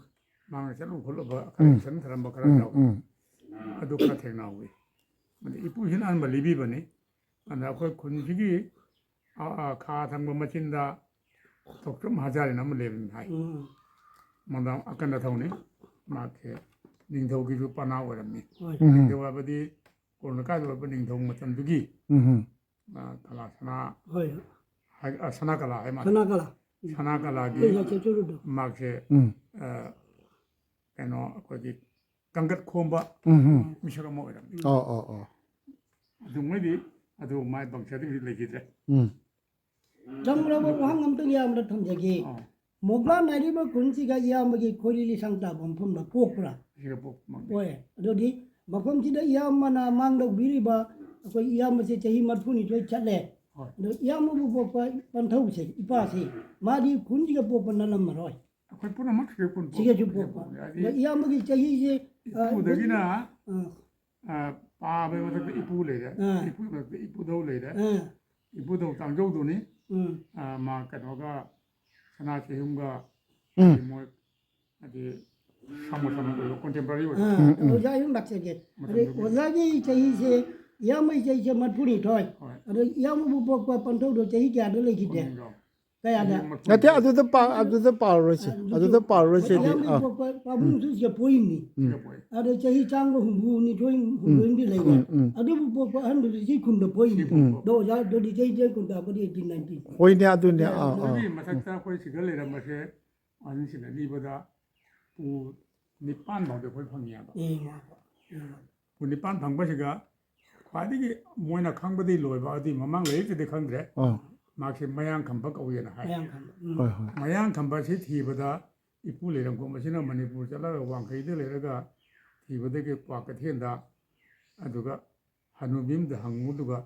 ꯃꯥꯅ ꯆꯠꯂꯨ ꯈꯣꯠꯂꯨꯕ ꯈꯔ ꯎꯝ꯫ ꯏꯁꯟ ꯊꯔꯝꯕ ꯈꯔ ꯎꯝ ꯌꯥꯎꯏ꯫ ꯎꯝ꯫ ꯑꯗꯨ ꯈꯔ ꯊꯦꯡꯅꯍꯧꯏ꯫ ꯑꯗ ꯏꯄꯨꯁꯤꯅ ꯑꯍꯥꯟꯕ ꯂꯤꯕꯤꯕꯅꯤ꯫ ꯑꯗ ꯑꯩꯈꯣꯏ ꯈꯨꯟꯁꯤꯒꯤ, ꯑ, ꯑ, ꯈꯥ ꯊꯪꯕ ꯃꯆꯤꯟꯗ ꯊꯣꯛꯆꯣꯝ ꯍꯖꯥꯔꯤꯅ ꯑꯃ ꯂꯩꯕꯅꯤ ꯍꯥꯏ꯫ ꯎꯝ꯫ ꯃꯗꯥꯝ ꯑꯀꯟ ꯑꯊꯧꯅꯤ꯫ ꯃꯍꯥꯛꯁꯦ ꯅꯤꯡꯊꯧꯒꯤꯁꯨ ꯄꯅꯥ ꯑꯣꯏꯔꯝꯃꯤ꯫ ꯍꯣꯏ꯫ ꯎꯝ꯫ ꯅꯤꯡꯊꯧ ꯍꯥꯏꯕꯗꯤ ꯀꯣꯔꯣꯅꯥ ꯀꯥꯏꯗ ꯑꯣꯏꯕ ꯅꯤꯡꯊꯧ ꯃꯇꯝꯗꯨꯒꯤ, ꯎꯝ ꯎꯝ꯫ ꯑ, ꯀꯂꯥ ꯁꯅꯥ ꯍꯣꯏ꯫ ꯍꯥꯏ-, ꯑ, ꯁꯅꯥ ꯀꯂꯥ ꯍꯥꯏ ꯃꯥꯜꯂꯦ꯫ ꯁꯅꯥ ꯀꯂꯥ꯫ ꯁꯅꯥ ꯀꯂꯥꯒꯤ ꯑꯩꯈꯣꯏ ꯉꯥꯛꯇ ꯆꯠꯂꯨꯗꯣ꯫ ꯃꯍꯥꯛꯁꯦ, ꯎꯝ꯫ ꯑ, ꯀꯩꯅꯣ ꯑꯩꯈꯣꯏꯒꯤ ꯀꯥꯡꯒꯠ ꯈꯣꯝꯕ ꯎꯝ ꯎꯝ ꯃꯤꯁꯛ ꯑꯃ ꯑꯣꯏꯔꯝꯃꯤ꯫ ꯑꯣ ꯑꯣ ꯑꯣ ꯑꯗꯨꯉꯩꯗꯤ ꯑꯗꯨ ꯃꯥꯏ ꯕꯪꯁꯗꯤ ꯂꯩꯈꯤꯗ꯭ꯔꯦ꯫ ꯎꯝ ꯆꯪꯂꯕ ꯋꯥꯍꯪ ꯑꯝꯇꯪ ꯏꯌꯥꯝꯕꯗ ꯊꯝꯖꯒꯦ꯫ ꯑꯥ, ꯃꯣꯒ꯭ꯂꯥꯟ ꯍꯥꯏꯔꯤꯕ ꯈꯨꯟꯁꯤꯒ ꯏꯌꯥꯝꯕꯒꯤ ꯈꯣꯏꯔꯤ ꯂꯤꯁꯥꯡ ꯇꯥꯕ ꯃꯐꯝꯗ ꯄꯣꯛꯄ꯭ꯔꯥ? ꯁꯤꯒ ꯄꯣꯛꯄꯃꯛꯅꯤ꯫ ꯍꯣꯏ꯫ ꯑꯗꯨꯗꯤ ꯃꯐꯝꯁꯤꯗ ꯏꯌꯥꯝꯕꯅ ꯃꯥꯡꯗꯧꯕꯤꯔꯤꯕ ꯑꯩꯈꯣꯏ ꯏꯌꯥꯝꯕꯁꯦ ꯆꯍꯤ ꯃꯔꯤꯐꯨꯅꯤꯊꯣꯏ ꯆꯠꯂꯦ꯫ ꯍꯣꯏ꯫ ꯑꯗꯣ ꯏꯌꯥꯝꯕꯕꯨ ꯄꯣꯛꯄ ꯄꯟꯊꯧꯁꯦ, ꯏꯄꯥꯁꯤ, ꯃꯥꯗꯤ ꯈꯨꯟꯁꯤꯒ ꯄꯣꯛꯄ ꯅꯠꯂꯝꯃꯔꯣꯏ꯫ ꯑꯩꯈꯣꯏ ꯄꯨꯝꯅꯃꯛ ꯁꯤꯒ ꯄꯨꯟ ꯁꯤꯒꯁꯨ ꯄꯣꯛꯄ꯫ ꯍꯥꯏꯗꯤ ꯑꯗꯣ ꯏꯌꯥꯝꯕꯒꯤ ꯆꯍꯤꯁꯦ, ꯑ, ꯏꯄꯨꯗꯒꯤꯅ ꯑ, ꯑ, ꯄꯥꯕꯒꯤ ꯃꯊꯛꯇ ꯏꯄꯨ ꯂꯩꯔꯦ꯫ ꯑꯥ꯫ ꯏꯄꯨꯒꯤ ꯃꯊꯛꯇ ꯏꯄꯨꯙꯧ ꯂꯩꯔꯦ꯫ ꯑ, ꯏꯄꯨꯙꯧ ꯇꯥꯡꯖꯧꯗꯨꯅꯤ꯫ ꯎꯝ, ꯑ, ꯃꯥ ꯀꯩꯅꯣꯒ ꯁꯅꯥ ꯆꯍꯨꯝꯒ ꯎꯝ ꯃꯣꯏ ꯍꯥꯏꯗꯤ ꯁꯃ ꯁꯃ ꯑꯣꯏꯕ contemporary ꯑꯣꯏꯕ꯫ ꯑ, ꯎꯝ, ꯎꯝ꯫ ꯑꯣꯖꯥ ꯑꯩ ꯑꯃ ꯂꯥꯛꯆꯒꯦ꯫ ꯑꯗꯩ ꯃꯇꯝꯗꯨꯒꯤ ꯑꯣꯖꯥꯒꯤ ꯆꯍꯤꯁꯦ, ꯏꯌꯥꯝꯕꯒꯤ ꯆꯍꯤꯁꯦ ꯃꯔꯤꯐꯨꯅꯤꯊꯣꯏ꯫ ꯍꯣꯏ꯫ ꯑꯗꯣ ꯏꯌꯥꯝꯕꯕꯨ ꯄꯣꯛꯄ ꯄꯟꯊꯧꯗꯣ ꯆꯍꯤ ꯀꯌꯥꯗ ꯂꯩꯈꯤꯒꯦ? ꯄꯨꯛꯅꯤꯡꯗꯣ꯫ ꯀꯌꯥꯗ? ꯆꯍꯤ ꯃꯔꯤꯐꯨ ꯅꯠꯇꯦ, ꯑꯗꯨꯗ ꯄꯥ ꯑꯗꯨꯗ ꯄꯥꯔꯨꯔꯁꯤ꯫ ꯑꯗꯨꯁꯨ ꯑꯗꯨꯗ ꯄꯥꯔꯨꯔꯁꯤ꯫ ꯏꯌꯥꯝꯕꯒꯤ ꯑꯥ ꯄꯣꯛꯄ ꯄꯥꯕꯨꯡꯁꯨ ꯁꯤꯗ ꯄꯣꯛꯏꯅꯤ꯫ ꯎꯝ꯫ ꯁꯤꯒ ꯄꯣꯛꯑꯦ꯫ ꯑꯗꯣ ꯆꯍꯤ ꯆꯥꯝꯃꯒ ꯍꯨꯝꯐꯨ ꯅꯤꯊꯣꯏ ꯍꯨꯝꯗꯣꯏ ꯑꯃꯗꯤ ꯂꯩꯔꯦ꯫ ꯎꯝ, ꯎꯝ꯫ ꯑꯗꯨꯕꯨ ꯄꯣꯛꯄ ꯑꯍꯟꯗꯨꯗꯤ ꯁꯤ ꯈꯨꯟꯗ ꯄꯣꯛꯏꯅꯤ꯫ ꯁꯤ ꯈꯨꯟꯗ ꯑꯗꯣ ꯑꯣꯖꯥ ꯑꯗꯨꯗꯤ ꯆꯍꯤ ꯆꯍꯤ ꯀꯨꯟ ꯇꯥꯕꯗꯤ eighteen nineteen꯫ ꯍꯣꯏꯅꯦ, ꯑꯗꯨꯅꯦ꯫ ꯑꯥ ꯑꯥ ꯑꯗꯨꯒꯤ ꯃꯊꯛꯇ ꯑꯩꯈꯣꯏ ꯁꯤꯗ ꯂꯩꯔꯝꯕꯁꯦ ꯑꯍꯟꯁꯤꯡꯅ ꯂꯤꯕꯗ ꯄꯨ ꯅꯤꯄꯥꯟ ꯐꯥꯎꯗꯤ ꯑꯩꯈꯣꯏ ꯐꯪꯉꯦꯕ꯫ ꯑꯦ, ꯃꯥ, ꯑꯦ, ꯃꯥ꯫ ꯄꯨ ꯅꯤꯄꯥꯟ ꯐꯪꯕꯁꯤꯒ ꯈ꯭ꯋꯥꯏꯗꯒꯤ ꯃꯣꯏꯅ ꯈꯪꯕꯗꯤ ꯂꯣꯏꯕ ꯑꯗꯨꯗꯤ ꯃꯃꯥꯡ ꯂꯩꯔꯤꯛꯇꯗꯤ ꯈꯪꯗ꯭ꯔꯦ꯫ ꯑꯥ ꯃꯍꯥꯛꯁꯦ ꯃꯌꯥꯡ ꯈꯝꯕ ꯀꯧꯏꯅ ꯍꯥꯏ꯫ ꯃꯌꯥꯡ ꯈꯝꯕ꯫ ꯎꯝ꯫ ꯍꯣꯏ ꯍꯣꯏ꯫ ꯃꯌꯥꯡ ꯈꯝꯕꯁꯤ ꯊꯤꯕꯗ ꯏꯄꯨ ꯂꯩꯔꯝꯈꯣꯝ ꯑꯁꯤꯅ ꯃꯅꯤꯄꯨꯔ ꯆꯠꯂꯒ ꯋꯥꯡꯈꯩꯗ ꯂꯩꯔꯒ ꯊꯤꯕꯗꯒꯤ ꯀ꯭ꯋꯥ ꯀꯩꯊꯦꯜꯗ ꯑꯗꯨꯒ ꯍꯅꯨꯕꯤ ꯑꯃꯗ ꯍꯪꯉꯨꯗꯨꯒ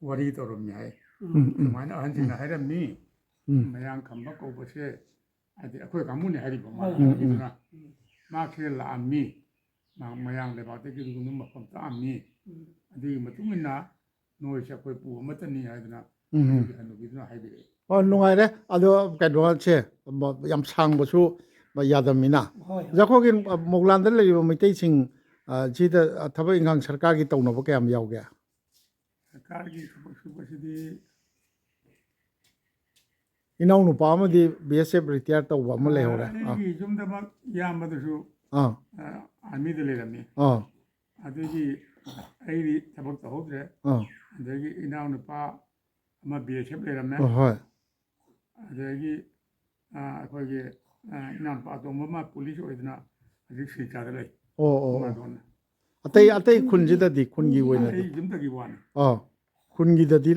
ꯋꯥꯔꯤ ꯇꯧꯔꯝꯃꯤ ꯍꯥꯏ꯫ ꯎꯝ꯫ ꯎꯝ ꯎꯝ ꯁꯨꯃꯥꯏꯅ ꯑꯍꯟꯁꯤꯡꯅ ꯍꯥꯏꯔꯝꯃꯤ꯫ ꯎꯝ ꯃꯌꯥꯡ ꯈꯝꯕ ꯀꯧꯕꯁꯦ ꯍꯥꯏꯗꯤ ꯑꯩꯈꯣꯏ ꯀꯥꯡꯕꯨꯅꯤ ꯍꯥꯏꯔꯤꯕ ꯃꯥꯅ ꯎꯝ, ꯎꯝ꯫ ꯍꯥꯏꯔꯤꯗꯨꯅ꯫ ꯎꯝ꯫ ꯃꯍꯥꯛꯁꯦ ꯂꯥꯛꯑꯝꯃꯤ꯫ ꯃꯍꯥꯛ ꯃꯌꯥꯡ ꯂꯩꯕꯥꯛꯇꯒꯤ ꯑꯗꯨꯒꯨꯝꯕ ꯃꯐꯝ ꯇꯥꯛꯑꯝꯃꯤ꯫ ꯎꯝ꯫ ꯑꯗꯨꯒꯤ ꯃꯇꯨꯡ ꯏꯟꯅ ꯅꯣꯏꯁꯦ ꯑꯩꯈꯣꯏ ꯄꯨ ꯑꯃꯠꯇꯅꯤ ꯍꯥꯏꯗꯅ ꯎꯝ ꯎꯝ꯫ ꯍꯅꯨꯕꯤꯗꯨꯅ ꯍꯥꯏꯕꯤꯔꯛꯑꯦ꯫ ꯑꯣ, ꯅꯨꯡꯉꯥꯏꯔꯦ꯫ ꯑꯗꯣ ꯀꯩꯅꯣꯁꯦ ꯌꯥꯝ ꯁꯥꯡꯕꯁꯨ ꯌꯥꯗꯕꯅꯤꯅ꯫ ꯍꯣꯏ, ꯍꯣꯏ꯫ ꯑꯩꯈꯣꯏꯒꯤ ꯃꯨꯒ꯭ꯂꯥꯟꯗ ꯂꯩꯔꯤꯕ ꯃꯩꯇꯩꯁꯤꯡ, ꯑ, ꯁꯤꯗ ꯊꯕꯛ ꯏꯪꯈꯥꯡ ꯁꯔꯀꯥꯔꯒꯤ ꯇꯧꯅꯕ ꯀꯌꯥꯝ ꯌꯥꯎꯒꯦ? ꯁꯔꯀꯥꯔꯒꯤ ꯊꯕꯛ ꯁꯨꯕꯁꯤꯗꯤ ꯏꯅꯥꯎꯅꯨꯄꯥ ꯑꯃꯗꯤ B S F retire ꯇꯧꯕ ꯑꯃ ꯂꯩꯍꯧꯔꯦ꯫ ꯑꯥ꯫ ꯑꯩꯒꯤ ꯌꯨꯝꯗꯃꯛ ꯏꯌꯥꯝꯕꯗꯨꯁꯨ, ꯑꯥ꯫ ꯑ, armyꯗ ꯂꯩꯔꯝꯃꯤ꯫ ꯑꯥ꯫ ꯑꯗꯨꯒꯤ ꯑꯩꯗꯤ ꯊꯕꯛ ꯇꯧꯍꯧꯗ꯭ꯔꯦ꯫ ꯑꯥ꯫ ꯑꯗꯒꯤ ꯏꯅꯥꯎꯅꯨꯄꯥ ꯑꯃ B S F ꯂꯩꯔꯝꯃꯦ꯫ ꯑꯣ, ꯍꯣꯏ꯫ ꯑꯗꯒꯤ, ꯑ, ꯑꯩꯈꯣꯏꯒꯤ, ꯑ, ꯏꯅꯥꯎꯅꯨꯄꯥ ꯑꯇꯣꯝꯕ ꯑꯃ ꯄꯨꯂꯤꯁ ꯑꯣꯏꯗꯅ ꯍꯧꯖꯤꯛ ꯁꯤꯜꯆꯔꯗ ꯂꯩ꯫ ꯑꯣ ꯑꯣ ꯑꯣ꯫ ꯃꯥꯗꯣꯟꯅ꯫ ꯑꯇꯩ ꯑꯇꯩ ꯈꯨꯟꯁꯤꯗꯗꯤ, ꯈꯨꯟꯒꯤ ꯑꯣꯏꯅꯗꯤ? ꯑꯩ ꯌꯨꯝꯗꯒꯤ ꯋꯥꯅꯤ꯫ ꯑꯣ꯫ ꯈꯨꯟꯒꯤꯗꯗꯤ?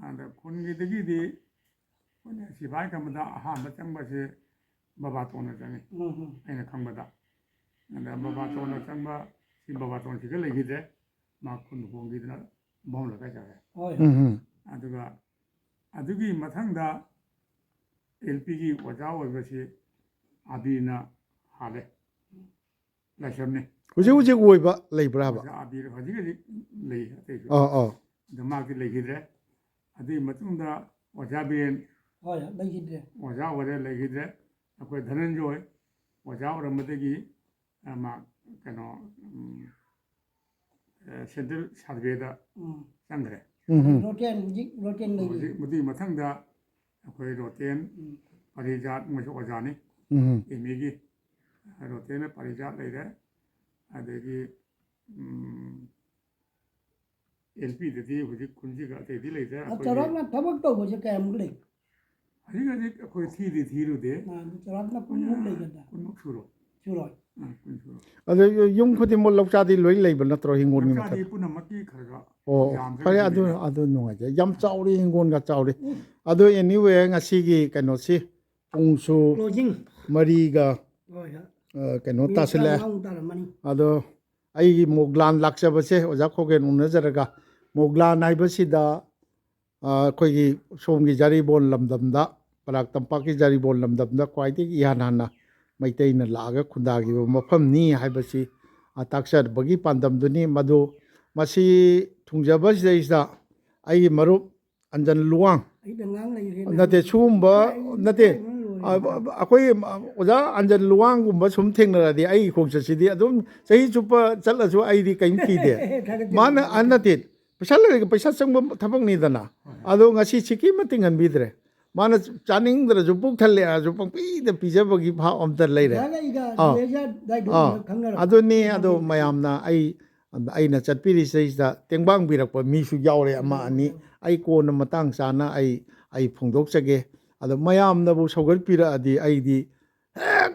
ꯑꯗ ꯈꯨꯟꯒꯤꯗꯒꯤꯗꯤ ꯑꯩꯈꯣꯏꯅ ꯁꯤꯐꯥꯏ ꯈꯟꯕꯗ ꯑꯍꯥꯟꯕ ꯆꯪꯕꯁꯦ ꯕꯕꯥꯇꯣꯟꯅ ꯆꯪꯉꯤ꯫ ꯎꯝ ꯎꯝ꯫ ꯑꯩꯅ ꯈꯪꯕꯗ꯫ ꯑꯗ ꯕꯕꯥꯇꯣꯟꯅ ꯆꯪꯕ, ꯁꯤ ꯕꯕꯥꯇꯣꯟ ꯁꯤꯗ ꯂꯩꯈꯤꯗ꯭ꯔꯦ꯫ ꯃꯥ ꯈꯨꯟ ꯍꯣꯡꯈꯤꯗꯅ ꯚꯥꯃꯣꯟ ꯂꯩꯀꯥꯏ ꯆꯠꯈ꯭ꯔꯦ꯫ ꯍꯣꯏ ꯍꯣꯏ꯫ ꯎꯝ ꯎꯝ꯫ ꯑꯗꯨꯒ ꯑꯗꯨꯒꯤ ꯃꯊꯪꯗ ꯑꯦꯜ ꯄꯤꯒꯤ ꯑꯣꯖꯥ ꯑꯣꯏꯕꯁꯤ ꯑꯥꯕꯤꯅ ꯍꯥꯜꯂꯦ꯫ ꯂꯥꯏꯁ꯭ꯔꯝꯅꯤ꯫ ꯍꯧꯖꯤꯛ ꯍꯧꯖꯤꯛ ꯑꯣꯏꯕ ꯂꯩꯕ꯭ꯔꯥꯕ? ꯑꯣꯖꯥ ꯑꯥꯕꯤꯔ ꯍꯧꯖꯤꯛ ꯍꯧꯖꯤꯛ ꯂꯩ ꯑꯇꯩꯁꯨ꯫ ꯑꯥ ꯑꯥ꯫ ꯑꯗꯣ ꯃꯥꯗꯤ ꯂꯩꯈꯤꯗ꯭ꯔꯦ꯫ ꯑꯗꯨꯒꯤ ꯃꯇꯨꯡꯗ ꯑꯣꯖꯥ ꯕꯤꯔꯦꯟ ꯍꯣꯏ, ꯂꯩꯈꯤꯗ꯭ꯔꯦ꯫ ꯑꯣꯖꯥ ꯑꯣꯏꯔꯦ, ꯂꯩꯈꯤꯗ꯭ꯔꯦ꯫ ꯑꯩꯈꯣꯏ ꯙꯅꯟꯖꯣꯏ ꯑꯣꯖꯥ ꯑꯣꯏꯔꯝꯕꯗꯒꯤ, ꯑ, ꯃꯥ ꯀꯩꯅꯣ, ꯎꯝ, ꯑ, ꯁꯦꯟꯇ꯭ꯔꯦꯜ ꯁꯥꯔꯚꯦꯗ ꯎꯝ꯫ ꯆꯪꯈ꯭ꯔꯦ꯫ ꯎꯝ ꯎꯝ꯫ ꯔꯣꯇꯦꯟ, ꯍꯧꯖꯤꯛ ꯔꯣꯇꯦꯟ ꯂꯩꯔꯤ꯫ ꯍꯧꯖꯤꯛ ꯃꯗꯨꯒꯤ ꯃꯊꯪꯗ ꯑꯩꯈꯣꯏ ꯔꯣꯇꯦꯟ, ꯎꯝ꯫ ꯄꯥꯔꯤꯖꯥꯠ ꯃꯣꯏꯁꯨ ꯑꯣꯖꯥꯅꯤ꯫ ꯎꯝ꯫ ꯑꯦꯝ ꯏꯒꯤ ꯔꯣꯇꯦꯟꯅ ꯄꯥꯔꯤꯖꯥꯠ ꯂꯩꯔꯦ꯫ ꯑꯗꯒꯤ, ꯎꯝ, ꯑꯦꯜ ꯄꯤꯗꯗꯤ ꯍꯧꯖꯤꯛ ꯈꯨꯟꯁꯤꯒ ꯑꯇꯩꯗꯤ ꯂꯩꯇ꯭ꯔꯦ꯫ ꯑ, ꯑꯩꯈꯣꯏꯒꯤ ꯆꯥꯎꯔꯥꯛꯅ ꯊꯕꯛ ꯇꯧꯕꯁꯦ ꯀꯌꯥꯃꯨꯛ ꯂꯩ? ꯍꯧꯖꯤꯛ ꯍꯧꯖꯤꯛ ꯑꯩꯈꯣꯏ ꯊꯤꯗꯤ ꯊꯤꯔꯨꯗꯦ꯫ ꯑ, ꯑꯗꯨ ꯆꯥꯎꯔꯥꯛꯅ ꯀꯨꯟꯃꯨꯛ ꯂꯩꯒꯗ꯭ꯔꯥ? ꯀꯨꯟꯃꯨꯛ ꯁꯨꯔꯣꯏ꯫ ꯁꯨꯔꯣꯏ꯫ ꯑ, ꯀꯨꯟ ꯁꯨꯔꯣꯏ꯫ ꯑꯗꯣ ꯌꯨꯝ ꯈꯨꯗꯤꯡꯃꯛ ꯂꯧꯆꯥꯗꯤ ꯂꯣꯏ ꯂꯩꯕ ꯅꯠꯇ꯭ꯔꯣ, ꯍꯤꯡꯒꯣꯜꯒꯤ ꯂꯧꯆꯥꯗꯤ ꯃꯊꯛ? ꯄꯨꯝꯅꯃꯛꯀꯤ ꯈꯔ ꯈꯔ ꯑꯣ, ꯌꯥꯝ ꯈꯔ ꯐꯔꯦ, ꯑꯗꯨ, ꯂꯩꯕꯅꯦ꯫ ꯑꯗꯨ ꯅꯨꯡꯉꯥꯏꯖꯩ꯫ ꯌꯥꯝ ꯆꯥꯎꯔꯤ, ꯍꯤꯡꯒꯣꯜꯒ ꯆꯥꯎꯔꯤ꯫ ꯎꯝ꯫ ꯑꯗꯣ anyway, ꯉꯁꯤꯒꯤ ꯀꯩꯅꯣꯁꯤ ꯄꯨꯡꯁꯨ closing꯫ ꯃꯔꯤꯒ, ꯍꯣꯏ, ꯍꯣꯏ꯫ ꯑ, ꯀꯩꯅꯣ ꯃꯤꯅꯤꯠ ꯇꯥꯁꯤꯜꯂꯦ꯫ ꯇꯔꯥꯃꯉꯥꯃꯨꯛ ꯇꯥꯔꯝꯃꯅꯤ꯫ ꯑꯗꯣ ꯑꯩꯒꯤ ꯃꯣꯒ꯭ꯂꯥꯟ ꯂꯥꯛꯆꯕꯁꯦ ꯑꯣꯖꯥ ꯈꯣꯒꯦꯟ ꯎꯅꯖꯔꯒ, ꯃꯣꯒ꯭ꯂꯥꯟ ꯍꯥꯏꯕꯁꯤꯗ, ꯑ, ꯑꯩꯈꯣꯏꯒꯤ ꯁꯣꯝꯒꯤ ꯖꯥꯔꯤꯕꯣꯟ ꯂꯝꯗꯝꯗ, ꯕꯔꯥꯛ ꯇꯝꯄꯥꯛꯀꯤ ꯖꯥꯔꯤꯕꯣꯟ ꯂꯝꯗꯝꯗ ꯈ꯭ꯋꯥꯏꯗꯒꯤ ꯏꯍꯥꯟ ꯍꯥꯟꯅ ꯃꯩꯇꯩꯅ ꯂꯥꯛꯑꯒ ꯈꯨꯟꯗꯥꯈꯤꯕ ꯃꯐꯝꯅꯤ ꯍꯥꯏꯕꯁꯤ, ꯑ, ꯇꯥꯛꯆꯕꯒꯤ ꯄꯥꯟꯗꯝꯗꯨꯅꯤ꯫ ꯃꯗꯨ ꯃꯁꯤ ꯊꯨꯡꯖꯕꯁꯤꯗꯩꯁꯤꯗ ꯑꯩꯒꯤ ꯃꯔꯨꯞ ꯑꯟꯖꯟ ꯂꯨꯋꯥꯡ ꯑꯩꯗ ꯉꯥꯡ ꯂꯩꯔꯦꯅꯦ꯫ ꯅꯠꯇꯦ, ꯁꯤꯒꯨꯝꯕ ꯑꯩ ꯅꯠꯇꯦ꯫ ꯏꯀꯥꯏꯕꯅ ꯂꯣꯏꯔꯦ꯫ ꯑ, ꯑ, ꯑꯩꯈꯣꯏ ꯑꯣꯖꯥ ꯑꯟꯖꯟ ꯂꯨꯋꯥꯡꯒꯨꯝꯕ ꯁꯨꯝ ꯊꯦꯡꯅꯔꯗꯤ ꯑꯩꯒꯤ ꯈꯣꯡꯆꯠꯁꯤꯗꯤ ꯑꯗꯨꯝ ꯆꯍꯤ ꯆꯨꯞꯄ ꯆꯠꯂꯁꯨ ꯑꯩꯗꯤ ꯀꯔꯤꯝ ꯀꯤꯗꯦ꯫ ꯊꯥꯒꯠꯆꯔꯤ꯫ ꯃꯥꯅ, ꯑ, ꯅꯠꯇꯦ, ꯄꯩꯁꯥ ꯂꯩꯔꯒ ꯄꯩꯁꯥ ꯆꯪꯕ ꯊꯕꯛꯅꯤꯗꯅ꯫ ꯍꯣꯏ꯫ ꯑꯗꯣ ꯉꯁꯤ ꯁꯤꯀꯤ ꯃꯇꯤꯛ ꯉꯟꯕꯤꯗ꯭ꯔꯦ꯫ ꯃꯥꯅ ꯆꯥꯅꯤꯡꯗ꯭ꯔꯁꯨ ꯄꯨꯛ ꯊꯜꯂꯦ ꯍꯥꯏꯔꯁꯨ ꯄꯪꯄꯤꯗ ꯄꯤꯖꯕꯒꯤ ꯚꯥꯞ ꯑꯝꯇ ꯂꯩꯔꯦ꯫ ꯑꯣꯖꯥꯒ ꯑꯩꯒ ꯑꯥ꯫ ꯂꯦꯖꯔ ꯑꯗꯥꯏꯗꯣ ꯑꯥ꯫ ꯈꯪꯅꯔꯕ? ꯑꯗꯨꯅꯤ, ꯑꯗꯣ ꯃꯌꯥꯝꯅ ꯑꯩ, ꯑꯩꯅ ꯆꯠꯄꯤꯔꯤꯁꯤꯗꯩꯁꯤꯗ ꯇꯦꯡꯕꯥꯡꯕꯤꯔꯛꯄ ꯃꯤꯁꯨ ꯌꯥꯎꯔꯦ, ꯑꯃ ꯎꯝ, ꯑꯅꯤ꯫ ꯎꯝ꯫ ꯑꯩ ꯀꯣꯟꯅ ꯃꯇꯥꯡ ꯆꯥꯅ ꯑꯩ, ꯑꯩ ꯐꯣꯡꯗꯣꯛꯆꯒꯦ꯫ ꯑꯗꯣ ꯃꯌꯥꯝꯅꯕꯨ ꯁꯧꯒꯠꯄꯤꯔꯛꯑꯗꯤ ꯑꯩꯗꯤ ꯍꯦꯛ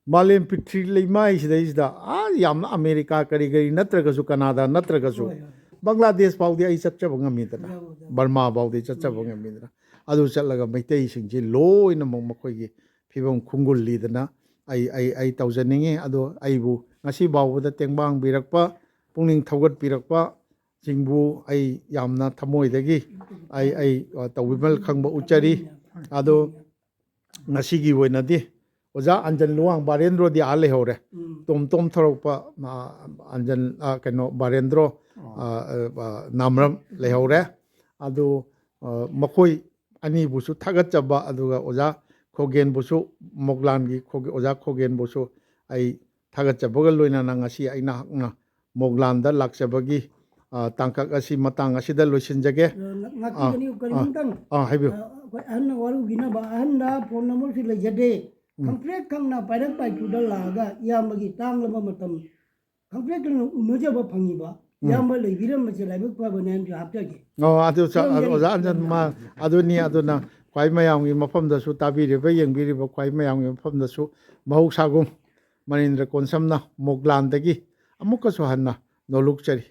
ꯃꯥꯂꯦꯝ ꯄ꯭ꯔꯤꯊꯤ ꯂꯩꯃꯥꯏꯁꯤꯗꯩꯁꯤꯗ ꯑꯥ ꯌꯥꯝꯅ ꯑꯃꯦꯔꯤꯀꯥ ꯀꯔꯤ ꯀꯔꯤ ꯅꯠꯇ꯭ꯔꯒꯁꯨ, ꯀꯅꯥꯗꯥ ꯅꯠꯇ꯭ꯔꯒꯁꯨ, ꯍꯣꯏ, ꯍꯣꯏ꯫ ꯕꯪꯒ꯭ꯂꯥꯗꯦꯁ ꯐꯥꯎꯗꯤ ꯑꯩ ꯆꯠꯆꯕ ꯉꯝꯃꯤꯗꯅ, ꯌꯥꯎꯗ꯫ ꯕꯔꯃꯥ ꯐꯥꯎꯗꯤ ꯆꯠꯆꯕ ꯎꯝ꯫ ꯉꯝꯃꯤꯗꯅ꯫ ꯑꯗꯨ ꯆꯠꯂꯒ ꯃꯩꯇꯩꯁꯤꯡꯁꯤ ꯂꯣꯏꯅꯃꯛ ꯃꯈꯣꯏꯒꯤ ꯐꯤꯕꯝ ꯈꯨꯡꯒꯨꯜꯂꯤꯗꯅ ꯑꯩ, ꯑꯩ, ꯑꯩ ꯇꯧꯖꯅꯤꯡꯉꯤ꯫ ꯑꯗꯣ ꯑꯩꯕꯨ ꯉꯁꯤ ꯐꯥꯎꯕꯗ ꯇꯦꯡꯕꯥꯡꯕꯤꯔꯛꯄ, ꯄꯨꯛꯅꯤꯡ ꯊꯧꯒꯠꯄꯤꯔꯛꯄ ꯁꯤꯡꯕꯨ ꯑꯩ ꯌꯥꯝꯅ ꯊꯃꯣꯏꯗꯒꯤ ꯑꯩ, ꯑꯩ, ꯑ, ꯇꯧꯕꯤꯃꯜ ꯈꯪꯕ ꯎꯠꯆꯔꯤ꯫ ꯑꯗꯣ ꯉꯁꯤꯒꯤ ꯑꯣꯏꯅꯗꯤ ꯑꯣꯖꯥ ꯑꯟꯖꯟ ꯂꯨꯋꯥꯡ ꯕꯥꯔꯦꯟꯗ꯭ꯔꯣꯗꯤ ꯑꯥ ꯂꯩꯍꯧꯔꯦ꯫ ꯎꯝ꯫ ꯇꯣꯝ ꯇꯣꯝ ꯊꯧꯔꯛꯄ, ꯑ, ꯑꯟꯖꯟ, ꯑ, ꯀꯩꯅꯣ, ꯕꯥꯔꯦꯟꯗ꯭ꯔꯣ, ꯑ, ꯑ, ꯅꯥꯝꯔꯝ ꯂꯩꯍꯧꯔꯦ꯫ ꯑꯗꯨ, ꯑ, ꯃꯈꯣꯏ ꯑꯅꯤꯕꯨꯁꯨ ꯊꯥꯒꯠꯆꯕ, ꯑꯗꯨꯒ ꯑꯣꯖꯥ ꯈꯣꯒꯦꯟꯕꯨꯁꯨ, ꯃꯣꯒ꯭ꯂꯥꯟꯒꯤ ꯈꯣꯒꯦ-, ꯑꯣꯖꯥ ꯈꯣꯒꯦꯟꯕꯨꯁꯨ ꯑꯩ ꯊꯥꯒꯠꯆꯕꯒ ꯂꯣꯏꯅꯅ ꯉꯁꯤ ꯑꯩꯅ ꯍꯛꯅ ꯃꯣꯒ꯭ꯂꯥꯟꯗ ꯂꯥꯛꯆꯕꯒꯤ, ꯑ, ꯇꯥꯡꯀꯛ ꯑꯁꯤ ꯃꯇꯥꯡ ꯑꯁꯤꯗ ꯂꯣꯏꯁꯤꯟꯖꯒꯦ꯫ ꯑ, ꯉ-, ꯉꯥꯛꯄꯤꯒꯅꯤ, ꯑ, ꯀꯔꯤꯒꯨꯝꯇꯪ, ꯑ, ꯍꯥꯏꯕꯤꯌꯨ꯫ ꯑ, ꯑꯩꯈꯣꯏ ꯑꯍꯟꯅ ꯋꯥꯔꯧꯕꯤꯅꯕ, ꯑꯍꯟꯗ ꯐꯣꯟ ꯅꯝꯕꯔꯁꯨ ꯂꯩꯖꯗꯦ꯫ ꯎꯝ꯫ ꯈꯪꯄ꯭ꯔꯦꯛ ꯈꯪꯅ ꯄꯥꯏꯔꯛ ꯄꯥꯏꯊꯨꯗ ꯂꯥꯛꯑꯒ ꯏꯌꯥꯝꯕꯒꯤ ꯇꯥꯡꯂꯕ ꯃꯇꯝ ꯈꯪꯄ꯭ꯔꯦꯛ ꯈꯪꯅ ꯎꯅꯖꯕ ꯐꯪꯉꯤꯕ ꯎꯝ꯫ ꯏꯌꯥꯝꯕ ꯂꯩꯕꯤꯔꯝꯕꯁꯦ ꯂꯥꯏꯕꯛ ꯐꯕꯅꯦ ꯍꯥꯏꯅꯁꯨ ꯍꯥꯞꯆꯒꯦ꯫ ꯑꯣ, ꯑꯗꯨ ꯆ-, ꯃꯔꯝꯗꯤ ꯑꯣꯖꯥ ꯑꯟꯖꯟ, ꯃꯥ, ꯑꯗꯨꯅꯤ, ꯑꯗꯨꯅ ꯈ꯭ꯋꯥꯏ ꯃꯌꯥꯝꯒꯤ ꯃꯐꯝꯗꯁꯨ, ꯇꯥꯕꯤꯔꯤꯕ, ꯌꯦꯡꯕꯤꯔꯤꯕ ꯈ꯭ꯋꯥꯏ ꯃꯌꯥꯝꯒꯤ ꯃꯐꯝꯗꯁꯨ ꯃꯍꯧꯁꯥꯒꯨꯝ ꯃꯅꯤꯟꯗ꯭ꯔ ꯀꯣꯟꯁꯝꯅ ꯃꯣꯒ꯭ꯂꯥꯟꯗꯒꯤ ꯑꯃꯨꯛꯀꯁꯨ ꯍꯟꯅ ꯅꯣꯂꯨꯛꯆꯔꯤ꯫